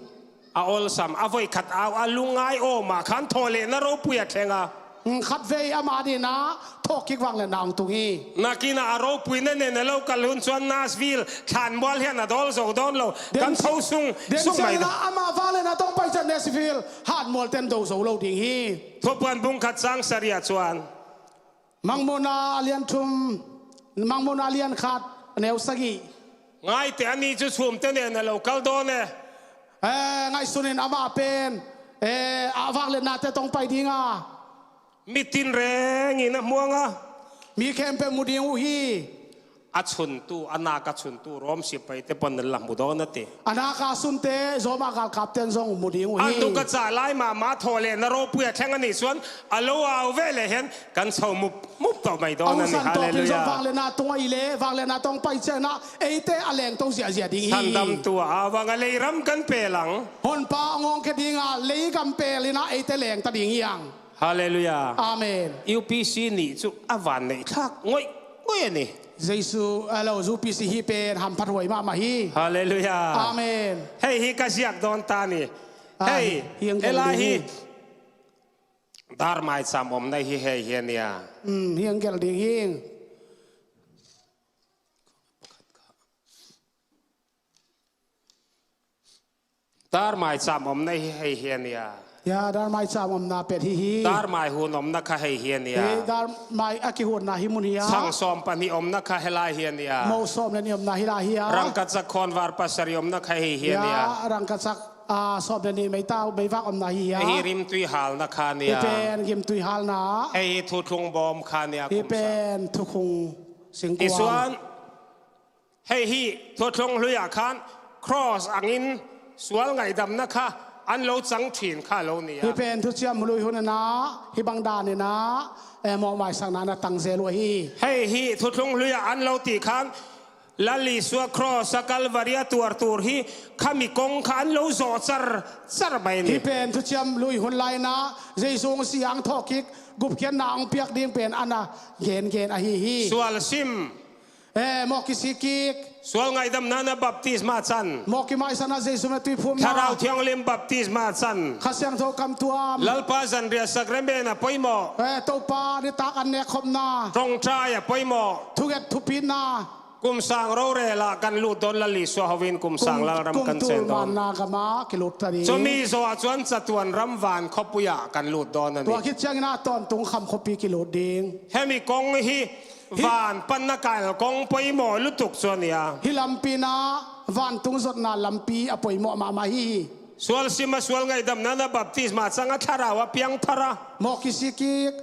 A awlsam, a voikhat au a lungngai awm ah khan thawhlehna ropui a thleng a. Khatvei amah adingin ah thawhkik vangliatna hong tung hi. Nakinah a ropui na nen a lo kal hun chuan Nashville thlanmual hian a dawl zo dawn lo. Kan tho sung sung mai. Amah vangliatna tawng pai chiah Nashville hanmual ten do zo lo ding hi. Thupuan bung khat chang sarih ah chuan Mangmuhna a lian thum, Mangmuhna a lian khat, a neu sagih. Ngaite ani chu chhumte nen a lo kal dawn e. Eh, ngaihsun in amah pen, eh, a vangliatnate tawng pai ding a. Mi tin rengin a hmuang a. Mi khempeuh mu ding uh hi. A chhuntu, a nak a chhuntu Rom sipaite pawn an la hmu dawn a ti. A nak a sunte Roma galkapte an zong mu ding uh hi. A hnuk a chah lai mahmah thawhlehna ropui a thleng a nih chuan a lo au ve leh hian kan chho mup mup tawh mai dawn a ni. Halleluia. Vangliatna tung a i leh vangliatna tawng pai chiah in ah eite a leng to ziahziah ding hi. Sandamtu a au ang a, lei ram kan pel ang. Honpa a ngawngkhia ding a lei gam pel in ah eite leng ta ding hi ang. Halleluia. Amen. U P C nih chu a van neih thlak ngawih ngawih a ni. Jesu, a lo, U P C hi pen hamphat huai mahmah hi. Halleluia. Amen. Hei hi ka ziak dawn ta ni. Ah, hei, hi ang gelh lai ding hi. Dar maicham awmna hi hei hi a nia. Um, hi ang gelh ding hi. Dar maicham awmna hi hei hi a nia. Ya, dar maicham awmna pet hi hi. Dar mai hun awmna kha hei hi a nia. Hi, dar mai a kihutna hi mun hi a. Chhang sawm pahnih awmna kha he lai hi a nia. Mo sawm le nih awmna hi lai hi a. Rangkachak khawnvar pasarih awmna kha hei hi a nia. Ya, rangkachak, ah, sawm le nih meitau, meivak awmna hi hi a. Hei hi rimtui halna kha nia. Hi pen gimtui halna. Hei hi thuthlung bawm kha nia. Hi kum sa pen thukhung singkuang. Isuan. Hei hi, thuthlung hluiah khan cross angin sual ngaihdamna kha an lo chang ṭhin kha a lo ni a. Hi pen thuciam hlui hun a na, hi bang dan in a, eh, mawhmaisakna na tang zel uh ahi. Hei hi, thuthlung hluiah an lo tih khan Lal Isua cross a Calvary a tuar tur hi khami kawng kha an lo zawh char char mai a ni. Hi pen thuciam hlui hun lai in a, Jesu hong si ang thawhkik, gupkhiatna hong piak ding pen a na gen gen ahi hi. Sual sim. Eh, mawh kisik kik. Sual ngaihdamna na baptisma chan. Mawh kimaisak na Jesu na tuiphumna. Thlarau Thianghlim baptisma chan. Kha Siangtho kamtuam. Lalpa zanriah sakramen a pawimawh. Eh, Topa nitak an nekkhopna. Ṭawngṭai a pawimawh. Thunget thupitna. Kum sang rorel ah kan lut dawn, Lal Isua hovin kum sang lalram kan chen dawn. Kum tul manna gam ah kilut ta ding. Chumi zawh ah chuan chatuan ram van khawpui ah kan lut dawn a ni. Tua khit ciangin a tawntung kham khawpi kilut ding. Hemi kawng hi Hi- van panna kal kawng pawimawh lutuk chu a ni a. Hi lampi in a vantung zawtna lampi a pawimawh mahmah hi hi. Sual sim a, sual ngaihdamna na, baptisma cang a, thlarau a piangthar a. Mawh kisik kik,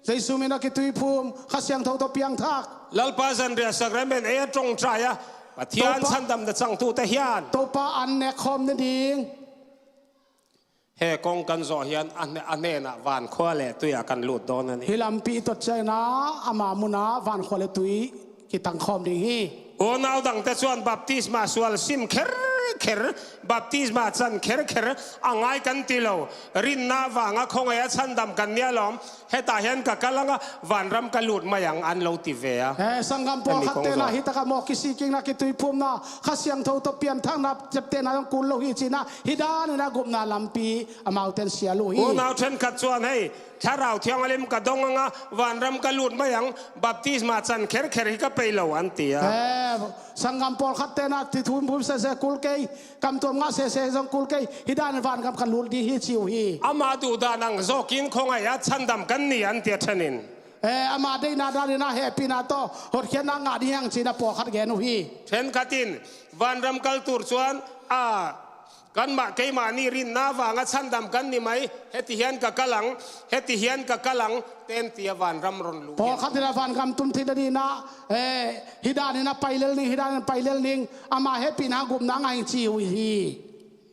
Jesu min a kituiphum, Kha Siangtho tawh piangthak. Lalpa zanriah sakramen ei a ṭawngṭai a, Pathian Topa, sandamna cangtute hian Topa an nek khawm nading. He kong kan zawh hian a hne-, a hnenah van khua leh tuiah kan lut dawn a ni. Hi lampi i tot ciangin ah ama munah van khua leh tui kitang khawm ding hi. Unau dangte chuan baptisma sual sim kher kher, baptisma chan kher kher a ngai kan ti lo. Rinna vanga khawngaih a chhandam kan nia lawm. Hetah hian ka kal ang a, vanram ka lut mai ang an lo ti ve a. Eh, sanggam pawl khat tena hi taka mawh kisik kikna, kituiphumna, Kha Siangtho tawh pianthakna teptehna zong kul lo hi cina, hi danin a gupna lampi amauten sial uh hi. Unau ṭhenkhat chuan hei, Thlarau Thianghlim ka dawng ang a, vanram ka lut mai ang, baptisma chan kher kher hi ka pei lo an ti a. Eh, sanggam pawl khat tena ti thum phum sese kul kei, kam tuam ngah sese zong kul kei, hi danin vangam ka lut ding hi ci uh hi. Ama duh dan ang zawkin khawngaih a chhandam kan ni an ti a ṭhenin. Eh, ama deihna danin a hehpihna tawh hotkhiatna ngah ding hi ang cina pawlkhat gen uh hi. Ṭhenkhatin vanram kal tur chuan a, kanmah keimahni rinna vanga chhandam kan ni mai, heti hian ka kal ang, heti hian ka kal ang, ten tia vanram rawn luh hi. Pawlkhat ina vangam tum theihna dina, eh, hi danin a pai lel ning, hi danin a pai lel ning, ama hehpihna gupna ngah ing ci uh hi.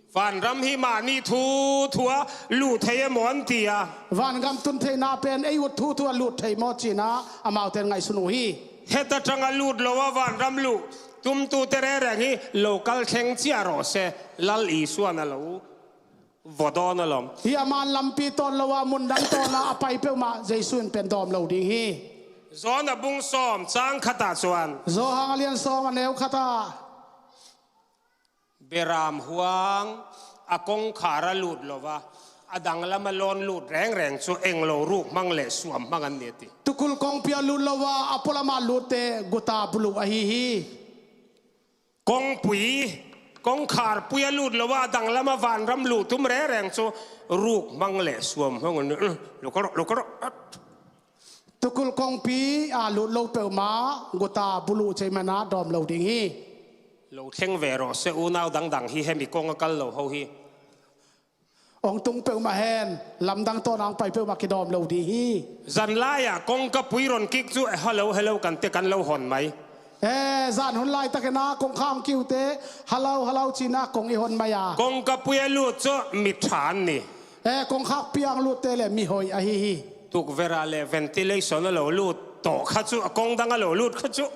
Vanram hi mahni thu thu a luh theih emaw an ti a. Vangam tun theihna pen ei ut thu thu a lut theih maw cina amauten ngaihsun uh hi. Heta ṭanga lut lo a vanram luh tumtute rereng hi lo kal thleng chiah rawh se, Lal Isuan a lo vaw dawn alawm. Hi a man lampi tawn lo a, mun dang tawna a pai peuhmah Jesu in pen dawm lo ding hi. Zawhana bung sawm chang khatah chuan. Zawhana lian sawm a neu khatah. Beram huang a kawngkhar a lut lo va, a danglam a lawn lut reng reng chu englo ruk hmang leh suam hmang an ni a ti. Tukhul kawngpi a lut lo va, a pualama lutte guta buluh ahi hi. Kawngpui, kawngkharpui a lut lo va, a danglam a vanram luh tum reng reng chu ruk hmang leh suam hmang an ni. Lukar, lukar. Tukhul kawngpi a lut lo peuhmah guta buluh cheimana dawm lo ding hi. Lo thleng ve rawh se, unau dangdang hi hemi kawng a kal lo ho hi. Awng tung peuhmah hen, lamdang tawn ang pai peuhmah kidawm lo ding hi. Zan laiah kawngkapui rawn kik chu, eh, hello, hello kan ti kan lo hawn mai. Eh, zan hun lai takin a kawngkhak kiute, hello, hello cina kawng i hawn mai a. Kawngkapui a lut chu mi ṭha an ni. Eh, kawngkhak piang lutte le mi hoih ahi hi. Tukverh ah leh ventilation a lo lut tawh kha chu, a kawng dang a lo lut kha chu.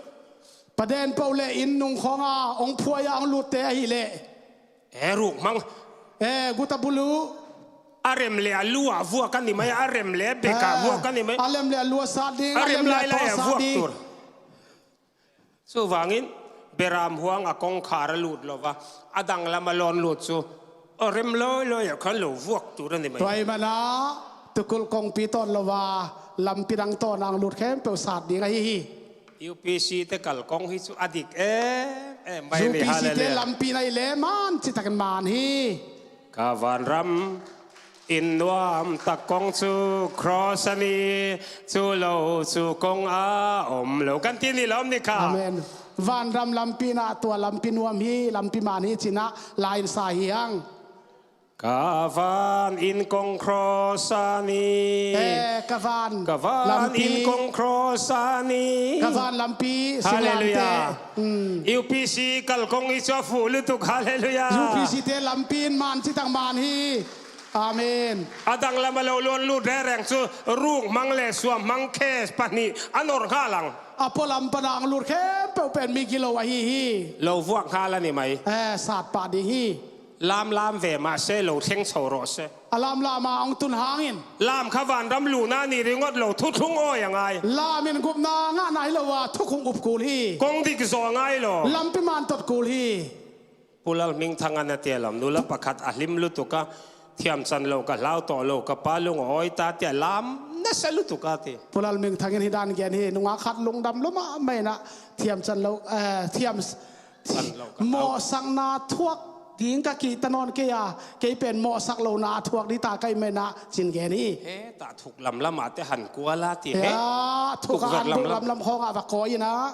Paden poh leh in nung khawnga awng phuaia awng lutte ahih leh. Eh, ruk hmang. Eh, guta buluh. A rem leh a lu ah vuak a ni mai, a rem leh a bek ah vuak a ni mai. A lem leh a lu a sat ding, a rem lai lai ah vuak tur. Chuvangin beram huang a kawngkhar a lut lo va, a danglam a lawn lut chu a rem lawi lawi ah khan lo vuak tur a ni mai. Tua ahih mana tukhul kawngpi tawn lo va, lampi dang tawn ang lut khempeuh sat ding ahi hi. U P C te kalkawng hi chu a dik em em mai ni. U P C te hallelujah. Lampi nei le man ci takin man hi. Ka vanram in nuam tak kawng chu cross a ni, chu lo chu kawng a awm lo kan ti ni lawm ni kha. Amen. Vanram lampi na tua lampi nuam hi, lampi man hi cina la in sa hi hang. Ka van in kawng cross a ni. Eh, ka van. Ka van lampi. In kawng cross a ni. Ka van lampi. Hallelujah. Singlamte. Mm. U P C kalkawng i chu a fuh lutuk, hallelujah. U P C te lampi in man ci tak man hi. Amen. A danglam a lo lawn lut reng reng chu ruk hmang leh suam hmang case pahnih a nawr nghal ang. A pualam pana ang lut khempeuh pen mi gilo ahi hi. Lo vuak nghal a ni mai. Eh, sat pah ding hi. Lam lam ve mah se, lo thleng chho rawh se. A lam lam a hong tun hangin. Lam kha vanram luhna ni ringawt lo, thuthlung awi a ngai. Lam in gupna ngahna hi lo a, thukhung up kul hi. Kawng dik zawh a ngai lo. Lampi man tot kul hi. Pu Lalhmingthang an a tia lam, nula pakhat a hlim lutuk a, thiam chan lo ka hlau tawh lo, ka pa lung a awi ta tia lam nasa lutuk a ti. Pu Lalhmingthang in hi dan gen hi, nungak khat lungdam lo mahmah in a, thiam chan lo, eh, thiam Mawhsakna thuak ding ka kih ta nawn kei a, kei pen mawhsak lohna a thuak ding ta ka hih manin a cin gen hi. He tah thuk lamlam ah te han kual a ti he. Ya, thuk a han duh lamlam khawng ah va kawi in a.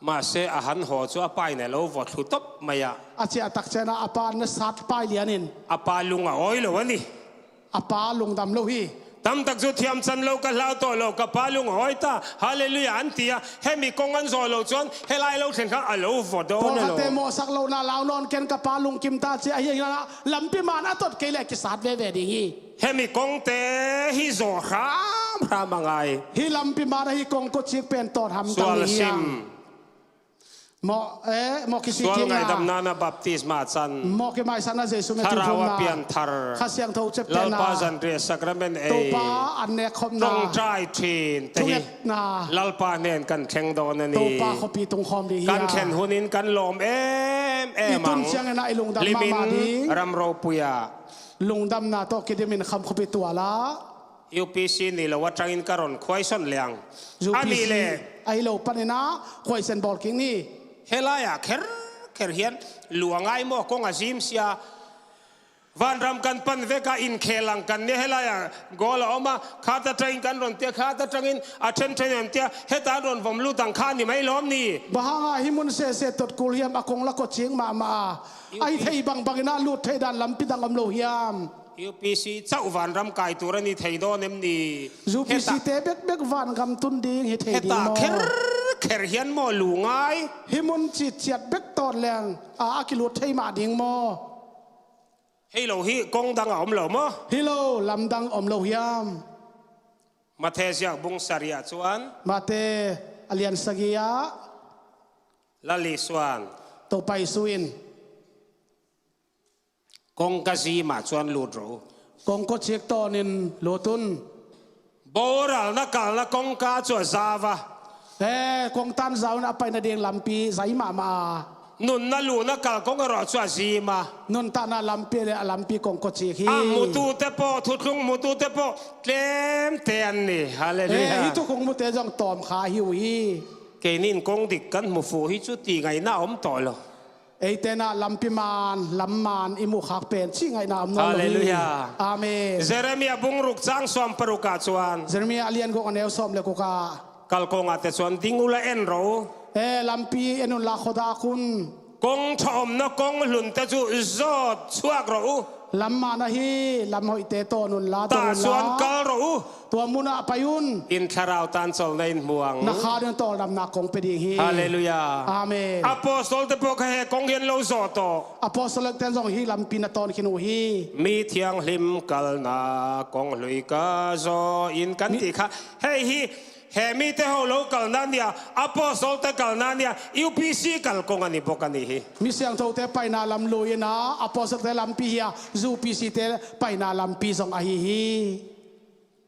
Mahse, a han haw cu a pa in a lo vawt thlu top mai ah. A ciah tak ciangin a pa na sat pai lianin. A pa lung a awi lo a ni. A pa lungdam lo hi. Tamtak cu thiam can lo ka hlau tawh lo, ka pa lung a awi ta, halleluiah an ti a, hemi kong an zawh lo cuan, he lai lo thlen kha a lo vawt dawn a lo. Pawlkhatte mawhsak lo na lau nawn ken ka pa lungkim ta ci a hi hina lampi man a tot kei le kisat veve ding hi. Hemi kongte hi zaw hram hram a ngai. Hi lampi man a hi kong kawcik pen tawt ham tang ni hi a. Sual sim. Mawh, eh, mawh kisik sual ngaidamna na baptisma can. Mawh kimaisanna Jesu me thlarau a pianthar. Kha Siangtho ceptena. Lalpa Zan Ria Sacrament ei. Topa an nek khopna. Ṭawngṭai ṭhin te hi. Thungetna. Lalpa hnen kan thleng dawn a ni. Topa khuapi tung khawm ding hi a. Kan thlen hunin kan lawm em em ang. I tun ciangin a i lungdam mahmah ding. Lim in ram ropui ah. Lungdamna tawh kidimin kham khuapi tual ah. U P C ni lo aṭangin ka rawn khuaison leng. U P C a ni le. Ahi lo panin ah khuaisen bawl kik ni. He lai-ah kher kher hian lu a ngai maw kong a zim sia. Vanram kan pan vek a inkhel ang kan nia he lai-ah gawl a awm a. Khat aṭangin kan rawn tia khat aṭangin a ṭhen ṭhen an tia heta an rawn vawm lut ang kha ni mai lawm ni. Bang hanga hi mun sese tot kul hiam a kong la kawcik mahmah a. Ahi thei bang bangin ah lut theih dan lampi dang awm lo hiam? U P C chauh vanram kai tur a ni thei dawn em ni? U P C te bekbek vangam tun ding hi thei ding maw? Heta kher kher hian maw lu ngai? Hi mun citciat bek tawt leng a, a kilut thei mah ding maw? Hei lo hi kong dang a awm lo maw? Hi lo lamdang awm lo hiam? Matthai ziak bung sarih ah chuan. Matthai a lian sagih ah. Lal Isuan. Topa Isu in. Kawngka zimah chuan lut ro. Kawngka chik tawnin lut un. Boralna kalna kawngka chu a zau a. Eh, kawngtan zau in a paina ding lampi zai mahmah a. Nunna luhna kalkawng erawh chu a zim a. Nuntahna lampi leh a lampi kawngka chik hi. A mutute pawh, thuthlung mutute pawh tlemte an ni. Halleluiah. Eh, hi thukhung mute zawng tawm kha hi uh hi. Keinin kawng dik kan hmu fuh hi chu tih ngaihna a awm tawh lo. Eite nah lampi man, lam man i muh khak pen chih ngaihna om nawn lo hi. Halleluiah. Amen. Jeremiah bung ruk chang sawm paruk ah chuan. Jeremiah a lian guk a neu sawm leh guk ah. Kalkawngah te chuan ding ula en ro. E, lampi en unla khaw dak un. Kawng ṭha awmna kawng hlun te chu zawt chhuak ro u. Lam man ahi, lam hawihte tawn unla, tawn unla. Tah chuan kal ro u. Tua munah pai un. In thlarau tan chawlhna in hmu ang. Na kha ding tawldamna kawng pe ding hi. Halleluiah. Amen. Apostolte pawh kha he kawng hian lo zawh tawh. Apostolte zawng hi lampi na tawn khin uh hi. Mi thianghlim kalna kawng hlui ka zaw in kan tih kha. Hei hi, he mite ho lo kalna nia, apostolte kalna nia, U P C kalkawng a ni bawk a ni hi. Mi siangthote paina lam lui ina, apostolte lampi hi a, U P C te paina lampi zawng ahi hi.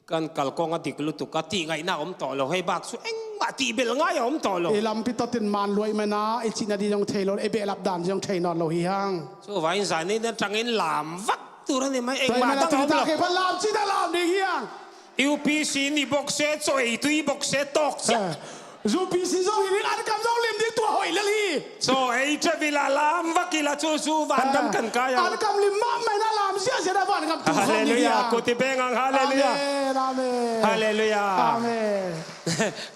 Kan kalkawng a dik lutuk a tih ngaihna a awm tawh lo, hei bak chu engmah tih belh ngai a awm tawh lo. I lampi tawtin man luai mena, i chihna di zawng thei lo, i behlap dan di zawng thei nawn lo hi hang. Chu vain zan in aṭangin lam vak tur a ni mai, engmah dang a awm lo. Lam chi ta lam ding hi hang. U P C ni bawk se, chaw ei tui bawk se, tawk chiah. U P C zawng hi ding, an kam zawng lim ding tua hoih lel hi. Chaw ei teuh ila lam vak ila chu chu vangam kan kai a. An kam lim mah mai na lam ziahziah a vangam tu khawm ding hi a. Halleluiah, kut i beng ang, halleluiah. Amen, amen. Halleluiah. Amen.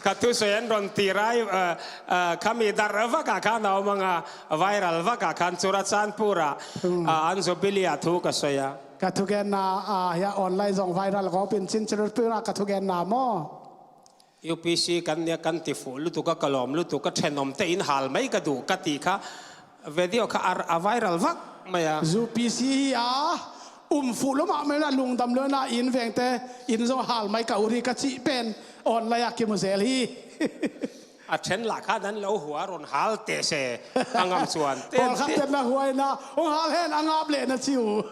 Ka thusawi an rawn tih rai, eh, eh, khami dar vak ah khan a awm ang a, viral vak ah khan Churachandpur ah, ah, an jubilee ah thu ka sawi a. Ka thugenna, ah, hia online zawng viral kawpin chin Churachandpur ah ka thugenna maw? U P C kan nia kan ti fuh lutuk a, ka lawm lutuk a, ṭhenawmte in hal mai ka duh ka tih kha, video kha a, a viral vak mai a. U P C hi a, um fuh lo mah mai na, lungdam lo na, in vengte in zawng hal mai ka ut hi ka chih pen online ah kimu zel hi. A ṭhen lah khan an lo hua rawn hal teh se, a ngam chuan te. Pawlkhat ten na huaina, hong hal hen a ngap leh na chi u.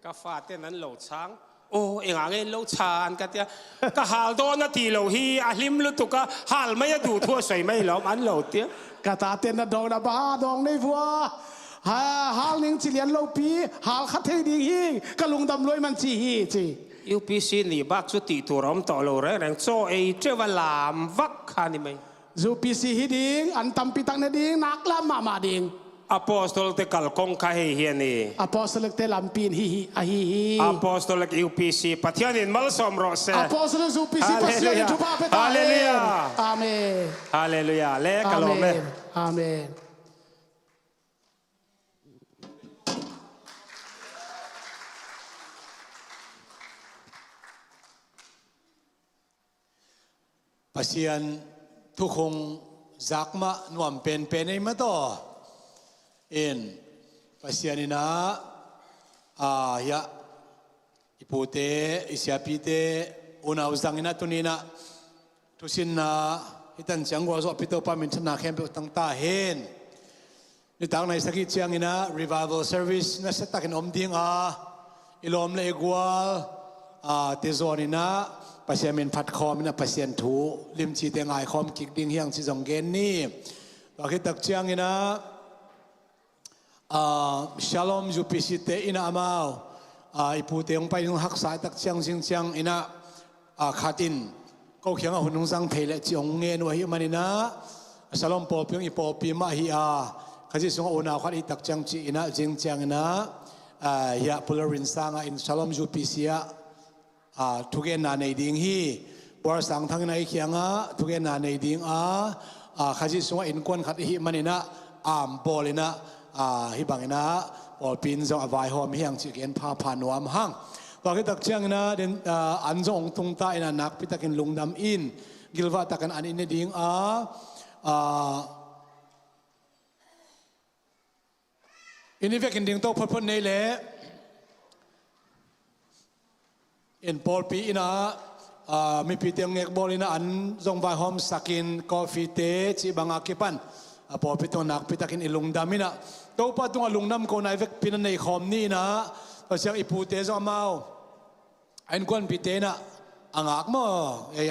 Ka faten an lo chhang. Aw, engah nge lo chhan ka tia. Ka hal dawn a ti lo hi, a hlim lutuk a, hal mai a duh thu a sawi mai lawm an lo tia. Ka tate na dawng na ba dawng nei vua. Ha, hal ning chi lian lo pi, hal kha thei ding hi, ka lungdam luai man chi hi chi. U P C ni bak chu tih tur a awm tawh lo reng reng, chaw ei teuh a lam vak kha ni mai. U P C hi ding, an tampi tak ne ding, nak lam mahmah ding. Apostolte kalkong kha hi hi a ni. Apostolte lampi in hi hi ahi hi. Apostolte U P C Pathian in malsawm rawh se. Apostolte U P C Pathian in thupha pia ta hen. Halleluiah. Amen. Halleluiah. Le ka lawm e. Amen. Amen. Pasian thukhung zak mah nuam penpen ei mah tawh in Pasian in ah, a, hiah i pute, i siapite, unau zang in ah tuni in ah thusinna hih tan ciang gualzawhpih Topa minthanna khempeuh tang ta hen. Nitak nai sagih ciangin ah revival service nasiatakin om ding a, i lawm le i gual, a, te zawn in ah Pasian min phat khawm in ah Pasian thu limcite ngaikhawm kik ding hi hang cih zong gen ni. Tua khit tak ciangin ah, a, Shalom U P C te in ah amau, a, i pute hong pai ding haksa tak ciang zing ciangin ah, a, khat in ko kiangah hun hong zang thei leh cih hong ngen uh ahih manin ah, Shalom pawlpi hong i pawlpi mah hi a, Khazih sungah unau khat i tak ciang cih in ah zing ciangin ah, a, hiah Pu Lalrin Sanga in Shalom U P C ah, a, thugenna nei ding hi. Buar Sang Thang in ah i kiangah thugenna nei ding a, a, Khazih sungah innkuan khat i hih manin ah, am bawl in ah, a, hih bangin ah pawlpi in zong a vaihawm hi hang cih gen phapha nuam hang. Tua khit tak ciangin ah, den, a, an zong hong tung ta in ah nakpi takin lungdam in, gilvah takin an i ne ding a, a, in i vekin ding to photphot nei leh in pawlpi in ah, a, mipite hong ngekbawl in ah an zong vaihawmsakin coffee te cih bang a kipan, a, pawlpi tungah nakpi takin i lungdam in ah, Topa tungah lungdam kona i vekpi in ah nei khawm ni in ah, tua ciang i pute zong amau a innkuanpihte in ah a ngak maw? Ei,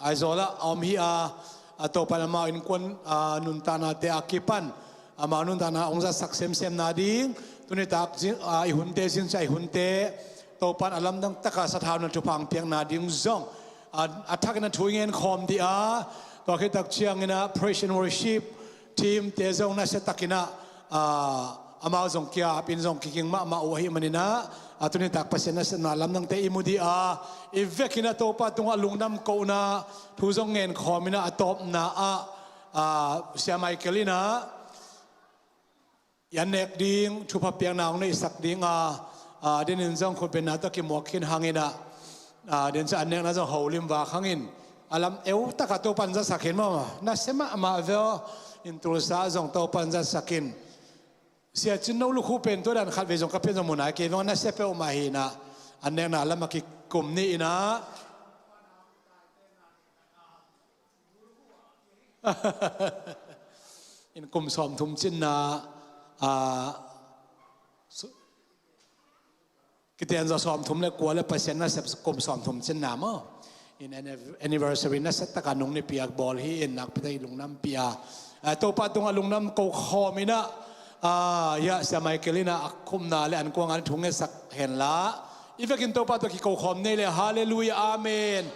Aizawl ah a om hi a, a, Topa in amau innkuan, a, nuntaknate a kipan amau nuntakna hong zatsak semsem nading, tuni tak zin, a, i hunte zin cia i hunte Topa in a lamdang taka sathauna thupha hong piak nading zong, a, a thakin a thu i ngen khawm dih a, tua khit tak ciangin ah praise and worship team te zong nasia takin ah, a, amau zong kia apin zong kiking mahmah uh ahih manin ah, a, tuni tak Pasian nasepna lamdangte i mu dih a, i vekin ah Topa tungah lungdam kohna thu zong ngen khawm in ah a tawpna ah, a, Sia Michael in ah i an nek ding thupha piakna hong neihsak ding a, a, denin zong khutbenna tawh kimuak khin hangin ah, a, den cia an nekna zong holim vak hangin a lam eu takah Topa in zatsak khin maw, nasia mahmah veu in Tulsa zong Topa in zatsak in. Sia Cin No lukhu pen tua dan khat vei zong ka pian zong mu nai kei veng, nasia peuhmah hi in ah an nekna lam a kikum ni in ah in kum sawmthum cinna, a, su-, kitianzaw sawmthum le kua le Pasian nasep kum sawmthum cinna maw? In anniv-, anniversary nasia taka nung nipi a bawl hi in nakpi tak i lungdam pia. A, Topa tungah lungdam ko khawm in ah, a, hiah Sia Michael in ah a khumna le an kuang an thu ngetsak hen la, i vekin Topa tawh kiko khawm nei le. Halleluiah. Amen.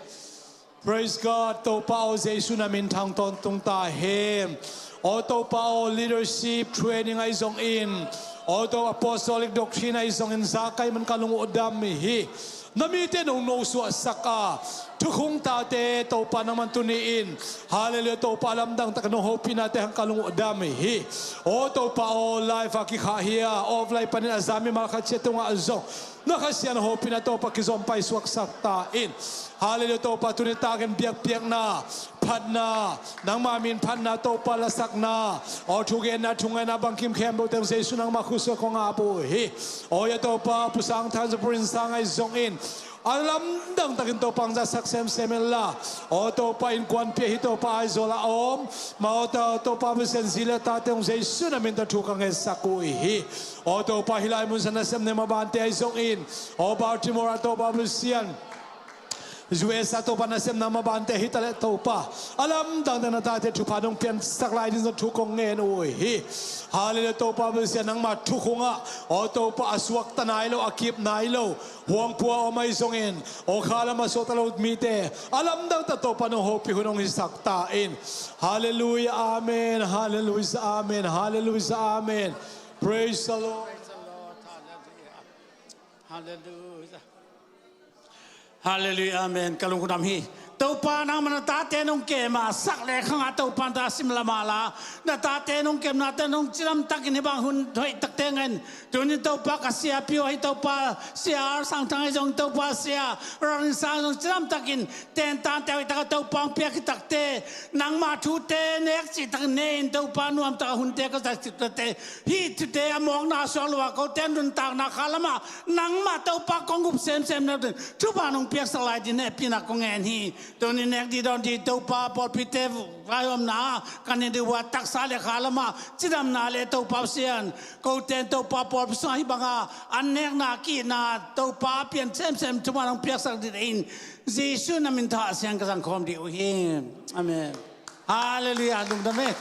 Praise God. Topa aw, Jesu na minthang tawntung ta hen. Aw Topa aw, leadership training ahi zongin, aw Topa apostolic doctrine ahi zongin, zakai man ka lung uh dam hi. Na mite nong nosuahsak a, thukhung tate Topa nangman tuni in, halleluiah, Topa lamdang tak nong hopihnate hang ka lung uh dam hi. Aw Topa aw, live a kikhah hi a, offline panin a zami malkhat cia tungah zong na Kha Siangtho hopihna Topa kizom paisuaksak ta in. Halleluiah, Topa tuni takin biakpiakna, phatna, nangma min phatna Topa lasakna, aw thugenna, thungaina bangkim khempeuh teng Jesu nangma khut sungah kong ap uh hi. Aw hiah Topa Pu Sang Thang Zapurin Sang ahi zongin, a lamdang takin Topa hong zatsak semsem in la. Aw Topa innkuanpih ahi Topa Aizawl a om, ma aw ta Topa Pasian zi le tate hong Jesu na min tawh thu ka ngetsak uh hi. Aw Topa hih lai mun sa nasem ne mabante ahi zongin, aw Baltimore ah Topa Pasian U S a Topa nasepna mabante hi taleh Topa, a lamdangte na tate thupha nong piansak lai ding zong thu kong ngen uh hi. Halleluiah. Topa bel sia nangma thukhungah, aw Topa, a suakta nai lo, a kip nai lo, huangpua om ahi zongin, aw kha lam a suakta lo mite a lamdangta Topa nong hopih hun hong hisak ta in. Halleluiah, amen. Halleluiah, amen. Halleluiah, amen. Praise the Lord. Halleluiah. Halleluiah, amen. Ka lungdam hi. Topa nangma na tate nong kem a, sak le khangah Topa na ta sim lam a la, na tate nong kemnate nong cidam takin hih bang hun hoih takte ngen. Tunin Topa ka sia piu ahi Topa, sia Ar Sang Thang ahi zong Topa, sia Rarin Sang zong cidam takin tentante hoih taka Topa hong piak hi takte, nangma thute nek cih takin ne in Topa nuam taka hunte ka zat cih takte, hih thute a mawkna suak lo a kote nuntakna kha lamah nangmah Topa kong up semsem na thupha nong piaksak lai ding hehpihna kong ngen hi. Tuni nek dih dawn dih Topa pawlpite vaihawmna kan hi dih uh a, taksa le kha lamah cidamna le Topa Pasian, kote in Topa pawlpi sungah hih banga an nekna kihna Topa pian semsem thupha nong piaksak dih in, Jesuh na min tawh Pasian ka zangkhawm dih uh hi. Amen. Halleluiah. Lungdam hi.